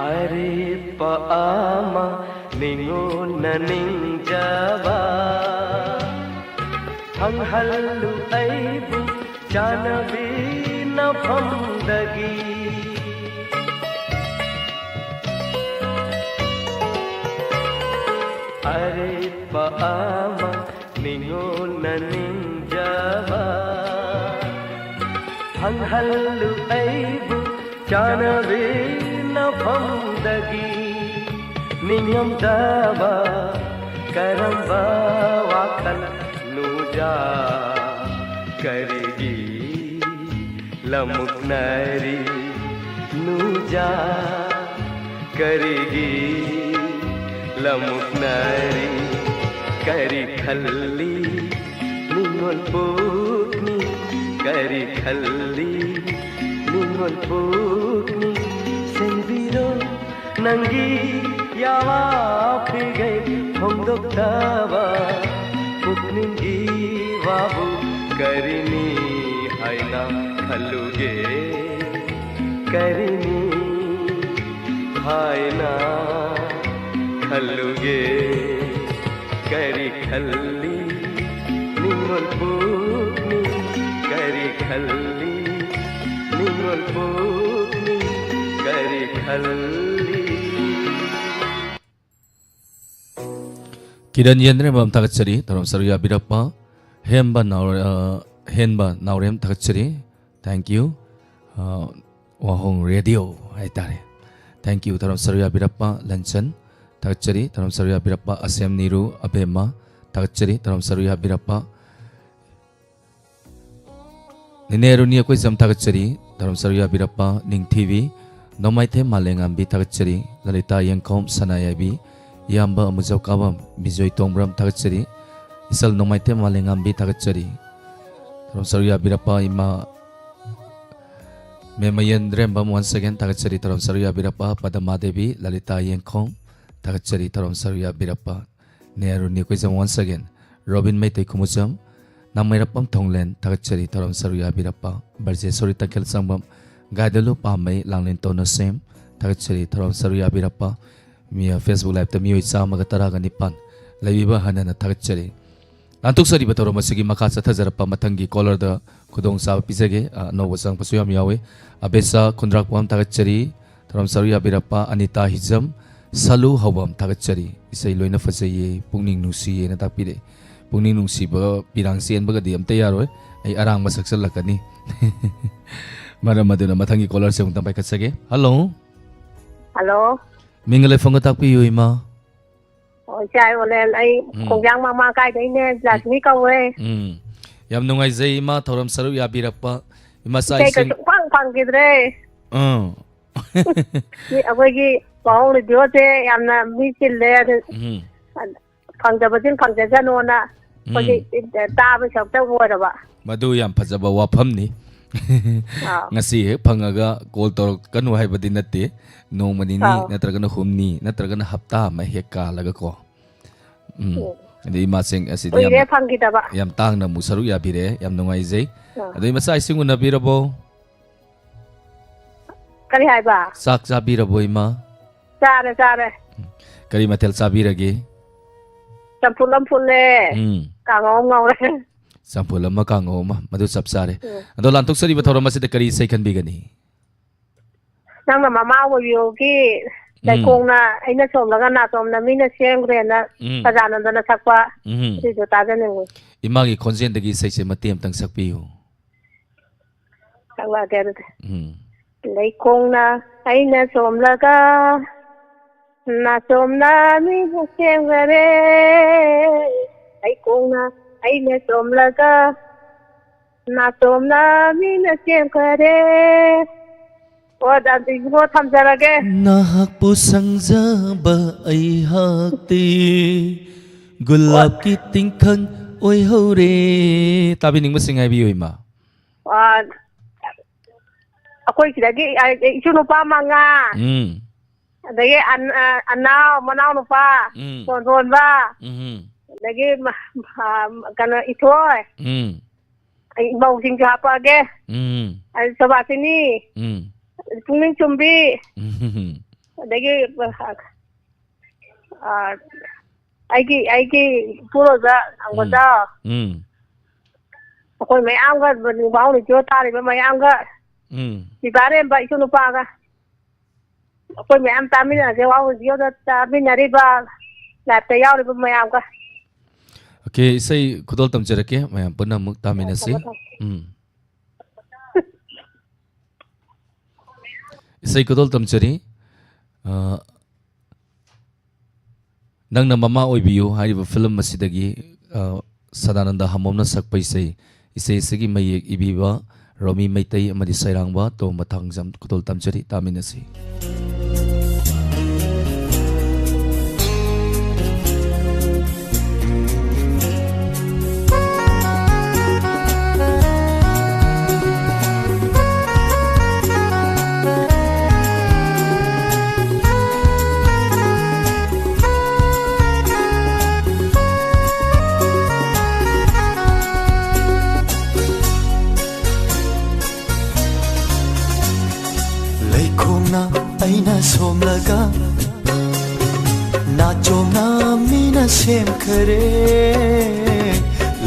ꯑꯔꯦꯞꯄ ꯑꯃ ꯅꯤꯡꯉꯣꯟꯅ ꯅꯤꯡꯖꯕ ꯐꯪꯍꯜꯂꯨ ꯑꯩꯕꯨ꯫ ꯆꯥꯟꯅꯕꯤ ꯅꯐꯝꯗꯒꯤ ꯑꯔꯦꯞꯄ ꯑꯃ ꯅꯤꯡꯉꯣꯟꯅ ꯅꯤꯡꯖꯕ ꯐꯪꯍꯜꯂꯨ ꯑꯩꯕꯨ ꯆꯥꯟꯅꯕꯤ ꯅꯐꯝꯗꯒꯤ ꯅꯤꯡꯉꯝꯗꯕ ꯀꯔꯝꯕ ꯋꯥꯈꯜ ꯅꯨꯖꯥ ꯀꯔꯤꯒꯤ ꯂꯃꯨꯛꯅꯔꯤ ꯅꯨꯖꯥ ꯀꯔꯤꯒꯤ ꯂꯃꯨꯛꯅꯔꯤ ꯀꯔꯤ ꯈꯜꯂꯤ ꯅꯤꯡꯉꯣꯜ ꯄꯨꯛꯅꯤ ꯀꯔꯤ ꯈꯜꯂꯤ ꯅꯤꯡꯉꯣꯜ ꯄꯨꯛꯅꯤ ꯁꯦꯡꯕꯤꯔꯣ ꯅꯪꯒꯤ ꯌꯥꯋꯥ ꯐꯤꯒꯩ ꯐꯣꯡꯗꯣꯛꯇꯕ ꯄꯨꯛꯅꯤꯡꯒꯤ ꯋꯥꯕꯨ ꯀꯔꯤꯅꯤ ꯍꯥꯏꯅ ꯈꯜꯂꯨꯒꯦ ꯀꯔꯤꯅꯤ ꯍꯥꯏꯅ ꯈꯜꯂꯨꯒꯦ ꯀꯔꯤ ꯈꯜꯂꯤ ꯅꯤꯡꯉꯣꯜ ꯄꯨꯛꯅꯤ ꯀꯔꯤ ꯈꯜꯂꯤ ꯅꯤꯡꯉꯣꯜ ꯄꯨꯛꯅꯤ ꯀꯔꯤ ꯈꯜꯂꯤ ꯀꯤꯔꯟ ꯌꯦꯟꯗ꯭ꯔꯦꯝꯕꯝ ꯊꯥꯒꯠꯆꯔꯤ, ꯇꯧꯔꯝ ꯁꯔꯨꯛ ꯌꯥꯕꯤꯔꯛꯄ꯫ ꯍꯦꯝꯕ ꯅꯥꯎꯔꯦ-, ꯑ, ꯍꯦꯟꯕ ꯅꯥꯎꯔꯦꯝ ꯊꯥꯒꯠꯆꯔꯤ꯫ Thank you꯫ ꯑ, ꯋꯥꯍꯣꯡ ꯔꯦꯗꯤꯑꯣ ꯍꯥꯏꯇꯥꯔꯦ꯫ Thank you꯫ ꯇꯧꯔꯝ ꯁꯔꯨꯛ ꯌꯥꯕꯤꯔꯛꯄ ꯂꯟꯆꯟ ꯊꯥꯒꯠꯆꯔꯤ꯫ ꯇꯧꯔꯝ ꯁꯔꯨꯛ ꯌꯥꯕꯤꯔꯛꯄ ꯑꯁꯦꯝ ꯅꯤꯔꯨ ꯑꯕꯦꯝꯃ ꯊꯥꯒꯠꯆꯔꯤ꯫ ꯇꯧꯔꯝ ꯁꯔꯨꯛ ꯌꯥꯕꯤꯔꯛꯄ ꯅꯤꯅꯦ ꯑꯔꯨꯅꯤ ꯑꯩꯈꯣꯏ ꯖꯝ ꯊꯥꯒꯠꯆꯔꯤ꯫ ꯇꯧꯔꯝ ꯁꯔꯨꯛ ꯌꯥꯕꯤꯔꯛꯄ ꯅꯤꯡꯊꯤꯕꯤ, ꯅꯣꯡꯃꯥꯏꯊꯦꯝ ꯃꯥꯂꯦꯉꯥꯝꯕꯤ ꯊꯥꯒꯠꯆꯔꯤ꯫ ꯂꯂꯤꯇꯥ ꯌꯦꯡꯈꯣꯝ ꯁꯅꯥꯌꯥꯏꯕꯤ, ꯏꯌꯥꯝꯕ ꯑꯃꯨꯖꯧ ꯀꯥꯕꯝ ꯕꯤꯖꯣꯏ ꯇꯣꯡꯕ꯭ꯔꯝ ꯊꯥꯒꯠꯆꯔꯤ꯫ ꯏꯆꯜ ꯅꯣꯡꯃꯥꯏꯊꯦꯝ ꯃꯥꯂꯦꯉꯥꯝꯕꯤ ꯊꯥꯒꯠꯆꯔꯤ꯫ ꯇꯧꯔꯝ ꯁꯔꯨꯛ ꯌꯥꯕꯤꯔꯛꯄ ꯏꯃꯥ ꯃꯦꯃꯌꯦꯟꯗ꯭ꯔꯦꯝꯕꯝ once again ꯊꯥꯒꯠꯆꯔꯤ꯫ ꯇꯧꯔꯝ ꯁꯔꯨꯛ ꯌꯥꯕꯤꯔꯛꯄ ꯄꯗꯃꯥ ꯗꯦꯕꯤ, ꯂꯂꯤꯇꯥ ꯌꯦꯡꯈꯣꯝ ꯊꯥꯒꯠꯆꯔꯤ꯫ ꯇꯧꯔꯝ ꯁꯔꯨꯛ ꯌꯥꯕꯤꯔꯛꯄ ꯅꯦꯍꯔꯨ ꯅꯤꯀꯨꯏꯖꯝ once again, ꯔꯣꯕꯤꯟ ꯃꯩꯇꯩ ꯈꯨꯃꯨꯆꯝ, ꯅꯥꯃꯩꯔꯛꯄꯝ ꯊꯣꯡꯂꯦꯟ ꯊꯥꯒꯠꯆꯔꯤ꯫ ꯇꯧꯔꯝ ꯁꯔꯨꯛ ꯌꯥꯕꯤꯔꯛꯄ ꯕ꯭ꯔꯖꯦꯁꯣꯔꯤ ꯇꯈꯦꯜ ꯁꯪꯕꯝ, ꯒꯥꯏꯗꯂꯨ ꯄꯥꯝꯃꯩ, ꯂꯥꯡꯂꯦꯟ ꯇꯣꯅꯣꯁꯦꯝ ꯊꯥꯒꯠꯆꯔꯤ꯫ ꯇꯧꯔꯝ ꯁꯔꯨꯛ ꯌꯥꯕꯤꯔꯛꯄ ꯃꯤ-, Facebook Liveꯇ ꯃꯤꯑꯣꯏ ꯆꯥꯝꯃꯒ ꯇꯔꯥꯒ ꯅꯤꯄꯥꯟ ꯂꯩꯕꯤꯕ ꯍꯟꯅ ꯍꯟꯅ ꯊꯥꯒꯠꯆꯔꯤ꯫ ꯂꯥꯟꯊꯣꯛꯆꯔꯤꯕ ꯊꯧꯔꯝ ꯑꯁꯤꯒꯤ ꯃꯈꯥ ꯆꯠꯊꯖꯔꯛꯄ ꯃꯊꯪꯒꯤ caller ꯗ ꯈꯨꯗꯣꯡꯆꯥꯕ ꯄꯤꯖꯒꯦ꯫ ꯑ, ꯑꯅꯧꯕ ꯆꯪꯉꯛꯄꯁꯨ ꯌꯥꯝ ꯌꯥꯎꯏ꯫ ꯑꯕꯦꯁꯥ ꯈꯨꯟꯗ꯭ꯔꯥꯛꯄꯝ ꯊꯥꯒꯠꯆꯔꯤ꯫ ꯊꯧꯔꯝ ꯁꯔꯨꯛ ꯌꯥꯕꯤꯔꯛꯄ ꯑꯅꯤꯇꯥ ꯍꯤꯖꯝ, ꯁꯂꯨ ꯍꯧꯕꯝ ꯊꯥꯒꯠꯆꯔꯤ꯫ "ꯏꯁꯩ ꯂꯣꯏꯅ ꯐꯖꯩꯌꯦ, ꯄꯨꯛꯅꯤꯡ ꯅꯨꯡꯁꯤꯌꯦꯅ" ꯇꯥꯛꯄꯤꯔꯛꯏ꯫ ꯄꯨꯛꯅꯤꯡ ꯅꯨꯡꯁꯤꯕ ꯄꯤꯔꯥꯡ ꯆꯦꯟꯕꯒꯗꯤ ꯑꯝꯇ ꯌꯥꯔꯣꯏ꯫ ꯑꯩ ꯑꯔꯥꯡꯕ ꯁꯛꯆꯜꯂꯛꯀꯅꯤ꯫ ꯃꯔꯝ ꯑꯗꯨꯅ ꯃꯊꯪꯒꯤ caller ꯁꯦ ꯑꯃꯨꯛꯇꯪ ꯄꯥꯏꯈꯠꯆꯒꯦ꯫ Hello꯫ Hello꯫ ꯃꯤꯡꯒ ꯂꯩꯐꯝꯒ ꯇꯥꯛꯄꯤꯌꯨ, ꯏꯃꯥ꯫ ꯑꯣ, ꯏꯆꯥ ꯑꯣꯂꯦꯟ, ꯑꯩ ꯎꯝ꯫ ꯈꯣꯡꯖꯥꯡ ꯃꯃꯥ ꯀꯥꯏꯗꯩꯅꯦ, ꯎꯝ꯫ ꯂꯛꯁꯃꯤ ꯀꯧꯋꯦ꯫ ꯎꯝ꯫ ꯌꯥꯝ ꯅꯨꯡꯉꯥꯏꯖꯩ, ꯏꯃꯥ, ꯊꯧꯔꯝ ꯁꯔꯨꯛ ꯌꯥꯕꯤꯔꯛꯄ꯫ ꯏꯃꯥ, ꯆꯥꯛ ꯏꯁꯩꯒ ꯏꯁꯤꯡ? ꯁꯨꯡꯐꯪ ꯐꯪꯈꯤꯗ꯭ꯔꯦ꯫ ꯑꯥ꯫ ꯃꯤ ꯑꯩꯈꯣꯏꯒꯤ ꯄꯥꯎ ꯔꯦꯗꯤꯑꯣꯁꯦ ꯌꯥꯝꯅ ꯃꯤ ꯆꯤꯜꯂꯦ, ꯑꯗꯨ ꯎꯝ꯫ ꯐꯪꯗꯕꯁꯤꯡ ꯐꯪꯖꯁꯅꯣꯅ ꯑꯩꯈꯣꯏꯒꯤ ꯎꯝ꯫ ꯇꯥꯕ ꯁꯔꯨꯛꯇ ꯑꯣꯏꯔꯕ꯫ ꯃꯗꯨ ꯌꯥꯝ ꯐꯖꯕ ꯋꯥꯐꯝꯅꯤ꯫ ꯑꯥ꯫ ꯉꯁꯤ ꯍꯦꯛ ꯐꯪꯉꯒ call ꯇꯧꯔꯛꯀꯅꯨ ꯍꯥꯏꯕꯗꯤ ꯅꯠꯇꯦ꯫ ꯅꯣꯡꯃ ꯅꯤꯅꯤ ꯑꯥ꯫ ꯅꯠꯇ꯭ꯔꯒꯅ ꯍꯨꯝꯅꯤ ꯅꯠꯇ꯭ꯔꯒꯅ ꯍꯞꯇꯥ ꯑꯃ ꯍꯦꯛ ꯀꯥꯜꯂꯒꯀꯣ꯫ ꯎꯝ꯫ ꯎꯝ꯫ ꯑꯗꯩ ꯏꯃꯥꯁꯤꯡ ꯑꯁꯤꯗꯤ ꯀꯨꯏꯔꯦ ꯌꯥꯝꯅ, ꯐꯪꯈꯤꯗꯕ꯫ ꯌꯥꯝ ꯇꯥꯡꯅ ꯑꯃꯨꯛ ꯁꯔꯨꯛ ꯌꯥꯕꯤꯔꯛꯑꯦ꯫ ꯌꯥꯝ ꯅꯨꯡꯉꯥꯏꯖꯩ꯫ ꯑꯥ꯫ ꯑꯗꯩ ꯃꯆꯥ ꯏꯁꯤꯡ ꯎꯅꯕꯤꯔꯕꯣ? ꯀꯔꯤ ꯍꯥꯏꯕ? ꯆꯥꯛ ꯆꯥꯕꯤꯔꯕꯣ, ꯏꯃꯥ? ꯆꯥꯔꯦ, ꯆꯥꯔꯦ꯫ ꯎꯝ꯫ ꯀꯔꯤ ꯃꯊꯦꯜ ꯆꯥꯕꯤꯔꯒꯦ? ꯆꯝꯐꯨꯠ ꯑꯃ ꯐꯨꯠꯂꯦ꯫ ꯎꯝ꯫ ꯀꯥꯡꯍꯧ ꯑꯃ ꯉꯧꯔꯦ꯫ ꯆꯝꯐꯨꯠ ꯑꯃ, ꯀꯥꯡꯍꯧ ꯑꯃ, ꯃꯗꯨ ꯆꯞ ꯆꯥꯔꯦ꯫ ꯎꯝ꯫ ꯑꯗꯣ ꯂꯥꯟꯊꯣꯛꯆꯔꯤꯕ ꯎꯝ꯫ ꯊꯧꯔꯝ ꯑꯁꯤꯗ ꯀꯔꯤ ꯏꯁꯩ ꯈꯟꯕꯤꯒꯅꯤ? ꯅꯪꯅ ꯃꯃꯥ ꯑꯣꯏꯕꯤꯌꯣꯒꯤ ꯎꯝ꯫ ꯂꯩꯀꯣꯡꯅ ꯑꯩꯅ ꯁꯣꯝꯂꯒ ꯅꯥꯆꯣꯝꯅ ꯃꯤꯅ ꯁꯦꯝꯈ꯭ꯔꯦꯅ ꯎꯝ꯫ ꯁꯗꯥꯅꯟꯗꯅ ꯁꯛꯄ ꯎꯝ꯫ ꯑꯗꯨꯏꯗꯣ ꯇꯥꯖꯅꯤꯡꯉꯤ꯫ ꯏꯃꯥꯒꯤ ꯈꯣꯟꯖꯦꯜꯗꯒꯤ ꯏꯁꯩꯁꯦ ꯃꯇꯦꯛ ꯑꯃꯇꯪ ꯁꯛꯄꯤꯌꯨ꯫ ꯁꯛꯂꯛꯑꯒꯦ ꯑꯗꯨꯗꯤ꯫ ꯎꯝ꯫ ꯂꯩꯀꯣꯡꯅ ꯑꯩꯅ ꯁꯣꯝꯂꯒ ꯅꯥꯆꯣꯝꯅ ꯃꯤꯅ ꯁꯦꯝꯈꯔꯦ꯫ ꯂꯩꯀꯣꯡꯅ ꯑꯩꯅ ꯆꯣꯝꯂꯒ ꯅꯥꯆꯣꯝꯅ ꯃꯤꯅ ꯁꯦꯝꯈꯔꯦ꯫ ꯑꯣ, ꯑꯗꯨꯗꯤ ꯏꯕꯨꯡꯉꯣ ꯊꯝꯖꯔꯒꯦ꯫ ꯅꯍꯥꯛꯄꯨ ꯁꯪꯖꯕ ꯑꯩꯍꯥꯛꯇꯤ ꯒꯨꯂꯥꯞꯀꯤ ꯑꯣ꯫ ꯇꯤꯡꯈꯪ ꯑꯣꯏꯍꯧꯔꯦ꯫ ꯇꯥꯕꯤꯅꯤꯡꯕꯁꯤꯡ ꯍꯥꯏꯕꯤꯌꯨ, ꯏꯃꯥ꯫ ꯑ, ꯑꯩꯈꯣꯏ ꯁꯤꯗꯒꯤ, ꯑ, ꯏꯁꯨ ꯅꯨꯄꯥ ꯃꯉꯥ, ꯎꯝ꯫ ꯑꯗꯒꯤ ꯑꯟ-, ꯑ, ꯑꯅꯥꯎ, ꯃꯅꯥꯎ ꯅꯨꯄꯥ, ꯎꯝ꯫ ꯇꯣꯟꯊꯣꯟꯕ, ꯎꯝ꯫ ꯑꯗꯒꯤ ꯃ-, ꯑ, ꯀꯩꯅꯣ, ꯏꯊꯣꯏ, ꯎꯝ꯫ ꯑꯩ ꯃꯧꯁꯤꯡꯁꯨ ꯍꯥꯞꯄꯛꯑꯒꯦ꯫ ꯎꯝ꯫ ꯑꯗꯩ ꯁꯣꯕꯥꯁꯤꯅꯤ, ꯎꯝ꯫ ꯄꯨꯛꯅꯤꯡ ꯆꯨꯝꯕꯤ, ꯎꯝ꯫ ꯑꯗꯒꯤ, ꯑ, ꯑꯩꯒꯤ, ꯑꯩꯒꯤ ꯏꯄꯨꯔꯣꯏꯕ ꯎꯝ꯫ ꯑꯪꯒꯣꯖꯥ, ꯎꯝ꯫ ꯑꯩꯈꯣꯏ ꯃꯌꯥꯝꯒ, ꯅꯤꯡꯕꯥꯎ ꯔꯦꯗꯤꯑꯣ ꯇꯥꯔꯤꯕ ꯃꯌꯥꯝꯒ, ꯎꯝ꯫ ꯁꯤꯕꯥꯔꯦꯝꯕ ꯏꯁꯨ ꯅꯨꯄꯥꯒ, ꯑꯩꯈꯣꯏ ꯃꯌꯥꯝ ꯇꯥꯃꯤꯟꯅꯔꯒꯦ, ꯋꯥ ꯔꯦꯗꯤꯑꯣꯗ ꯇꯥꯃꯤꯟꯅꯔꯤꯕ, ꯂꯥꯏꯞꯇ ꯌꯥꯎꯔꯤꯕ ꯃꯌꯥꯝꯒ꯫ ꯑꯣꯀꯦ, ꯏꯁꯩ ꯈꯨꯗꯣꯜ ꯇꯝꯖꯔꯛꯀꯦ, ꯃꯌꯥꯝ ꯄꯨꯟꯅ ꯑꯃꯨꯛ ꯇꯥꯃꯤꯟꯅꯁꯤ꯫ ꯊꯝꯃꯣ, ꯊꯝꯃꯣ꯫ ꯎꯝ꯫ ꯏꯁꯩ ꯈꯨꯗꯣꯜ ꯇꯝꯖꯔꯤ꯫ ꯑ, ꯅꯪꯅ ꯃꯃꯥ ꯑꯣꯏꯕꯤꯌꯨ ꯍꯥꯏꯔꯤꯕ ꯐꯤꯂꯝ ꯑꯁꯤꯗꯒꯤ, ꯑ, ꯁꯗꯥꯅꯟꯗ ꯍꯥꯃꯣꯝꯅ ꯁꯛꯄ ꯏꯁꯩ, ꯏꯁꯩ ꯑꯁꯤꯒꯤ ꯃꯌꯦꯛ ꯏꯕꯤꯕ ꯔꯣꯃꯤ ꯃꯩꯇꯩ ꯑꯃꯗꯤ ꯁꯩꯔꯥꯡꯕ ꯇꯣꯝꯕ ꯊꯥꯡꯖꯝ꯫ ꯈꯨꯗꯣꯜ ꯇꯝꯖꯔꯤ, ꯇꯥꯃꯤꯟꯅꯁꯤ꯫ ꯂꯩꯈꯣꯡꯅ ꯑꯩꯅ ꯁꯣꯝꯂꯒ, ꯅꯥꯆꯣꯝꯅ ꯃꯤꯅ ꯁꯦꯝꯈꯔꯦ꯫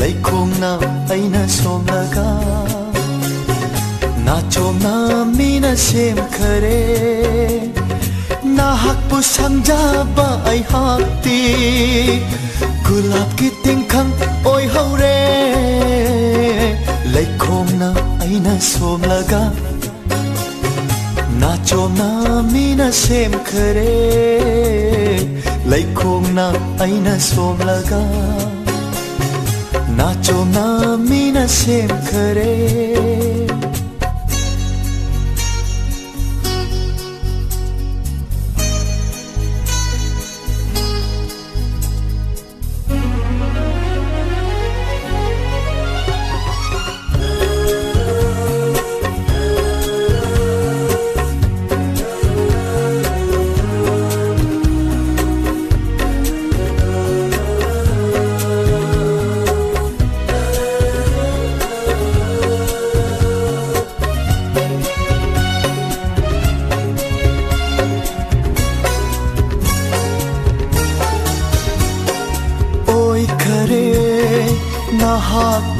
ꯂꯩꯈꯣꯡꯅ ꯑꯩꯅ ꯁꯣꯝꯂꯒ, ꯅꯥꯆꯣꯝꯅ ꯃꯤꯅ ꯁꯦꯝꯈꯔꯦ꯫ ꯅꯍꯥꯛꯄꯨ ꯁꯪꯖꯕ ꯑꯩꯍꯥꯛꯇꯤ ꯒꯨꯂꯥꯞꯀꯤ ꯇꯤꯡꯈꯪ ꯑꯣꯏꯍꯧꯔꯦ꯫ ꯂꯩꯈꯣꯝꯅ ꯑꯩꯅ ꯁꯣꯝꯂꯒ, ꯅꯥꯆꯣꯝꯅ ꯃꯤꯅ ꯁꯦꯝꯈꯔꯦ꯫ ꯂꯩꯈꯣꯝꯅ ꯑꯩꯅ ꯁꯣꯝꯂꯒ, ꯅꯥꯆꯣꯝꯅ ꯃꯤꯅ ꯁꯦꯝꯈꯔꯦ꯫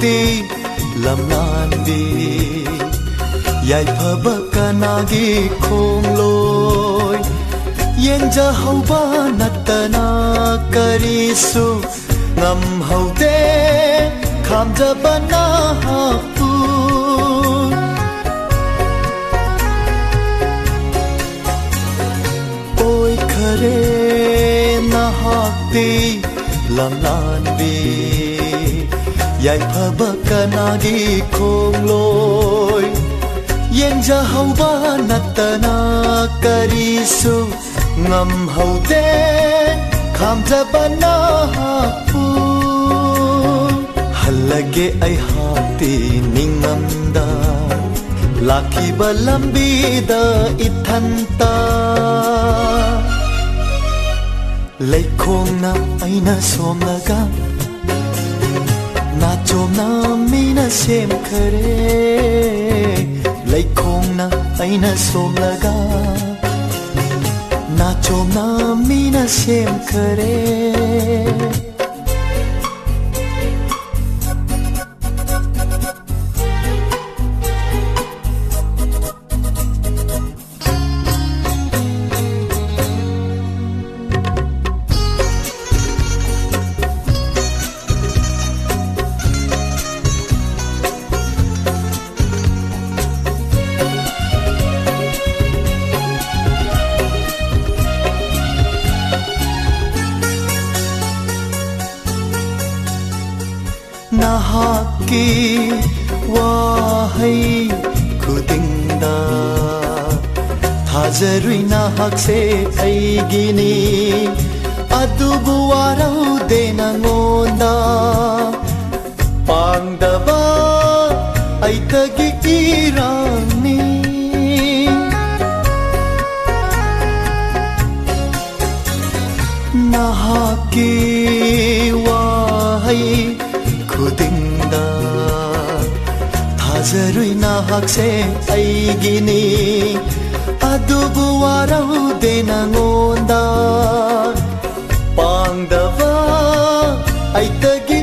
ꯇꯤ ꯂꯝꯂꯥꯟꯕꯤ, ꯌꯥꯏꯐꯕ ꯀꯅꯥꯒꯤ ꯈꯣꯡꯂꯣꯏ? ꯌꯦꯡꯖꯍꯧꯕ ꯅꯠꯇꯅ ꯀꯔꯤꯁꯨ ꯉꯝꯍꯧꯗꯦ, ꯈꯥꯝꯖꯕ ꯅꯍꯥꯛꯄꯨ꯫ ꯑꯣꯏꯈꯔꯦ ꯅꯍꯥꯛꯇꯤ ꯂꯝꯂꯥꯟꯕꯤ, ꯌꯥꯏꯐꯕ ꯀꯅꯥꯒꯤ ꯈꯣꯡꯂꯣꯏ? ꯌꯦꯡꯖꯍꯧꯕ ꯅꯠꯇꯅ ꯀꯔꯤꯁꯨ ꯉꯝꯍꯧꯗꯦ, ꯈꯥꯝꯖꯕ ꯅꯍꯥꯛꯄꯨ꯫ ꯍꯜꯂꯒꯦ ꯑꯩꯍꯥꯛꯇꯤ ꯅꯤꯡꯉꯝꯗ, ꯂꯥꯛꯈꯤꯕ ꯂꯝꯕꯤꯗ ꯏꯊꯟꯇ꯫ ꯂꯩꯈꯣꯡꯅ ꯑꯩꯅ ꯁꯣꯝꯂꯒ, ꯅꯥꯆꯣꯝꯅ ꯃꯤꯅ ꯁꯦꯝꯈꯔꯦ꯫ ꯂꯩꯈꯣꯡꯅ ꯑꯩꯅ ꯁꯣꯝꯂꯒ, ꯅꯥꯆꯣꯝꯅ ꯃꯤꯅ ꯁꯦꯝꯈꯔꯦ꯫ ꯅꯍꯥꯛꯀꯤ ꯋꯥꯍꯩ ꯈꯨꯗꯤꯡꯗ ꯊꯥꯖꯔꯨꯏ ꯅꯍꯥꯛꯁꯦ ꯑꯩꯒꯤꯅꯤ꯫ ꯑꯗꯨꯕꯨ ꯋꯥꯔꯧꯗꯦ ꯅꯉꯣꯟꯗ ꯄꯥꯡꯗꯕ ꯑꯩꯇꯒꯤ ꯏꯔꯥꯡꯅꯤ꯫ ꯅꯍꯥꯛꯀꯤ ꯋꯥꯍꯩ ꯈꯨꯗꯤꯡꯗ ꯊꯥꯖꯔꯨꯏ ꯅꯍꯥꯛꯁꯦ ꯑꯩꯒꯤꯅꯤ꯫ ꯑꯗꯨꯕꯨ ꯋꯥꯔꯧꯗꯦ ꯅꯉꯣꯟꯗ ꯄꯥꯡꯗꯕ ꯑꯩꯇꯒꯤ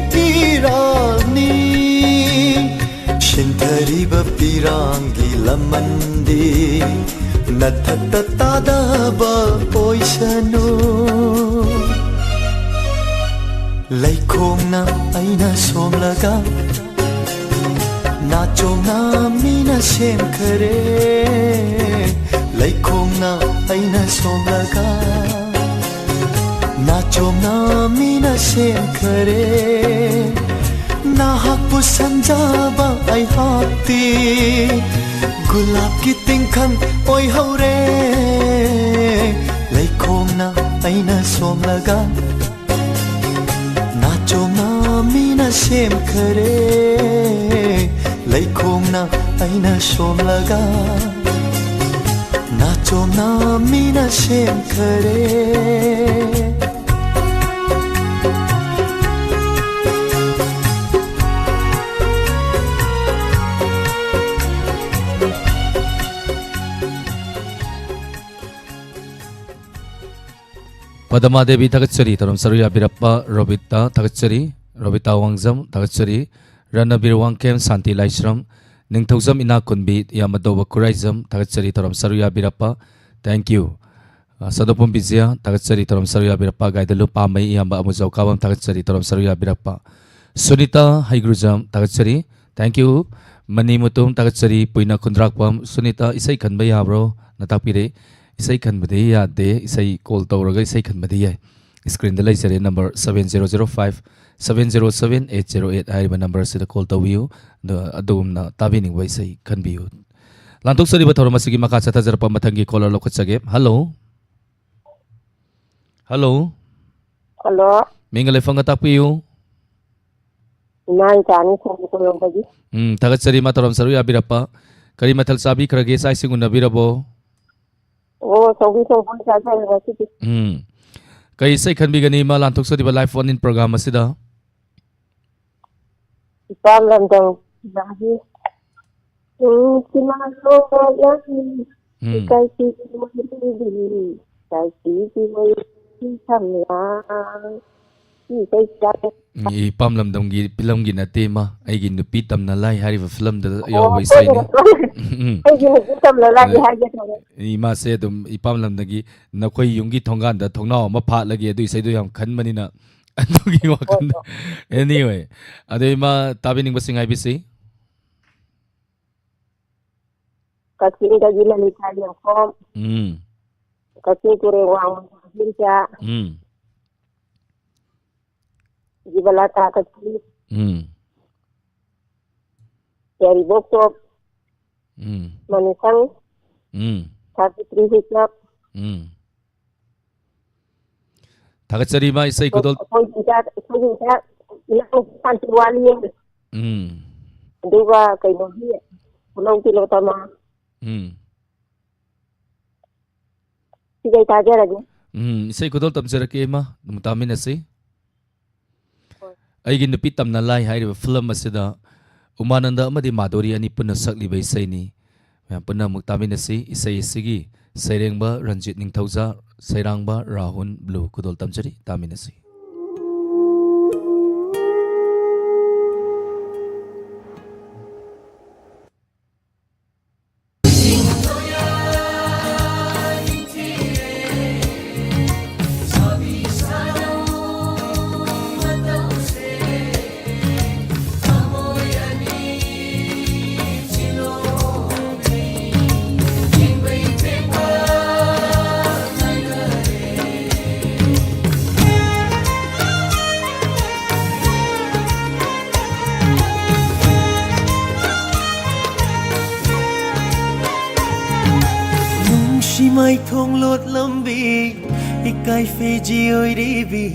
ꯏꯔꯥꯜꯅꯤ꯫ ꯄꯤꯕ ꯄꯤꯔꯥꯡꯒꯤ ꯂꯃꯟꯗꯤ ꯅꯊꯛꯇ ꯇꯥꯗꯕ ꯑꯣꯏꯁꯅꯨ꯫ ꯂꯩꯈꯣꯡꯅ ꯑꯩꯅ ꯁꯣꯝꯂꯒ ꯅꯥꯆꯣꯝꯅ ꯃꯤꯅ ꯁꯦꯝꯈꯔꯦ꯫ ꯂꯩꯈꯣꯡꯅ ꯑꯩꯅ ꯁꯣꯝꯂꯒ ꯅꯥꯆꯣꯝꯅ ꯃꯤꯅ ꯁꯦꯝꯈꯔꯦ꯫ ꯅꯍꯥꯛꯄꯨ ꯁꯟꯖꯥꯕ ꯑꯩꯍꯥꯛꯇꯤ ꯒꯨꯂꯥꯞꯀꯤ ꯇꯤꯡꯈꯪ ꯑꯣꯏꯍꯧꯔꯦ꯫ ꯂꯩꯈꯣꯡꯅ ꯑꯩꯅ ꯁꯣꯝꯂꯒ ꯅꯥꯆꯣꯝꯅ ꯃꯤꯅ ꯁꯦꯝꯈꯔꯦ꯫ ꯂꯩꯈꯣꯡꯅ ꯑꯩꯅ ꯁꯣꯝꯂꯒ ꯅꯥꯆꯣꯝꯅ ꯃꯤꯅ ꯁꯦꯝꯈꯔꯦ꯫ ꯄꯗꯃꯥ ꯗꯦꯕꯤ ꯊꯥꯒꯠꯆꯔꯤ, ꯇꯧꯔꯝ ꯁꯔꯨ ꯌꯥꯕꯤꯔꯛꯄ꯫ ꯔꯣꯕꯤꯇꯥ ꯊꯥꯒꯠꯆꯔꯤ, ꯔꯣꯕꯤꯇꯥ ꯋꯥꯡꯖꯝ ꯊꯥꯒꯠꯆꯔꯤ, ꯔꯅꯕꯤꯔ ꯋꯥꯡꯈꯦꯝ, ꯁꯥꯟꯇꯤ ꯂꯥꯏꯁ꯭ꯔꯝ, ꯅꯤꯡꯊꯧꯖꯝ ꯏꯅꯥꯛꯈꯨꯟꯕꯤ, ꯏꯌꯥꯝꯕ ꯗꯣꯕ ꯈꯨꯔꯥꯏꯖꯝ ꯊꯥꯒꯠꯆꯔꯤ, ꯇꯧꯔꯝ ꯁꯔꯨ ꯌꯥꯕꯤꯔꯛꯄ꯫ Thank you꯫ ꯑ, ꯁꯗꯣꯄꯨꯝ ꯕꯤꯖꯌ ꯊꯥꯒꯠꯆꯔꯤ, ꯇꯧꯔꯝ ꯁꯔꯨ ꯌꯥꯕꯤꯔꯛꯄ꯫ ꯒꯥꯏꯗꯂꯨ ꯄꯥꯝꯃꯩ, ꯏꯌꯥꯝꯕ ꯑꯃꯨꯖꯥꯎ ꯀꯥꯕꯝ ꯊꯥꯒꯠꯆꯔꯤ, ꯇꯧꯔꯝ ꯁꯔꯨ ꯌꯥꯕꯤꯔꯛꯄ꯫ ꯁꯨꯅꯤꯇꯥ ꯍꯩꯒ꯭ꯔꯨꯖꯝ ꯊꯥꯒꯠꯆꯔꯤ, thank you꯫ ꯃꯅꯤ ꯃꯨꯇꯨꯝ ꯊꯥꯒꯠꯆꯔꯤ, ꯄꯨꯏꯅ ꯈꯨꯟꯗ꯭ꯔꯥꯛꯄꯝ꯫ ꯁꯨꯅꯤꯇꯥ, ꯏꯁꯩ ꯈꯟꯕ ꯌꯥꯕ꯭ꯔꯣ? ꯅ ꯇꯥꯛꯄꯤꯔꯦ꯫ ꯏꯁꯩ ꯈꯟꯕꯗꯤ ꯌꯥꯗꯦ, ꯏꯁꯩ call ꯇꯧꯔꯒ ꯏꯁꯩ ꯈꯟꯕꯗꯤ ꯌꯥꯏ꯫ Screenꯗ ꯂꯩꯖꯔꯦ, number seven zero zero five seven zero seven eight zero eight ꯍꯥꯏꯔꯤꯕ number ꯑꯁꯤꯗ call ꯇꯧꯕꯤꯌꯨ꯫ ꯑꯗꯨꯒ ꯑꯗꯣꯝꯅ ꯇꯥꯕꯤꯅꯤꯡꯕ ꯏꯁꯩ ꯈꯟꯕꯤꯌꯨ꯫ ꯂꯥꯟꯊꯣꯛꯆꯔꯤꯕ ꯊꯧꯔꯝ ꯑꯁꯤꯒꯤ ꯃꯈꯥ ꯆꯠꯊꯖꯔꯛꯄ ꯃꯊꯪꯒꯤ caller ꯂꯧꯈꯠꯆꯒꯦ꯫ Hello꯫ Hello꯫ Hello꯫ ꯃꯤꯡꯒ ꯂꯩꯐꯝꯒ ꯇꯥꯛꯄꯤꯌꯨ꯫ ꯏꯃꯥ ꯏꯆꯥꯅꯤ ꯁꯣꯝ ꯀꯣꯂꯣꯝꯗꯒꯤ꯫ ꯎꯝ, ꯊꯥꯒꯠꯆꯔꯤ, ꯏꯃꯥ, ꯊꯧꯔꯝ ꯁꯔꯨꯛ ꯌꯥꯕꯤꯔꯛꯄ꯫ ꯀꯔꯤ ꯃꯊꯦꯜ ꯆꯥꯕꯤꯈ꯭ꯔꯒꯦ? ꯆꯥꯛ ꯏꯁꯤꯡ ꯎꯅꯕꯤꯔꯕꯣ? ꯑꯣ, ꯁꯧꯒ꯭ꯔꯤ ꯊꯣꯡꯕ ꯑꯣꯏꯅ ꯆꯥꯖꯔꯦ ꯉꯁꯤꯗꯤ꯫ ꯎꯝ꯫ ꯀꯔꯤ ꯏꯁꯩ ꯈꯟꯕꯤꯒꯅꯤ, ꯏꯃꯥ? ꯂꯥꯟꯊꯣꯛꯆꯔꯤꯕ Live Phone In program ꯑꯁꯤꯗ꯫ ꯏꯄꯥꯝ ꯂꯝꯗꯝ ꯐꯤꯂꯝꯒꯤ ꯅꯨꯡꯁꯤ ꯃꯥꯡꯂꯣꯝꯗ ꯎꯝ꯫ ꯏꯀꯥꯏ ꯄꯤꯕꯤ ꯃꯣꯏꯔꯤꯕꯤ, ꯏꯀꯥꯏ ꯄꯤꯕꯤ ꯃꯣꯏꯔꯤꯕꯤ ꯁꯝꯂꯥꯡ꯫ ꯏꯁꯩ ꯇꯥꯏ꯫ ꯎꯝ, ꯏꯄꯥꯝ ꯂꯝꯗꯝꯒꯤ ꯐꯤꯂꯝꯒꯤ ꯅꯠꯇꯦ, ꯏꯃꯥ, ꯑꯩꯒꯤ ꯅꯨꯄꯤ ꯇꯝꯅ ꯂꯥꯏ ꯍꯥꯏꯔꯤꯕ ꯐꯤꯂꯝꯗ ꯌꯥꯎꯕ ꯏꯁꯩꯅꯤ꯫ ꯎꯝ꯫ ꯑꯩꯒꯤ ꯅꯨꯄꯤ ꯇꯝꯅ ꯂꯥꯏ ꯍꯥꯏꯒꯦ ꯇꯧꯔꯦ꯫ ꯏꯃꯥꯁꯦ ꯑꯗꯨꯝ ꯏꯄꯥꯝ ꯂꯝꯗꯒꯤ ꯅꯈꯣꯏ ꯌꯨꯝꯒꯤ ꯊꯣꯡꯒꯥꯟꯗ ꯊꯣꯡꯅꯥꯎ ꯑꯃ ꯐꯥꯠꯂꯒꯦ ꯑꯗꯨ ꯏꯁꯩꯗꯣ ꯌꯥꯝ ꯈꯟꯕꯅꯤꯅ ꯑꯗꯨꯒꯤ ꯋꯥꯈꯜꯗ꯫ Anyway, ꯑꯗꯣ ꯏꯃꯥ, ꯇꯥꯕꯤꯅꯤꯡꯕꯁꯤꯡ ꯍꯥꯏꯕꯤꯁꯤ꯫ ꯀꯛꯆꯤꯡꯗꯒꯤ ꯂꯂꯤꯇꯥ ꯌꯦꯡꯈꯣꯝ꯫ ꯎꯝ꯫ ꯀꯛꯆꯤꯡ ꯇꯨꯔꯦꯜ ꯋꯥꯡꯃ ꯏꯆꯥ꯫ ꯎꯝ꯫ ꯖꯤꯕꯂꯥꯇꯥ ꯀꯛꯆꯤꯡ꯫ ꯎꯝ꯫ ꯌꯥꯏꯔꯤꯄꯣꯛ ꯇꯣꯞ꯫ ꯎꯝ꯫ ꯃꯅꯤꯁꯪ꯫ ꯎꯝ꯫ ꯁꯥꯕꯤꯇ꯭ꯔꯤ ꯍꯨꯏꯆꯞ꯫ ꯎꯝ꯫ ꯊꯥꯒꯠꯆꯔꯤ ꯏꯃꯥ, ꯏꯁꯩ ꯈꯨꯗꯣꯜ꯫ ꯑꯩꯈꯣꯏꯒꯤ ꯏꯆꯥ, ꯑꯩꯈꯣꯏꯒꯤ ꯏꯆꯥ, ꯏꯅꯥꯎ ꯁꯥꯟꯇꯤ ꯋꯥꯠꯂꯤ꯫ ꯎꯝ꯫ ꯑꯗꯨꯒ ꯀꯩꯅꯣꯒꯤ ꯈꯨꯅꯧ ꯇꯤꯂꯣꯇꯃꯥ꯫ ꯎꯝ꯫ ꯁꯤꯒꯩ ꯇꯥꯖꯔꯒꯦ꯫ ꯎꯝ, ꯏꯁꯩ ꯈꯨꯗꯣꯜ ꯇꯝꯖꯔꯛꯀꯦ ꯏꯃꯥ, ꯑꯗꯨꯝ ꯇꯥꯃꯤꯟꯅꯁꯤ꯫ ꯍꯣꯏ꯫ ꯑꯩꯒꯤ ꯅꯨꯄꯤ ꯇꯝꯅ ꯂꯥꯏ ꯍꯥꯏꯔꯤꯕ ꯐꯤꯂꯝ ꯑꯁꯤꯗ ꯎꯃꯥꯅꯟꯗ ꯑꯃꯗꯤ ꯃꯥꯙꯨꯔꯤ ꯑꯅꯤ ꯄꯨꯟꯅ ꯁꯛꯂꯤꯕ ꯏꯁꯩꯅꯤ꯫ ꯃꯌꯥꯝ ꯄꯨꯟꯅ ꯑꯃꯨꯛ ꯇꯥꯃꯤꯟꯅꯁꯤ꯫ ꯏꯁꯩ ꯑꯁꯤꯒꯤ ꯁꯩꯔꯦꯡꯕ ꯔꯟꯖꯤꯠ ꯅꯤꯡꯊꯧꯖꯥ, ꯁꯩꯔꯥꯡꯕ ꯔꯥꯍꯨꯜ ꯕ꯭ꯂꯨ꯫ ꯈꯨꯗꯣꯜ ꯇꯝꯖꯔꯤ, ꯇꯥꯃꯤꯟꯅꯁꯤ꯫ ꯅꯨꯡꯁꯤ ꯃꯥꯏꯊꯣꯡ ꯂꯣꯠꯂꯝꯕꯤ, ꯏꯀꯥꯏ ꯐꯤꯖꯤ ꯑꯣꯏꯔꯤꯕꯤ,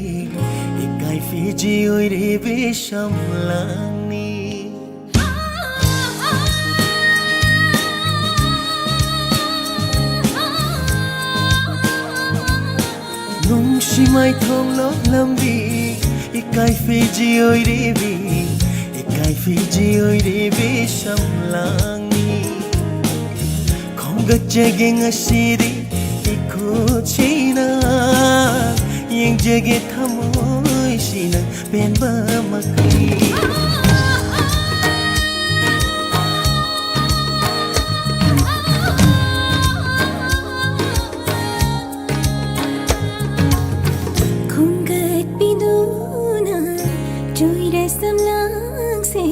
ꯏꯀꯥꯏ ꯐꯤꯖꯤ ꯑꯣꯏꯔꯤꯕꯤ ꯁꯝꯂꯥꯡꯅꯤ꯫ ꯅꯨꯡꯁꯤ ꯃꯥꯏꯊꯣꯡ ꯂꯣꯠꯂꯝꯕꯤ, ꯏꯀꯥꯏ ꯐꯤꯖꯤ ꯑꯣꯏꯔꯤꯕꯤ, ꯏꯀꯥꯏ ꯐꯤꯖꯤ ꯑꯣꯏꯔꯤꯕꯤ ꯁꯝꯂꯥꯡꯅꯤ꯫ ꯈꯣꯝꯒꯠꯆꯒꯦ ꯉꯁꯤꯗꯤ ꯏꯈꯨꯠꯁꯤꯅ, ꯌꯦꯡꯖꯒꯦ ꯊꯃꯣꯏ ꯄꯦꯟꯕ ꯃꯈꯩ꯫ ꯈꯣꯝꯒꯠꯄꯤꯗꯨꯅ ꯆꯣꯏꯔ ꯁꯝꯂꯥꯡꯁꯦ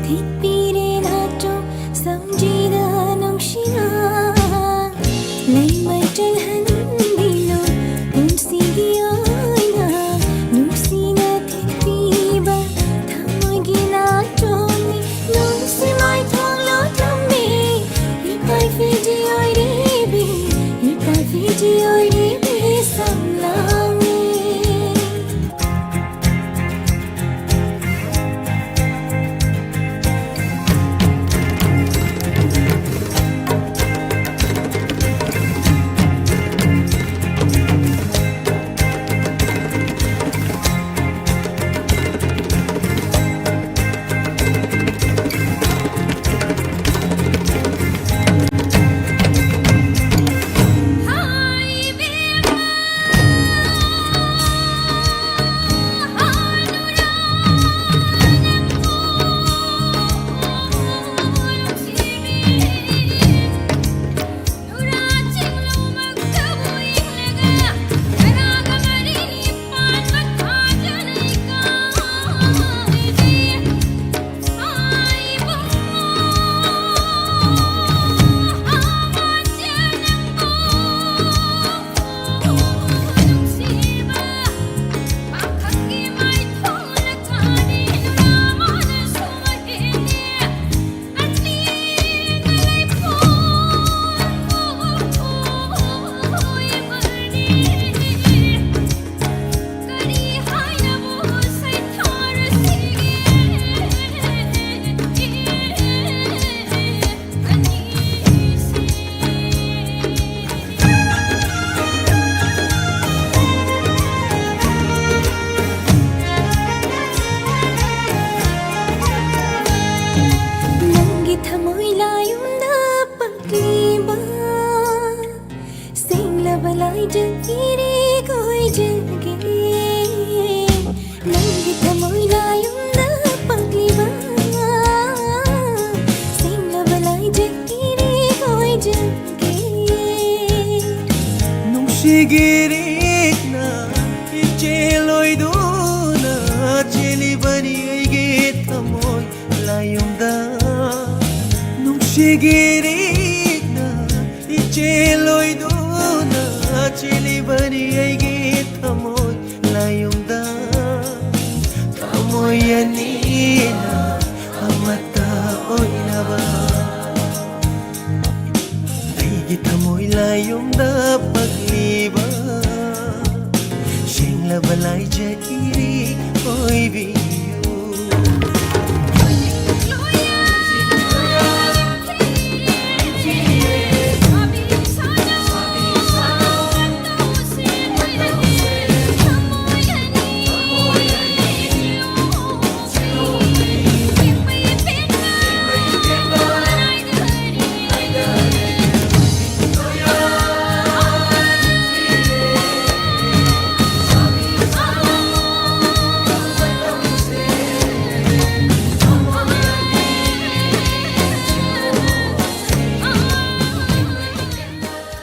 ꯊꯤꯠꯄꯤꯔꯦ ꯅꯥꯆꯣꯝ ꯁꯝꯖꯤꯗ ꯅꯨꯡꯁꯤꯅ꯫ ꯂꯩꯃꯩ ꯆꯜꯍꯟꯕꯤꯅꯨ ꯄꯨꯟꯁꯤꯒꯤ ꯑꯣꯏꯅ ꯅꯨꯡꯁꯤꯅ ꯊꯤꯠꯄꯤꯕ ꯊꯃꯣꯏꯒꯤ ꯅꯥꯆꯣꯝꯅꯤ꯫ ꯅꯨꯡꯁꯤ ꯃꯥꯏꯊꯣꯡ ꯂꯣꯠꯂꯝꯃꯤ ꯏꯄꯥ ꯐꯤꯖꯤ ꯑꯣꯏꯔꯤꯕꯤ, ꯏꯄꯥ ꯐꯤꯖꯤ ꯑꯣꯏꯔꯤꯕꯤ ꯁꯝꯂꯥꯡꯅꯤ꯫ ꯅꯪꯒꯤ ꯊꯃꯣꯏ ꯂꯥꯌꯨꯝꯗ ꯄꯛꯂꯤꯕ ꯁꯦꯡꯂꯕ ꯂꯥꯏꯖ ꯏꯔꯤꯛ ꯑꯣꯏꯖꯒꯦ꯫ ꯅꯪꯒꯤ ꯅꯨꯡꯁꯤꯒꯤꯔꯤꯛꯅ ꯏꯆꯦꯜ ꯑꯣꯏꯗꯨꯅ ꯆꯦꯜꯂꯤꯕꯅꯤ ꯑꯩꯒꯤ ꯊꯃꯣꯏ ꯂꯥꯏꯌꯨꯝꯗ꯫ ꯅꯨꯡꯁꯤꯒꯤꯔꯤꯛꯅ ꯏꯆꯦꯜ ꯑꯣꯏꯗꯨꯅ ꯆꯦꯜꯂꯤꯕꯅꯤ ꯑꯩꯒꯤ ꯊꯃꯣꯏ ꯂꯥꯏꯌꯨꯝꯗ꯫ ꯊꯃꯣꯏ ꯑꯅꯤꯅ ꯑꯃꯠꯇ ꯑꯣꯏꯅꯕ꯫ ꯑꯩꯒꯤ ꯊꯃꯣꯏ ꯂꯥꯏꯌꯨꯝꯗ ꯄꯛꯂꯤꯕ ꯁꯦꯡꯂꯕ ꯂꯥꯏꯖ ꯏꯔꯤ ꯑꯣꯏꯕꯤꯌꯨ꯫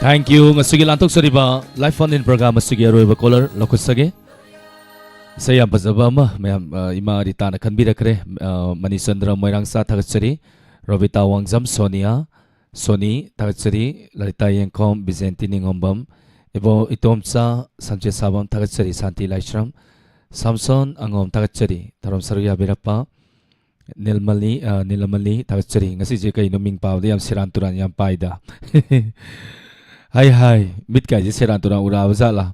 Thank you. ꯉꯁꯤꯒꯤ ꯂꯥꯟꯊꯣꯛꯆꯔꯤꯕ Live Phone In Program ꯑꯁꯤꯒꯤ ꯑꯔꯣꯏꯕ caller ꯂꯧꯈꯠꯆꯒꯦ꯫ ꯏꯁꯩ ꯌꯥꯝ ꯐꯖꯕ ꯑꯃ ꯃꯌꯥꯝ, ꯑ, ꯏꯃꯥ ꯔꯤꯇꯥꯅ ꯈꯟꯕꯤꯔꯛꯈ꯭ꯔꯦ꯫ ꯑ, ꯃꯅꯤꯆꯟꯗ꯭ꯔ ꯃꯣꯏꯔꯥꯡꯆꯥ ꯊꯥꯒꯠꯆꯔꯤ, ꯔꯣꯕꯤꯇꯥ ꯋꯥꯡꯖꯝ, ꯁꯣꯅꯤꯌꯥ, ꯁꯣꯅꯤ ꯊꯥꯒꯠꯆꯔꯤ, ꯂꯂꯤꯇꯥ ꯌꯦꯡꯈꯣꯝ, ꯕꯤꯖꯦꯟꯇꯤ ꯅꯤꯉꯣꯝꯕꯝ, ꯏꯕꯣ ꯏꯇꯣꯝꯆꯥ, ꯁꯝꯆꯦꯠ ꯁꯥꯕꯝ ꯊꯥꯒꯠꯆꯔꯤ, ꯁꯥꯟꯇꯤ ꯂꯥꯏꯁ꯭ꯔꯝ, ꯁꯥꯝꯁꯣꯟ ꯑꯉꯣꯝ ꯊꯥꯒꯠꯆꯔꯤ, ꯊꯧꯔꯝ ꯁꯔꯨꯛ ꯌꯥꯕꯤꯔꯛꯄ, ꯅꯤꯜꯃꯂꯤ, ꯑ, ꯅꯤꯂꯃꯂꯤ ꯊꯥꯒꯠꯆꯔꯤ꯫ ꯉꯁꯤꯁꯦ ꯀꯩꯅꯣ ꯃꯤꯡ ꯄꯥꯕꯗ ꯌꯥꯝ ꯁꯦꯔꯥꯟ ꯇꯨꯔꯥꯟ ꯌꯥꯝ ꯄꯥꯏꯗ꯫ ꯍꯥꯏ ꯍꯥꯏ, ꯃꯤꯠꯀꯥꯏꯁꯦ ꯁꯦꯔꯥꯟ ꯇꯨꯔꯥꯟ ꯎꯔꯛꯑꯕ ꯖꯥꯠꯂꯥ?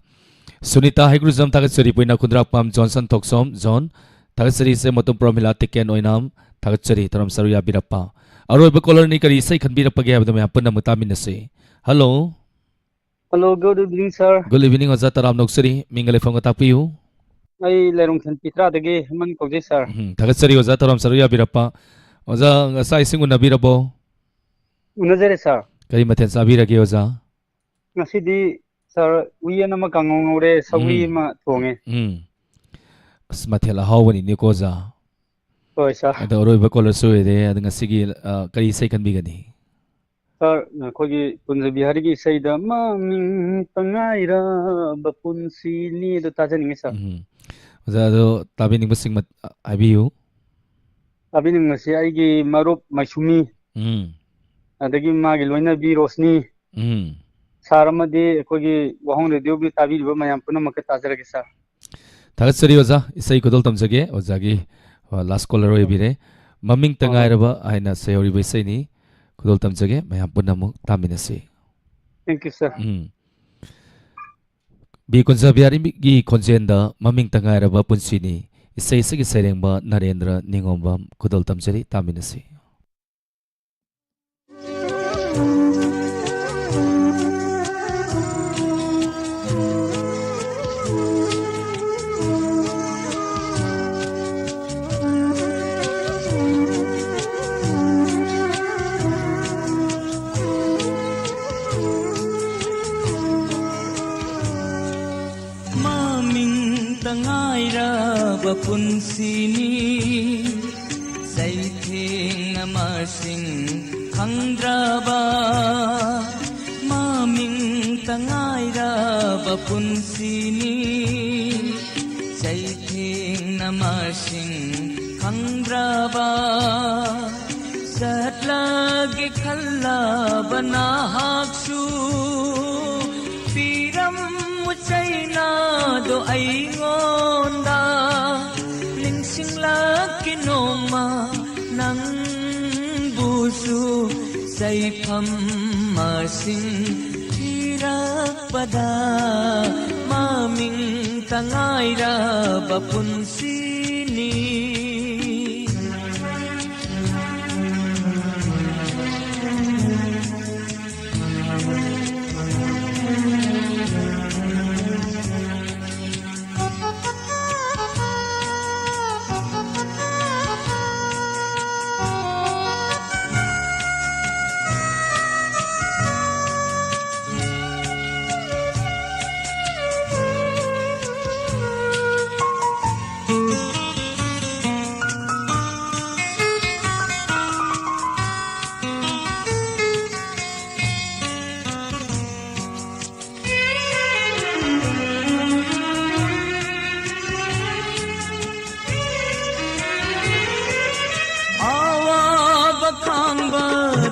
ꯁꯨꯅꯤꯇꯥ ꯍꯩꯒ꯭ꯔꯨꯖꯝ ꯊꯥꯒꯠꯆꯔꯤ, ꯄꯨꯏꯅ ꯈꯨꯟꯗ꯭ꯔꯥꯛꯄꯝ, ꯖꯣꯟꯁꯟ ꯊꯣꯛꯆꯣꯝ, ꯖꯣꯟ ꯊꯥꯒꯠꯆꯔꯤ, ꯏꯆꯦ ꯃꯇꯨꯝ ꯄ꯭ꯔꯣꯃꯤꯂꯥ ꯇꯤꯀꯦꯟ ꯑꯣꯏꯅꯥꯝ ꯊꯥꯒꯠꯆꯔꯤ, ꯊꯧꯔꯝ ꯁꯔꯨꯛ ꯌꯥꯕꯤꯔꯛꯄ꯫ ꯑꯔꯣꯏꯕ caller ꯅꯤ, ꯀꯔꯤ ꯏꯁꯩ ꯈꯟꯕꯤꯔꯛꯄꯒꯦ ꯍꯥꯏꯕꯗꯨ ꯃꯌꯥꯝ ꯄꯨꯟꯅ ꯑꯃꯨꯛ ꯇꯥꯃꯤꯟꯅꯁꯤ꯫ Hello꯫ Hello, good evening, sir. Good evening, ꯑꯣꯖꯥ ꯇꯔꯥꯝ ꯅꯣꯛꯆꯔꯤ꯫ ꯃꯤꯡꯒ ꯂꯩꯐꯝꯒ ꯇꯥꯛꯄꯤꯌꯨ꯫ ꯑꯩ ꯂꯩꯔꯣꯡꯊꯦꯝ ꯄꯤꯇ꯭ꯔꯥꯗꯒꯤ ꯍꯦꯃꯟ ꯀꯧꯖꯩ, sir꯫ ꯎꯝ, ꯊꯥꯒꯠꯆꯔꯤ ꯑꯣꯖꯥ, ꯊꯧꯔꯝ ꯁꯔꯨꯛ ꯌꯥꯕꯤꯔꯛꯄ꯫ ꯑꯣꯖꯥ, ꯆꯥꯛ ꯏꯁꯤꯡ ꯎꯅꯕꯤꯔꯕꯣ? ꯎꯅꯖꯔꯦ, sir꯫ ꯀꯔꯤ ꯃꯊꯦꯜ ꯆꯥꯕꯤꯔꯒꯦ ꯑꯣꯖꯥ? ꯉꯁꯤꯗꯤ, sir, ꯎꯌꯦꯟ ꯑꯃ ꯀꯥꯡꯉꯧ ꯉꯧꯔꯦ, ꯁꯧꯒ꯭ꯔꯤ ꯎꯝ꯫ ꯑꯃ ꯊꯣꯡꯉꯦ꯫ ꯎꯝ꯫ ꯑꯁ, ꯃꯊꯦꯜ ꯑꯍꯥꯎꯕꯅꯤꯅꯦꯀꯣ ꯑꯣꯖꯥ꯫ ꯍꯣꯏ, sir꯫ ꯑꯗꯣ ꯑꯔꯣꯏꯕ caller ꯁꯨ ꯑꯣꯏꯔꯦ꯫ ꯑꯗꯣ ꯉꯁꯤꯒꯤ, ꯑ, ꯀꯔꯤ ꯏꯁꯩ ꯈꯟꯕꯤꯒꯅꯤ? ꯑꯩꯈꯣꯏꯒꯤ ꯀꯨꯟꯖ ꯕꯤꯍꯥꯔꯤꯒꯤ ꯏꯁꯩꯗ "ꯃꯃꯤꯡꯇ ꯉꯥꯏꯔꯕ ꯄꯨꯟꯁꯤꯅꯤ" ꯑꯗꯨ ꯇꯥꯖꯅꯤꯡꯉꯤ, ꯁꯥꯔ꯫ ꯎꯝ꯫ ꯑꯣꯖꯥ, ꯑꯗꯣ ꯇꯥꯕꯤꯅꯤꯡꯕꯁꯤꯡ ꯃꯠ-, ꯍꯥꯏꯕꯤꯌꯨ꯫ ꯇꯥꯕꯤꯅꯤꯡꯕꯁꯤ ꯑꯩꯒꯤ ꯃꯔꯨꯞ ꯃꯥꯏꯁꯨꯃꯤ, ꯎꯝ꯫ ꯑꯗꯒꯤ ꯃꯥꯒꯤ ꯂꯣꯏꯅꯕꯤ ꯔꯣꯁꯅꯤ, ꯎꯝ꯫ ꯁꯥꯔ ꯑꯃꯗꯤ ꯑꯩꯈꯣꯏꯒꯤ ꯋꯥꯍꯣꯡ ꯔꯦꯗꯤꯑꯣꯒꯤ ꯇꯥꯕꯤꯔꯤꯕ ꯃꯌꯥꯝ ꯄꯨꯝꯅꯃꯛꯀ ꯇꯥꯖꯔꯒꯦ, ꯁꯥꯔ꯫ ꯊꯥꯒꯠꯆꯔꯤ ꯑꯣꯖꯥ, ꯏꯁꯩ ꯈꯨꯗꯣꯜ ꯇꯝꯖꯒꯦ꯫ ꯑꯣꯖꯥꯒꯤ, ꯑ, ꯂꯥꯁ ꯀꯣꯂꯔ ꯑꯣꯏꯕꯤꯔꯦ꯫ "ꯃꯃꯤꯡꯇ ꯑꯣ꯫ ꯉꯥꯏꯔꯕ" ꯍꯥꯏꯅ ꯁꯩꯍꯧꯔꯤꯕ ꯏꯁꯩꯅꯤ꯫ ꯈꯨꯗꯣꯜ ꯇꯝꯖꯒꯦ, ꯃꯌꯥꯝ ꯄꯨꯟꯅ ꯑꯃꯨꯛ ꯇꯥꯃꯤꯟꯅꯁꯤ꯫ Thank you, sir꯫ Um. B Kunj ꯕꯤꯍꯥꯔꯤꯒꯤ ꯈꯣꯟꯖꯦꯜꯗ "ꯃꯃꯤꯡꯇ ꯉꯥꯏꯔꯕ ꯄꯨꯟꯁꯤꯅꯤ", ꯏꯁꯩ ꯑꯁꯤꯒꯤ ꯁꯩꯔꯦꯡꯕ ꯅꯔꯦꯟꯗ꯭ꯔ ꯅꯤꯉꯣꯝꯕꯝ꯫ ꯈꯨꯗꯣꯜ ꯇꯝꯖꯔꯤ, ꯇꯥꯃꯤꯟꯅꯁꯤ꯫ ꯃꯃꯤꯡꯇ ꯉꯥꯏꯔꯕ ꯄꯨꯟꯁꯤꯅꯤ, ꯆꯩꯊꯦꯡꯅ ꯃꯁꯤꯡ ꯈꯪꯗ꯭ꯔꯕ꯫ ꯃꯃꯤꯡꯇ ꯉꯥꯏꯔꯕ ꯄꯨꯟꯁꯤꯅꯤ, ꯆꯩꯊꯦꯡꯅ ꯃꯁꯤꯡ ꯈꯪꯗ꯭ꯔꯕ꯫ ꯆꯠꯂꯒꯦ ꯈꯜꯂꯕ ꯅꯍꯥꯛꯁꯨ, ꯄꯤꯔꯝꯃꯨ ꯆꯩꯅꯥꯗꯣ ꯑꯩꯉꯣꯟꯗ꯫ ꯅꯤꯡꯁꯤꯡꯂꯛꯀꯦ ꯅꯣꯡꯃ ꯅꯪꯕꯨꯁꯨ, ꯆꯩꯐꯝ ꯃꯁꯤꯡ ꯊꯤꯔꯛꯄꯗ꯫ ꯃꯃꯤꯡꯇ ꯉꯥꯏꯔꯕ ꯄꯨꯟꯁꯤꯅꯤ꯫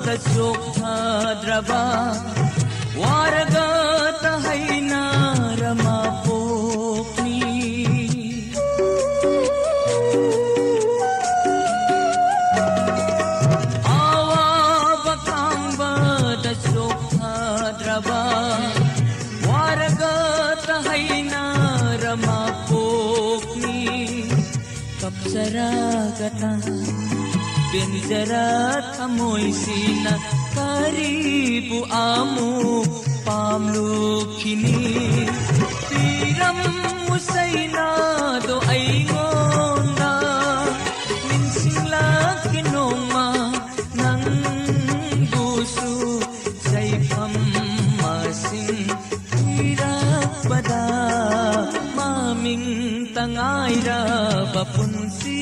ꯆꯣꯛꯊꯗ꯭ꯔꯕ ꯋꯥꯔꯒ ꯇꯍꯩꯅꯔ ꯃꯄꯣꯛꯅꯤ꯫ ꯑꯋꯥꯕ ꯈꯥꯡꯕꯗ ꯆꯣꯛꯊꯗ꯭ꯔꯕ ꯋꯥꯔꯒ ꯇꯍꯩꯅꯔ ꯃꯄꯣꯛꯅꯤ꯫ ꯀꯞꯆꯔꯒꯇ ꯄꯦꯟꯖꯔ ꯊꯃꯣꯏꯁꯤꯅ ꯀꯔꯤꯕꯨ ꯑꯃꯨꯛ ꯄꯥꯝꯂꯨꯈꯤꯅꯤ? ꯄꯤꯔꯝꯃꯨ ꯆꯩꯅꯥꯗꯣ ꯑꯩꯉꯣꯟꯗ, ꯅꯤꯡꯁꯤꯡꯂꯛꯀꯦ ꯅꯣꯡꯃ ꯅꯪꯕꯨꯁꯨ꯫ ꯆꯩꯐꯝ ꯃꯁꯤꯡ ꯊꯤꯔꯛꯄꯗ ꯃꯃꯤꯡꯇ ꯉꯥꯏꯔꯕ ꯄꯨꯟꯁꯤꯅꯤ꯫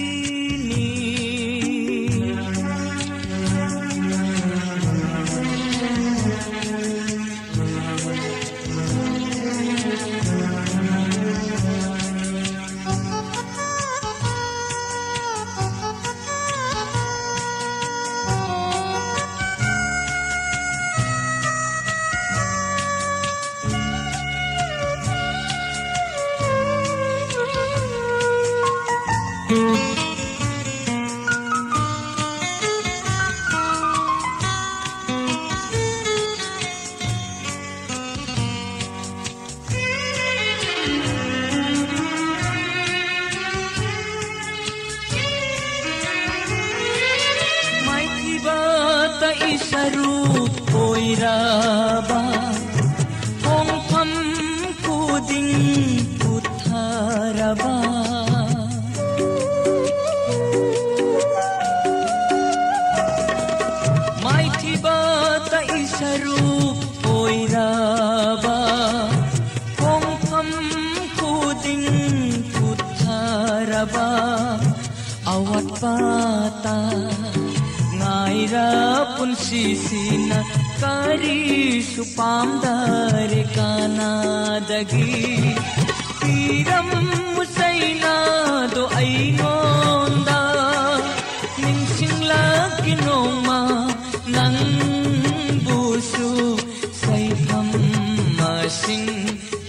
ꯃꯥꯏꯊꯤꯕꯇ ꯏꯁꯔꯨꯛ ꯑꯣꯏꯔꯕ, ꯈꯣꯡꯐꯝ ꯈꯨꯗꯤꯡ ꯄꯨꯊꯔꯕ꯫ ꯃꯥꯏꯊꯤꯕꯇ ꯏꯁꯔꯨꯛ ꯑꯣꯏꯔꯕ, ꯈꯣꯡꯐꯝ ꯈꯨꯗꯤꯡ ꯄꯨꯊꯔꯕ, ꯑꯋꯥꯠꯄꯇ ꯉꯥꯏꯔ ꯄꯨꯟꯁꯤꯁꯤꯅ ꯀꯔꯤꯁꯨ ꯄꯥꯝꯗꯔꯦ ꯀꯅꯥꯗꯒꯤ꯫ ꯄꯤꯔꯝꯃꯨ ꯆꯩꯅꯥꯗꯣ ꯑꯩꯉꯣꯟꯗ, ꯅꯤꯡꯁꯤꯡꯂꯛꯀꯦ ꯅꯣꯡꯃ ꯅꯪ ꯅꯪꯕꯨꯁꯨ ꯁꯩꯐꯝ ꯃꯁꯤꯡ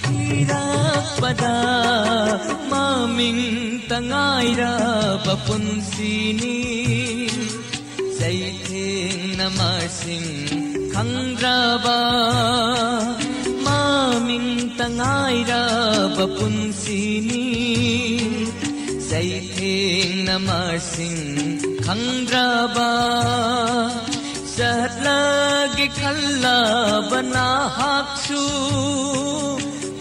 ꯊꯤꯔꯛꯄꯗ ꯃꯃꯤꯡꯇ ꯉꯥꯏꯔꯕ ꯄꯨꯟꯁꯤꯅꯤ꯫ ꯆꯩꯊꯦꯡꯅ ꯃꯁꯤꯡ ꯈꯪꯗ꯭ꯔꯕ ꯃꯃꯤꯡꯇ ꯉꯥꯏꯔꯕ ꯄꯨꯟꯁꯤꯅꯤ꯫ ꯆꯩꯊꯦꯡꯅ ꯃꯁꯤꯡ ꯈꯪꯗ꯭ꯔꯕ ꯆꯠꯂꯒꯦ ꯈꯜꯂꯕ ꯅꯍꯥꯛꯁꯨ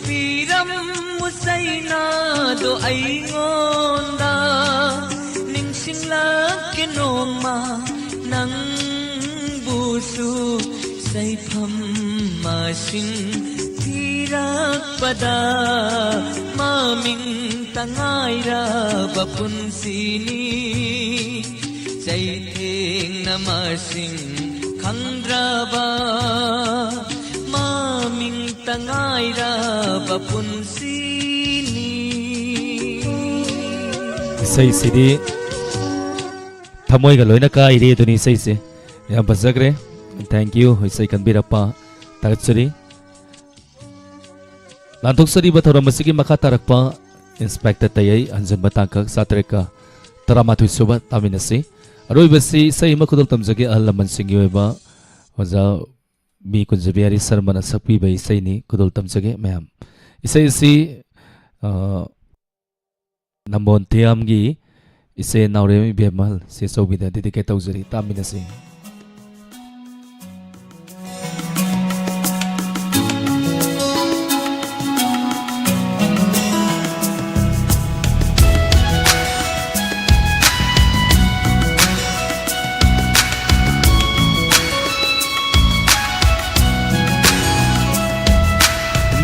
ꯄꯤꯔꯝꯃꯨ ꯆꯩꯅꯥꯗꯣ ꯑꯩꯉꯣꯟꯗ꯫ ꯅꯤꯡꯁꯤꯡꯂꯛꯀꯦ ꯅꯣꯡꯃ ꯅꯪꯕꯨꯁꯨ ꯁꯩꯐꯝ ꯃꯁꯤꯡ ꯊꯤꯔꯛꯄꯗ ꯃꯃꯤꯡꯇ ꯉꯥꯏꯔꯕ ꯄꯨꯟꯁꯤꯅꯤ꯫ ꯆꯩꯊꯦꯡꯅ ꯃꯁꯤꯡ ꯈꯪꯗ꯭ꯔꯕ ꯃꯃꯤꯡꯇ ꯉꯥꯏꯔꯕ ꯄꯨꯟꯁꯤꯅꯤ꯫ ꯏꯁꯩꯁꯤꯗꯤ ꯊꯃꯣꯏꯒ ꯂꯣꯏꯅ ꯀꯥꯏꯔꯦ ꯑꯗꯨꯅꯤ ꯏꯁꯩꯁꯦ꯫ ꯌꯥꯝ ꯐꯖꯈ꯭ꯔꯦ꯫ Thank you, ꯏꯁꯩ ꯈꯟꯕꯤꯔꯛꯄ ꯊꯥꯒꯠꯆꯔꯤ꯫ ꯂꯥꯟꯊꯣꯛꯆꯔꯤꯕ ꯊꯧꯔꯝ ꯑꯁꯤꯒꯤ ꯃꯈꯥ ꯇꯥꯔꯛꯄ ꯏꯟꯁꯄꯦꯛꯇꯔ ꯇꯌꯩ ꯍꯟꯖꯤꯟꯕ ꯇꯥꯡꯀꯛ ꯆꯥꯇꯔꯦꯠꯀ ꯇꯔꯥꯃꯥꯊꯣꯏ ꯁꯨꯕ ꯇꯥꯃꯤꯟꯅꯁꯤ꯫ ꯑꯔꯣꯏꯕꯁꯤ ꯏꯁꯩ ꯑꯃ ꯈꯨꯗꯣꯜ ꯇꯝꯖꯒꯦ ꯑꯍꯜ ꯂꯃꯟꯁꯤꯡꯒꯤ ꯑꯣꯏꯕ ꯑꯣꯖꯥ ꯕꯤ ꯀꯨꯟꯖꯕꯤꯍꯥꯔꯤ ꯁꯔꯃꯅ ꯁꯛꯄꯤꯕ ꯏꯁꯩꯅꯤ꯫ ꯈꯨꯗꯣꯜ ꯇꯝꯖꯒꯦ ꯃꯌꯥꯝ꯫ ꯏꯁꯩ ꯑꯁꯤ, ꯑ, ꯅꯝꯕꯣꯟ ꯊꯤꯌꯥꯝꯒꯤ ꯏꯆꯦ ꯅꯥꯎꯔꯦꯝ ꯏꯕꯦꯝꯍꯜ ꯆꯦꯆꯧꯕꯤꯗ dedicate ꯇꯧꯖꯔꯤ꯫ ꯇꯥꯃꯤꯟꯅꯁꯤ꯫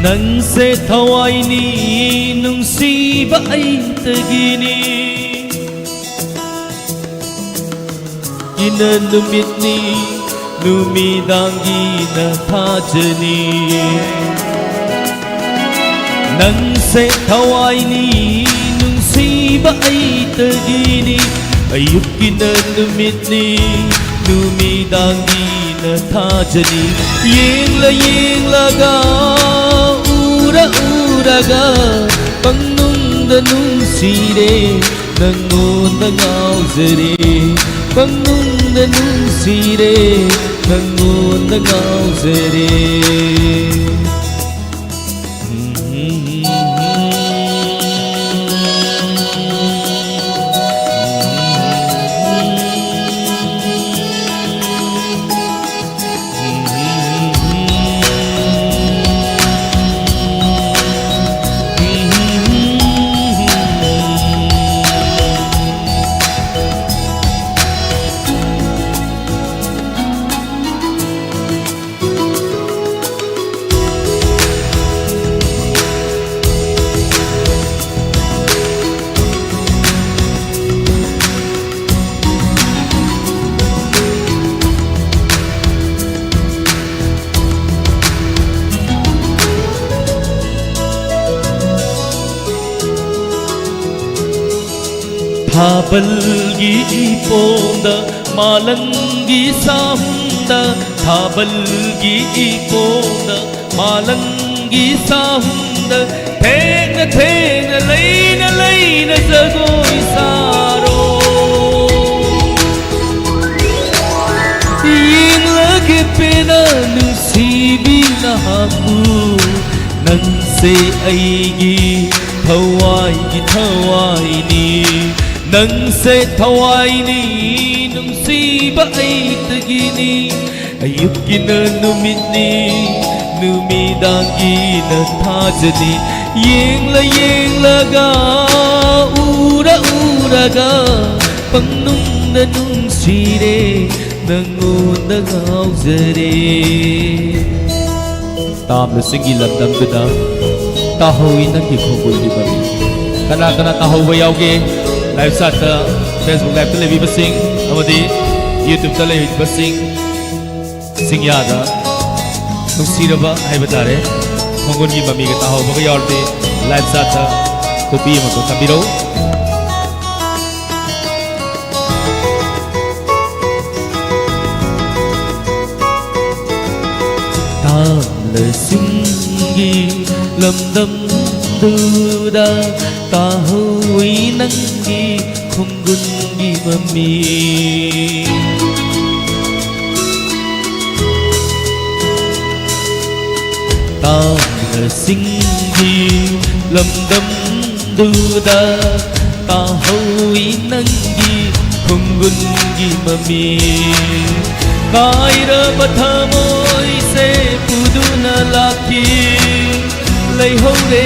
ꯅꯪꯁꯦ ꯊꯋꯥꯏꯅꯤ ꯅꯨꯡꯁꯤꯕ ꯑꯩꯇꯒꯤꯅꯤ꯫ ꯀꯤꯅ ꯅꯨꯃꯤꯠꯅꯤ ꯅꯨꯃꯤꯗꯥꯡꯒꯤꯅ ꯊꯥꯖꯅꯤ꯫ ꯅꯪꯁꯦ ꯊꯋꯥꯏꯅꯤ ꯅꯨꯡꯁꯤꯕ ꯑꯩꯇꯒꯤꯅꯤ꯫ ꯑꯌꯨꯛꯀꯤꯅ ꯅꯨꯃꯤꯠꯅꯤ ꯅꯨꯃꯤꯗꯥꯡꯒꯤꯅ ꯅ ꯊꯥꯖꯅꯤ꯫ ꯌꯦꯡꯂ ꯌꯦꯡꯂꯒ, ꯎꯔ ꯎꯔꯒ, ꯄꯪꯅꯨꯡꯗ ꯅꯨꯡꯁꯤꯔꯦ, ꯅꯪꯉꯣꯟꯗ ꯉꯥꯎꯖꯔꯦ꯫ ꯄꯪꯅꯨꯡꯗ ꯅꯨꯡꯁꯤꯔꯦ, ꯅꯪꯉꯣꯟꯗ ꯉꯥꯎꯖꯔꯦ꯫ ꯊꯥꯕꯜꯒꯤ ꯏꯄꯣꯝꯗ, ꯃꯥꯂꯪꯒꯤ ꯁꯥꯍꯨꯝꯗ, ꯊꯥꯕꯜꯒꯤ ꯏꯄꯣꯝꯗ, ꯃꯥꯂꯪꯒꯤ ꯁꯥꯍꯨꯝꯗ, ꯊꯦꯡꯅ ꯊꯦꯡꯅ, ꯂꯩꯅ ꯂꯩꯅ ꯖꯒꯣꯏ ꯁꯥꯔꯣ꯫ ꯌꯦꯡꯂꯒꯦ ꯄꯦꯟꯅ ꯅꯨꯡꯁꯤꯕꯤ ꯅꯍꯥꯛꯄꯨ, ꯅꯪꯁꯦ ꯑꯩꯒꯤ ꯊꯋꯥꯏꯒꯤ ꯊꯋꯥꯏꯅꯤ, ꯅꯪꯁꯦ ꯊꯋꯥꯏꯅꯤ, ꯅꯨꯡꯁꯤꯕ ꯑꯩꯇꯒꯤꯅꯤ꯫ ꯑꯌꯨꯛꯀꯤꯅ ꯅꯨꯃꯤꯠꯅꯤ, ꯅꯨꯃꯤꯗꯥꯡꯒꯤꯅ ꯊꯥꯖꯅꯤ꯫ ꯌꯦꯡꯂ ꯌꯦꯡꯂꯒ, ꯎꯔ ꯎꯔꯒ, ꯄꯪꯅꯨꯡꯗ ꯅꯨꯡꯁꯤꯔꯦ, ꯅꯪꯉꯣꯟꯗ ꯉꯥꯎꯖꯔꯦ꯫ ꯇꯥꯝꯅ ꯆꯤꯡꯒꯤ ꯂꯝꯗꯝꯗꯨꯗ ꯇꯥꯍꯧꯏ ꯅꯪꯒꯤ ꯈꯣꯡꯒꯨꯜꯒꯤ ꯃꯃꯤ꯫ ꯀꯅꯥ ꯀꯅꯥ ꯇꯥꯍꯧꯕ ꯌꯥꯎꯒꯦ? Live chatꯇ, Facebook Liveꯇ ꯂꯩꯕꯤꯕꯁꯤꯡ ꯑꯃꯗꯤ YouTubeꯇ ꯂꯩꯕꯤꯕꯁꯤꯡ, ꯆꯤꯡꯌꯥꯗ ꯅꯨꯡꯁꯤꯔꯕ ꯍꯥꯏꯕ ꯇꯥꯔꯦ, ꯈꯣꯡꯒꯨꯜꯒꯤ ꯃꯃꯤꯒ ꯇꯥꯍꯧꯕꯒ ꯌꯥꯎꯔꯗꯤ live chatꯇ copy ꯑꯃꯈꯛ ꯊꯝꯕꯤꯔꯛꯎ꯫ ꯁꯤꯡꯒꯤ ꯂꯝꯗꯝꯗꯨꯗ ꯇꯥꯍꯧꯏ ꯅꯪꯒꯤ ꯈꯣꯡꯒꯨꯟꯒꯤ ꯃꯃꯤ꯫ ꯇꯥꯡꯅꯁꯤꯡꯒꯤ ꯂꯝꯗꯝꯗꯨꯗ ꯇꯥꯍꯧꯏ ꯅꯪꯒꯤ ꯈꯣꯡꯒꯨꯟꯒꯤ ꯃꯃꯤ꯫ ꯀꯥꯏꯔꯕ ꯊꯃꯣꯏꯁꯦ ꯄꯨꯗꯨꯅ ꯂꯥꯛꯈꯤ꯫ ꯂꯩꯍꯧꯔꯦ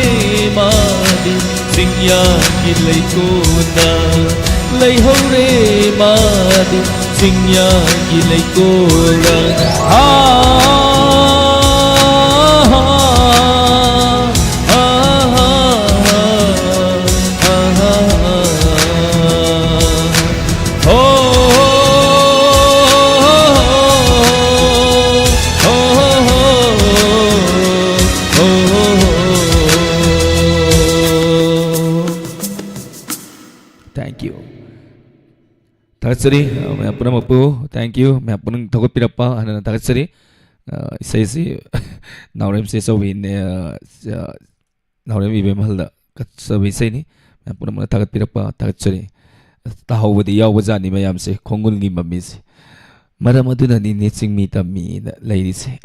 ꯃꯥꯗꯤ ꯆꯤꯡꯌꯥꯒꯤ ꯂꯩꯀꯣꯜꯗ꯫ ꯂꯩꯍꯧꯔꯦ ꯃꯥꯗꯤ ꯆꯤꯡꯌꯥꯒꯤ ꯂꯩꯀꯣꯜꯗ꯫ ꯍꯥ, ꯍꯥ, ꯍꯥ, ꯍꯥ, ꯍꯥ, ꯍꯥ꯫ ꯍꯣ, ꯍꯣ, ꯍꯣ, ꯍꯣ, ꯍꯣ, ꯍꯣ, ꯍꯣ꯫ Thank you. ꯊꯥꯒꯠꯆꯔꯤ, ꯑ, ꯃꯌꯥꯝ ꯄꯨꯝꯅꯃꯛꯄꯨ thank you, ꯃꯌꯥꯝ ꯄꯨꯝꯅꯃꯛ ꯊꯧꯒꯠꯄꯤꯔꯛꯄ ꯍꯟꯅ ꯍꯟꯅ ꯊꯥꯒꯠꯆꯔꯤ꯫ ꯑ, ꯏꯁꯩꯁꯤ ꯅꯥꯎꯔꯦꯝ ꯆꯦ ꯆꯧꯕꯤꯅꯦ, ꯑ, ꯆ-, ꯅꯥꯎꯔꯦꯝ ꯏꯕꯦꯝꯍꯜꯗ ꯀꯠꯆꯕ ꯏꯁꯩꯅꯤ꯫ ꯃꯌꯥꯝ ꯄꯨꯝꯅꯃꯛꯅ ꯊꯥꯒꯠꯄꯤꯔꯛꯄ ꯊꯥꯒꯠꯆꯔꯤ꯫ ꯇꯥꯍꯧꯕꯗꯤ ꯌꯥꯎꯕꯖꯥꯠꯅꯤ ꯃꯌꯥꯝꯁꯦ, ꯈꯣꯡꯒꯨꯟꯒꯤ ꯃꯃꯤꯁꯦ꯫ ꯃꯔꯝ ꯑꯗꯨꯅꯅꯤꯅꯦ ꯆꯤꯡꯃꯤ ꯇꯝꯃꯤꯅ ꯂꯩꯔꯤꯁꯦ꯫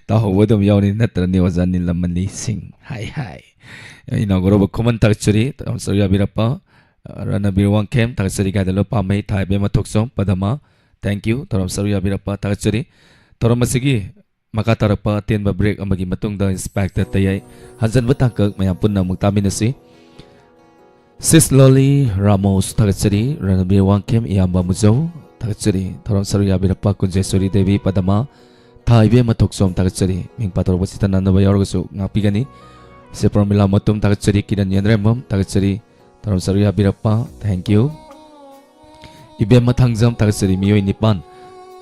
ꯇꯥꯍꯧꯕ ꯑꯗꯨꯝ ꯌꯥꯎꯅꯤ ꯅꯠꯇ꯭ꯔꯅꯦ ꯑꯣꯖꯥ ꯅꯤꯂꯃꯅꯤ ꯁꯤꯡ? ꯍꯥꯏ ꯍꯥꯏ꯫ ꯏꯅꯥꯎ ꯒꯧꯔꯕ ꯈꯨꯃꯟ ꯊꯥꯒꯠꯆꯔꯤ, ꯇꯧꯔꯝꯁꯔꯨ ꯌꯥꯕꯤꯔꯛꯄ꯫ ꯔꯅꯕꯤꯔ ꯋꯥꯡꯈꯦꯝ ꯊꯥꯒꯠꯆꯔꯤ, ꯒꯥꯏꯗꯂꯣ ꯄꯥꯝꯃꯩ, ꯊꯥꯏꯕꯦꯝ ꯃꯊꯣꯛꯆꯣꯝ ꯄꯗꯃ, thank you, ꯊꯧꯔꯝ ꯁꯔꯨꯛ ꯌꯥꯕꯤꯔꯛꯄ ꯊꯥꯒꯠꯆꯔꯤ꯫ ꯊꯧꯔꯝ ꯑꯁꯤꯒꯤ ꯃꯈꯥ ꯇꯥꯔꯛꯄ ꯑꯇꯦꯟꯕ break ꯑꯃꯒꯤ ꯃꯇꯨꯡꯗ ꯏꯟꯁꯄꯦꯛꯇꯔ ꯇꯌꯥꯏ ꯍꯟꯖꯟꯕ ꯇꯥꯡꯀꯛ ꯃꯌꯥꯝ ꯄꯨꯟꯅ ꯑꯃꯨꯛ ꯇꯥꯃꯤꯟꯅꯁꯤ꯫ ꯁꯤꯁ ꯂꯣꯂꯤ ꯔꯥꯃꯣꯁ ꯊꯥꯒꯠꯆꯔꯤ, ꯔꯅꯕꯤꯔ ꯋꯥꯡꯈꯦꯝ ꯏꯌꯥꯝꯕ ꯃꯨꯖꯧ ꯊꯥꯒꯠꯆꯔꯤ, ꯊꯧꯔꯝ ꯁꯔꯨꯛ ꯌꯥꯕꯤꯔꯛꯄ ꯀꯨꯟꯖꯦꯁꯣꯔꯤ ꯗꯦꯕꯤ ꯄꯗꯃ, ꯊꯥꯏꯕꯦꯝ ꯃꯊꯣꯛꯆꯣꯝ ꯊꯥꯒꯠꯆꯔꯤ, ꯃꯤꯡ ꯄꯥꯊꯣꯔꯛꯄꯁꯤꯗ ꯅꯪꯅꯕ ꯌꯥꯎꯔꯒꯁꯨ ꯉꯥꯛꯄꯤꯒꯅꯤ꯫ ꯁꯦ ꯄ꯭ꯔꯣꯃꯤꯂꯥ ꯃꯇꯨꯝ ꯊꯥꯒꯠꯆꯔꯤ, ꯀꯤꯔꯟ ꯌꯦꯟꯗ꯭ꯔꯦꯝꯕꯝ ꯊꯥꯒꯠꯆꯔꯤ, ꯊꯧꯔꯝ ꯁꯔꯨꯛ ꯌꯥꯕꯤꯔꯛꯄ, thank you꯫ ꯏꯕꯦꯝꯃ ꯊꯥꯡꯖꯝ ꯊꯥꯒꯠꯆꯔꯤ, ꯃꯤꯑꯣꯏ ꯅꯤꯄꯥꯟ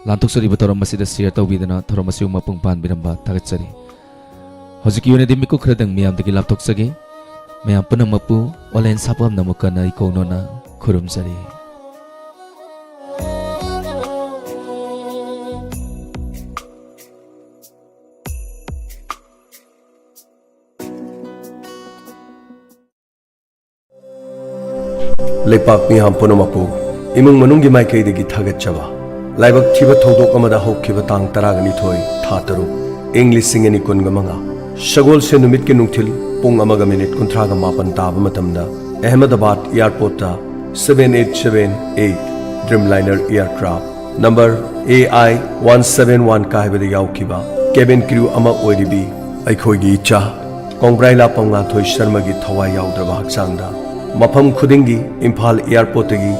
ꯂꯥꯟꯊꯣꯛꯆꯔꯤꯕ ꯊꯧꯔꯝ ꯑꯁꯤꯗ share ꯇꯧꯕꯤꯗꯨꯅ ꯊꯧꯔꯝ ꯑꯁꯤꯕꯨ ꯃꯄꯨꯡ ꯐꯥꯍꯟꯕꯤꯔꯝꯕ ꯊꯥꯒꯠꯆꯔꯤ꯫ ꯍꯧꯖꯤꯛꯀꯤ ꯑꯣꯏꯅꯗꯤ ꯃꯤꯀꯨꯞ ꯈꯔꯗꯪ ꯃꯤꯌꯥꯝꯗꯒꯤ ꯂꯥꯞꯊꯣꯛꯆꯒꯦ꯫ ꯃꯌꯥꯝ ꯄꯨꯝꯅꯃꯛꯄꯨ ꯑꯣꯂꯦꯟ ꯁꯥꯄꯝꯅ ꯑꯃꯨꯛ ꯍꯟꯅ ꯏꯀꯣꯛꯅꯣꯅ ꯈꯨꯔꯨꯝꯖꯔꯤ꯫ ꯂꯩꯄꯥꯛ ꯃꯤꯌꯥꯝ ꯄꯨꯝꯅꯃꯛꯄꯨ ꯏꯃꯨꯡ ꯃꯅꯨꯡꯒꯤ ꯃꯥꯏꯀꯩꯗꯒꯤ ꯊꯥꯒꯠꯆꯕ꯫ ꯂꯥꯏꯕꯛ ꯊꯤꯕ ꯊꯧꯗꯣꯛ ꯑꯃꯗ ꯍꯧꯈꯤꯕ ꯇꯥꯡ ꯇꯔꯥꯒ ꯅꯤꯊꯣꯏ, ꯊꯥ ꯇꯔꯨꯛ, ꯏꯪ ꯂꯤꯁꯤꯡ ꯑꯅꯤ ꯀꯨꯟꯒ ꯃꯉꯥ, ꯁꯒꯣꯜꯁꯦꯟ ꯅꯨꯃꯤꯠꯀꯤ ꯅꯨꯡꯊꯤꯜ ꯄꯨꯡ ꯑꯃꯒ ꯃꯤꯅꯤꯠ ꯀꯨꯟꯊ꯭ꯔꯥꯒ ꯃꯥꯄꯟ ꯇꯥꯕ ꯃꯇꯝꯗ Ahmedabad ꯑꯦꯌꯥꯔꯄꯣꯔꯠꯇ seven eight seven eight Dreamliner aircraft number A I one seven one ꯀꯥꯏꯕꯗ ꯌꯥꯎꯈꯤꯕ cabin crew ꯑꯃ ꯑꯣꯏꯔꯤꯕꯤ ꯑꯩꯈꯣꯏꯒꯤ ꯏꯆꯥ ꯀꯣꯡꯕ꯭ꯔꯥꯏ ꯂꯥꯄꯝ ꯉꯥꯟꯊꯣꯏ ꯁꯔꯃꯒꯤ ꯊꯋꯥꯏ ꯌꯥꯎꯗ꯭ꯔꯕ ꯍꯛꯆꯥꯡꯗ ꯃꯐꯝ ꯈꯨꯗꯤꯡꯒꯤ ꯏꯝꯐꯥꯜ ꯑꯦꯌꯥꯔꯄꯣꯔꯠꯇꯒꯤ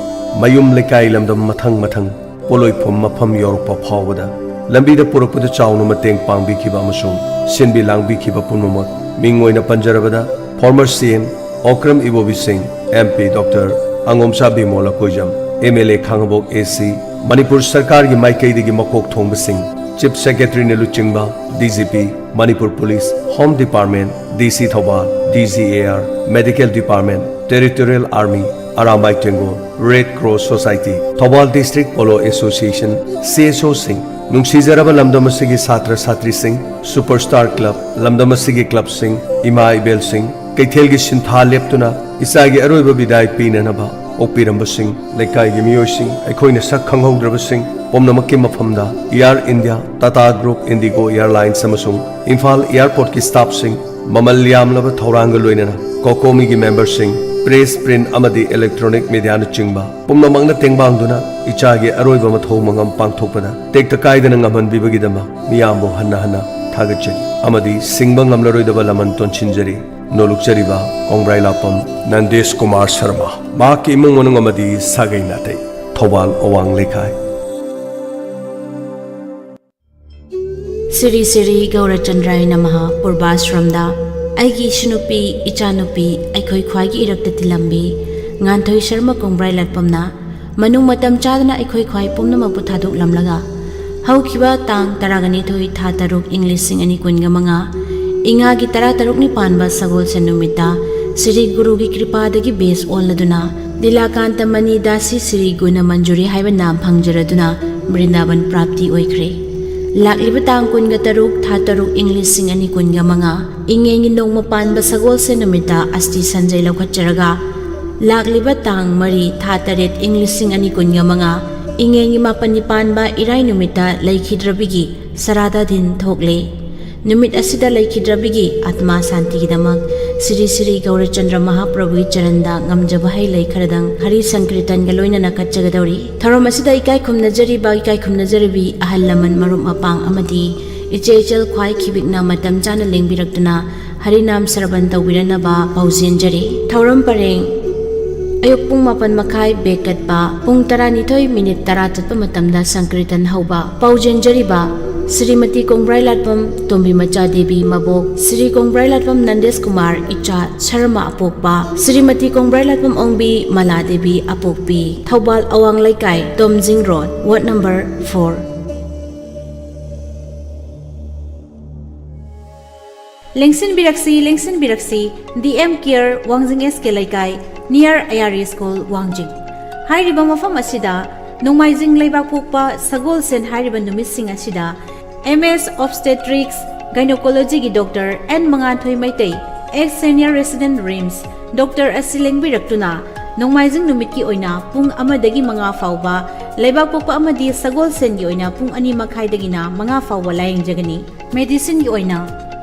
ꯃꯌꯨꯝ ꯂꯩꯀꯥꯏ ꯂꯝꯗꯝ ꯃꯊꯪ ꯃꯊꯪ ꯄꯣꯂꯣꯏꯐꯝ ꯃꯐꯝ ꯌꯧꯔꯛꯄ ꯐꯥꯎꯕꯗ ꯂꯝꯕꯤꯗ ꯄꯨꯔꯛꯄꯗ ꯆꯥꯎꯅ ꯃꯇꯦꯡ ꯄꯥꯡꯕꯤꯈꯤꯕ ꯑꯃꯁꯨꯡ ꯁꯤꯟꯕꯤ ꯂꯥꯡꯕꯤꯈꯤꯕ ꯄꯨꯝꯅꯃꯛ, ꯃꯤꯡ ꯑꯣꯏꯅ ꯄꯟꯖꯔꯕꯗ former C M ꯑꯣꯀ꯭ꯔꯝ ꯏꯕꯣꯕꯤ ꯁꯤꯡ, M P Doctor ꯑꯉꯣꯝꯆꯥ Bimol Akoijam, M L A Khangabok A C, Manipur ꯁꯔꯀꯥꯔꯒꯤ ꯃꯥꯏꯀꯩꯗꯒꯤ ꯃꯀꯣꯛ ꯊꯣꯡꯕꯁꯤꯡ, Chief Secretaryꯅ ꯂꯨꯆꯤꯡꯕ D G P, Manipur Police, Home Department, D C Thoubal, D G A R, Medical Department, Territorial Army, ꯑꯔꯥꯃꯥꯏ ꯇꯦꯡꯒꯣꯜ, Red Cross Society, Thoubal District Polo Association, C S Oꯁꯤꯡ, ꯅꯨꯡꯁꯤꯖꯔꯕ ꯂꯝꯗꯝ ꯑꯁꯤꯒꯤ ꯁꯥꯇ꯭ꯔ ꯁꯥꯇ꯭ꯔꯤꯁꯤꯡ, Superstar Club, ꯂꯝꯗꯝ ꯑꯁꯤꯒꯤ clubꯁꯤꯡ, ꯏꯃꯥ ꯏꯕꯦꯜꯁꯤꯡ, ꯀꯩꯊꯦꯜꯒꯤ ꯁꯤꯟꯊꯥ ꯂꯦꯞꯇꯨꯅ ꯏꯆꯥꯒꯤ ꯑꯔꯣꯏꯕ ꯕꯤꯗꯥꯏ ꯄꯤꯅꯅꯕ ꯑꯣꯛꯄꯤꯔꯝꯕꯁꯤꯡ, ꯂꯩꯀꯥꯏꯒꯤ ꯃꯤꯑꯣꯏꯁꯤꯡ, ꯑꯩꯈꯣꯏꯅ ꯁꯛ ꯈꯪꯍꯧꯗ꯭ꯔꯕꯁꯤꯡ ꯄꯨꯝꯅꯃꯛꯀꯤ ꯃꯐꯝꯗ Air India, Tata Group, Indigo Airlines ꯑꯃꯁꯨꯡ ꯏꯝꯐꯥꯜ ꯑꯦꯌꯥꯔꯄꯣꯔꯠꯀꯤ staffꯁꯤꯡ, ꯃꯃꯜ ꯌꯥꯝꯂꯕ ꯊꯧꯔꯥꯡꯒ ꯂꯣꯏꯅꯅ COCOMIꯒꯤ memberꯁꯤꯡ, press, print ꯑꯃꯗꯤ electronic mediaꯅꯆꯤꯡꯕ ꯄꯨꯝꯅꯃꯛꯅ ꯇꯦꯡꯕꯥꯡꯗꯨꯅ ꯏꯆꯥꯒꯤ ꯑꯔꯣꯏꯕ ꯃꯊꯧ ꯃꯉꯝ ꯄꯥꯡꯊꯣꯛꯄꯗ ꯇꯦꯛꯇ ꯀꯥꯏꯗꯅ ꯉꯝꯍꯟꯕꯤꯕꯒꯤꯗꯃꯛ ꯃꯤꯌꯥꯝꯕꯨ ꯍꯟꯅ ꯍꯟꯅ ꯊꯥꯒꯠꯆꯔꯤ ꯑꯃꯗꯤ ꯁꯤꯡꯕ ꯉꯝꯂꯔꯣꯏꯗꯕ ꯂꯃꯟ ꯇꯣꯟꯁꯤꯟꯖꯔꯤ꯫ ꯅꯣꯂꯨꯛꯆꯔꯤꯕ ꯀꯣꯡꯕ꯭ꯔꯥꯏ ꯂꯥꯄꯝ ꯅꯟꯗꯦꯁ ꯀꯨꯃꯥꯔ ꯁꯔꯃ, ꯃꯍꯥꯛꯀꯤ ꯏꯃꯨꯡ ꯃꯅꯨꯡ ꯑꯃꯗꯤ ꯁꯥꯒꯩ ꯅꯥꯇꯩ, ꯊꯧꯕꯥꯜ ꯑꯋꯥꯡ ꯂꯩꯀꯥꯏ꯫ ꯁꯤꯔꯤ ꯁꯤꯔꯤ ꯒꯧꯔꯆꯟꯗ꯭ꯔꯥꯌ ꯅꯃꯍ ꯄꯨꯔꯕꯥꯁ꯭ꯔꯝꯗ ꯑꯩꯒꯤ ꯏꯁꯨꯅꯨꯄꯤ, ꯏꯆꯥꯅꯨꯄꯤ, ꯑꯩꯈꯣꯏ ꯈ꯭ꯋꯥꯏꯒꯤ ꯏꯔꯛꯇ ꯇꯤꯜꯂꯝꯕꯤ ꯉꯥꯟꯊꯣꯏ ꯁꯔꯃ ꯀꯣꯡꯕ꯭ꯔꯥꯏ ꯂꯥꯠꯄꯝꯅ ꯃꯅꯨꯡ ꯃꯇꯝ ꯆꯥꯗꯅ ꯑꯩꯈꯣꯏ ꯈ꯭ꯋꯥꯏ ꯄꯨꯝꯅꯃꯛꯄꯨ ꯊꯥꯗꯣꯛꯂꯝꯂꯒ ꯍꯧꯈꯤꯕ ꯇꯥꯡ ꯇꯔꯥꯒ ꯅꯤꯊꯣꯏ, ꯊꯥ ꯇꯔꯨꯛ, ꯏꯪ ꯂꯤꯁꯤꯡ ꯑꯅꯤ ꯀꯨꯟꯒ ꯃꯉꯥ, ꯏꯉꯥꯒꯤ ꯇꯔꯥ ꯇꯔꯨꯛꯅꯤ ꯄꯥꯟꯕ ꯁꯒꯣꯜꯁꯦꯟ ꯅꯨꯃꯤꯠꯇ ꯁ꯭ꯔꯤ ꯒꯨꯔꯨꯒꯤ ꯀ꯭ꯔꯤꯄꯥꯗꯒꯤ ꯕꯦꯁ ꯑꯣꯜꯂꯗꯨꯅ ꯂꯤꯂꯥꯀꯥꯟꯇ ꯃꯅꯤ ꯗꯥꯁꯤ ꯁ꯭ꯔꯤ ꯒꯨꯅ ꯃꯟꯖꯨꯔꯤ ꯍꯥꯏꯕ ꯅꯥꯝ ꯐꯪꯖꯔꯗꯨꯅ ꯕ꯭ꯔꯤꯟꯗꯥꯕꯟ ꯄ꯭ꯔꯥꯞꯇꯤ ꯑꯣꯏꯈ꯭ꯔꯦ꯫ ꯂꯥꯛꯂꯤꯕ ꯇꯥꯡ ꯀꯨꯟꯒ ꯇꯔꯨꯛ, ꯊꯥ ꯇꯔꯨꯛ, ꯏꯪ ꯂꯤꯁꯤꯡ ꯑꯅꯤ ꯀꯨꯟꯒ ꯃꯉꯥ, ꯏꯉꯦꯟꯒꯤ ꯅꯣꯡꯃ ꯄꯥꯟꯕ ꯁꯒꯣꯜꯁꯦꯟ ꯅꯨꯃꯤꯠꯇ ꯑꯁꯇꯤ ꯁꯟꯖꯩ ꯂꯧꯈꯠꯆꯔꯒ ꯂꯥꯛꯂꯤꯕ ꯇꯥꯡ ꯃꯔꯤ, ꯊꯥ ꯇꯔꯦꯠ, ꯏꯪ ꯂꯤꯁꯤꯡ ꯑꯅꯤ ꯀꯨꯟꯒ ꯃꯉꯥ, ꯏꯉꯦꯟꯒꯤ ꯃꯥꯄꯟꯅꯤ ꯄꯥꯟꯕ ꯏꯔꯥꯏ ꯅꯨꯃꯤꯠꯇ ꯂꯩꯈꯤꯗ꯭ꯔꯕꯤꯒꯤ ꯁꯔꯥꯗꯥ ꯗꯤꯟ ꯊꯣꯛꯂꯦ꯫ ꯅꯨꯃꯤꯠ ꯑꯁꯤꯗ ꯂꯩꯈꯤꯗ꯭ꯔꯕꯤꯒꯤ ꯑꯥꯠꯃꯥ ꯁꯥꯟꯇꯤꯒꯤꯗꯃꯛ ꯁ꯭ꯔꯤ ꯁ꯭ꯔꯤ ꯒꯧꯔꯆꯟꯗ꯭ꯔ ꯃꯍꯥꯄ꯭ꯔꯚꯨꯒꯤ ꯆꯔꯟꯗ ꯉꯝꯖꯕ ꯍꯩ ꯂꯩ ꯈꯔꯗꯪ ꯍꯔꯤ ꯁꯪꯀꯤꯔꯇꯟꯒ ꯂꯣꯏꯅꯅ ꯀꯠꯆꯒꯗꯧꯔꯤ꯫ ꯊꯧꯔꯝ ꯑꯁꯤꯗ ꯏꯀꯥꯏ ꯈꯨꯝꯅꯖꯔꯤꯕ, ꯏꯀꯥꯏ ꯈꯨꯝꯅꯖꯔꯤꯕꯤ ꯑꯍꯜ ꯂꯃꯟ, ꯃꯔꯨꯞ ꯃꯄꯥꯡ ꯑꯃꯗꯤ ꯏꯆꯦ ꯏꯆꯜ ꯈ꯭ꯋꯥꯏ ꯈꯤꯕꯤꯛꯅ ꯃꯇꯝ ꯆꯥꯅ ꯂꯦꯡꯕꯤꯔꯛꯇꯨꯅ ꯍꯔꯤꯅꯥꯝ ꯁ꯭ꯔꯕꯟ ꯇꯧꯕꯤꯔꯅꯕ ꯄꯥꯎꯖꯦꯟꯖꯔꯤ꯫ ꯊꯧꯔꯝ ꯄꯔꯦꯡ: ꯑꯌꯨꯛ ꯄꯨꯡ ꯃꯥꯄꯟ ꯃꯈꯥꯏ ꯕꯦꯛ ꯀꯠꯄ, ꯄꯨꯡ ꯇꯔꯥꯅꯤꯊꯣꯏ ꯃꯤꯅꯤꯠ ꯇꯔꯥ ꯆꯠꯄ ꯃꯇꯝꯗ ꯁꯪꯀꯤꯔꯇꯟ ꯍꯧꯕ꯫ ꯄꯥꯎꯖꯦꯟꯖꯔꯤꯕ: ꯁ꯭ꯔꯤꯃꯇꯤ ꯀꯣꯡꯕ꯭ꯔꯥꯏꯂꯥꯠꯄꯝ ꯇꯣꯝꯕꯤꯃꯆꯥ ꯗꯦꯕꯤ ꯃꯕꯣꯛ, ꯁ꯭ꯔꯤ ꯀꯣꯡꯕ꯭ꯔꯥꯏꯂꯥꯠꯄꯝ ꯅꯟꯗꯦꯁ ꯀꯨꯃꯥꯔ ꯏꯆꯥ ꯁꯔꯃ ꯑꯄꯣꯛꯄ, ꯁ꯭ꯔꯤꯃꯇꯤ ꯀꯣꯡꯕ꯭ꯔꯥꯏꯂꯥꯠꯄꯝ ꯑꯣꯡꯕꯤ ꯃꯂꯥ ꯗꯦꯕꯤ ꯑꯄꯣꯛꯄꯤ, ꯊꯧꯕꯥꯜ ꯑꯋꯥꯡ ꯂꯩꯀꯥꯏ, Tomjing road, ward number four. ꯂꯦꯡꯁꯤꯟꯕꯤꯔꯛꯁꯤ, ꯂꯦꯡꯁꯤꯟꯕꯤꯔꯛꯁꯤ, D M care, Wangjing S ꯀꯦ ꯂꯩꯀꯥꯏ, ꯅꯤꯌꯔ ꯑꯌꯥꯔꯤ ꯁ꯭ꯀꯨꯜ, ꯋꯥꯡꯖꯤꯡ꯫ ꯍꯥꯏꯔꯤꯕ ꯃꯐꯝ ꯑꯁꯤꯗ ꯅꯣꯡꯃꯥꯏꯖꯤꯡ ꯂꯩꯕꯥꯛ ꯄꯣꯛꯄ ꯁꯒꯣꯜꯁꯦꯟ ꯍꯥꯏꯔꯤꯕ ꯅꯨꯃꯤꯠꯁꯤꯡ ꯑꯁꯤꯗ ꯑꯦꯝ ꯑꯦꯁ ꯑꯣꯕꯁ꯭ꯇꯦꯇ꯭ꯔꯤꯛꯁ ꯒꯥꯏꯅꯣꯀꯣꯂꯣꯖꯤꯒꯤ doctor N Manganthoi Meitei, ex senior resident RIMS, doctor ꯑꯁꯤ ꯂꯦꯡꯕꯤꯔꯛꯇꯨꯅ ꯅꯣꯡꯃꯥꯏꯖꯤꯡ ꯅꯨꯃꯤꯠꯀꯤ ꯑꯣꯏꯅ ꯄꯨꯡ ꯑꯃꯗꯒꯤ ꯃꯉꯥ ꯐꯥꯎꯕ, ꯂꯩꯕꯥꯛ ꯄꯣꯛꯄ ꯑꯃꯗꯤ ꯁꯒꯣꯜꯁꯦꯟꯒꯤ ꯑꯣꯏꯅ ꯄꯨꯡ ꯑꯅꯤ ꯃꯈꯥꯏꯗꯒꯤꯅ ꯃꯉꯥ ꯐꯥꯎꯕ ꯂꯥꯌꯦꯡꯖꯒꯅꯤ꯫ ꯃꯦꯗꯤꯁꯤꯟꯒꯤ ꯑꯣꯏꯅ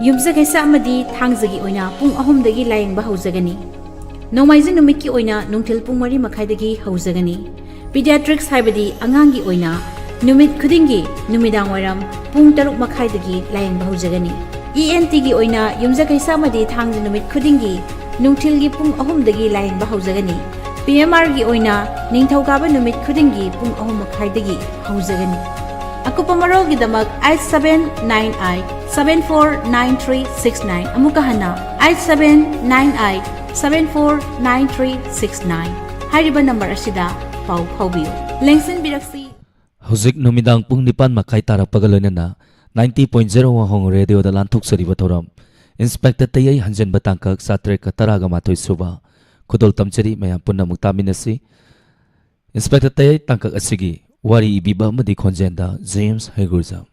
ꯌꯨꯝꯖꯀꯩꯁ ꯑꯃꯗꯤ ꯊꯥꯡꯖꯒꯤ ꯑꯣꯏꯅ ꯄꯨꯡ ꯑꯍꯨꯝꯗꯒꯤ ꯂꯥꯌꯦꯡꯕ ꯍꯧꯖꯒꯅꯤ꯫ ꯅꯣꯡꯃꯥꯏꯖꯤꯡ ꯅꯨꯃꯤꯠꯀꯤ ꯑꯣꯏꯅ ꯅꯨꯡꯊꯤꯜ ꯄꯨꯡ ꯃꯔꯤ ꯃꯈꯥꯏꯗꯒꯤ ꯍꯧꯖꯒꯅꯤ꯫ ꯄꯤꯗꯤꯌꯥꯇ꯭ꯔꯤꯛꯁ ꯍꯥꯏꯕꯗꯤ ꯑꯉꯥꯡꯒꯤ ꯑꯣꯏꯅ ꯅꯨꯃꯤꯠ ꯈꯨꯗꯤꯡꯒꯤ ꯅꯨꯃꯤꯗꯥꯡ ꯋꯥꯏꯔꯝ ꯄꯨꯡ ꯇꯔꯨꯛ ꯃꯈꯥꯏꯗꯒꯤ ꯂꯥꯌꯦꯡꯕ ꯍꯧꯖꯒꯅꯤ꯫ ꯏ ꯑꯦꯟ ꯇꯤꯒꯤ ꯑꯣꯏꯅ ꯌꯨꯝꯖꯀꯩꯁ ꯑꯃꯗꯤ ꯊꯥꯡꯖ ꯅꯨꯃꯤꯠ ꯈꯨꯗꯤꯡꯒꯤ ꯅꯨꯡꯊꯤꯜꯒꯤ ꯄꯨꯡ ꯑꯍꯨꯝꯗꯒꯤ ꯂꯥꯌꯦꯡꯕ ꯍꯧꯖꯒꯅꯤ꯫ ꯄꯤ ꯑꯦꯝ ꯑꯥꯔꯒꯤ ꯑꯣꯏꯅ ꯅꯤꯡꯊꯧꯀꯥꯕ ꯅꯨꯃꯤꯠ ꯈꯨꯗꯤꯡꯒꯤ ꯄꯨꯡ ꯑꯍꯨꯝ ꯃꯈꯥꯏꯗꯒꯤ ꯍꯧꯖꯒꯅꯤ꯫ ꯑꯀꯨꯞꯄ ꯃꯔꯣꯜꯒꯤꯗꯃꯛ eight seven nine eight seven four nine three six nine, ꯑꯃꯨꯛꯀ ꯍꯟꯅ eight seven nine eight seven four nine three six nine ꯍꯥꯏꯔꯤꯕ ꯅꯝꯕꯔ ꯑꯁꯤꯗ ꯄꯥꯎ ꯐꯥꯎꯕꯤꯌꯨ꯫ ꯂꯦꯡꯁꯤꯟꯕꯤꯔꯛꯁꯤ꯫ ꯍꯧꯖꯤꯛ ꯅꯨꯃꯤꯗꯥꯡ ꯄꯨꯡ ꯅꯤꯄꯥꯟ ꯃꯈꯥꯏ ꯇꯥꯔꯛꯄꯒ ꯂꯣꯏꯅꯅ ninety point zero ꯋꯥꯍꯣꯡ ꯔꯦꯗꯤꯑꯣꯗ ꯂꯥꯟꯊꯣꯛꯆꯔꯤꯕ ꯊꯧꯔꯝ ꯏꯟꯁꯄꯦꯛꯇꯔ ꯇꯌꯩ ꯍꯟꯖꯤꯟꯕ ꯇꯥꯡꯀꯛ ꯆꯥꯇ꯭ꯔꯦꯠꯀ ꯇꯔꯥꯒ ꯃꯥꯊꯣꯏ ꯁꯨꯕ꯫ ꯈꯨꯗꯣꯜ ꯇꯝꯖꯔꯤ, ꯃꯌꯥꯝ ꯄꯨꯟꯅ ꯑꯃꯨꯛ ꯇꯥꯃꯤꯟꯅꯁꯤ꯫ ꯏꯟꯁꯄꯦꯛꯇꯔ ꯇꯌꯩ ꯇꯥꯡꯀꯛ ꯑꯁꯤꯒꯤ ꯋꯥꯔꯤ ꯏꯕꯤꯕ ꯑꯃꯗꯤ ꯈꯣꯟꯖꯦꯜꯗ ꯖꯦꯝꯁ ꯍꯩꯒ꯭ꯔꯨꯖꯝ꯫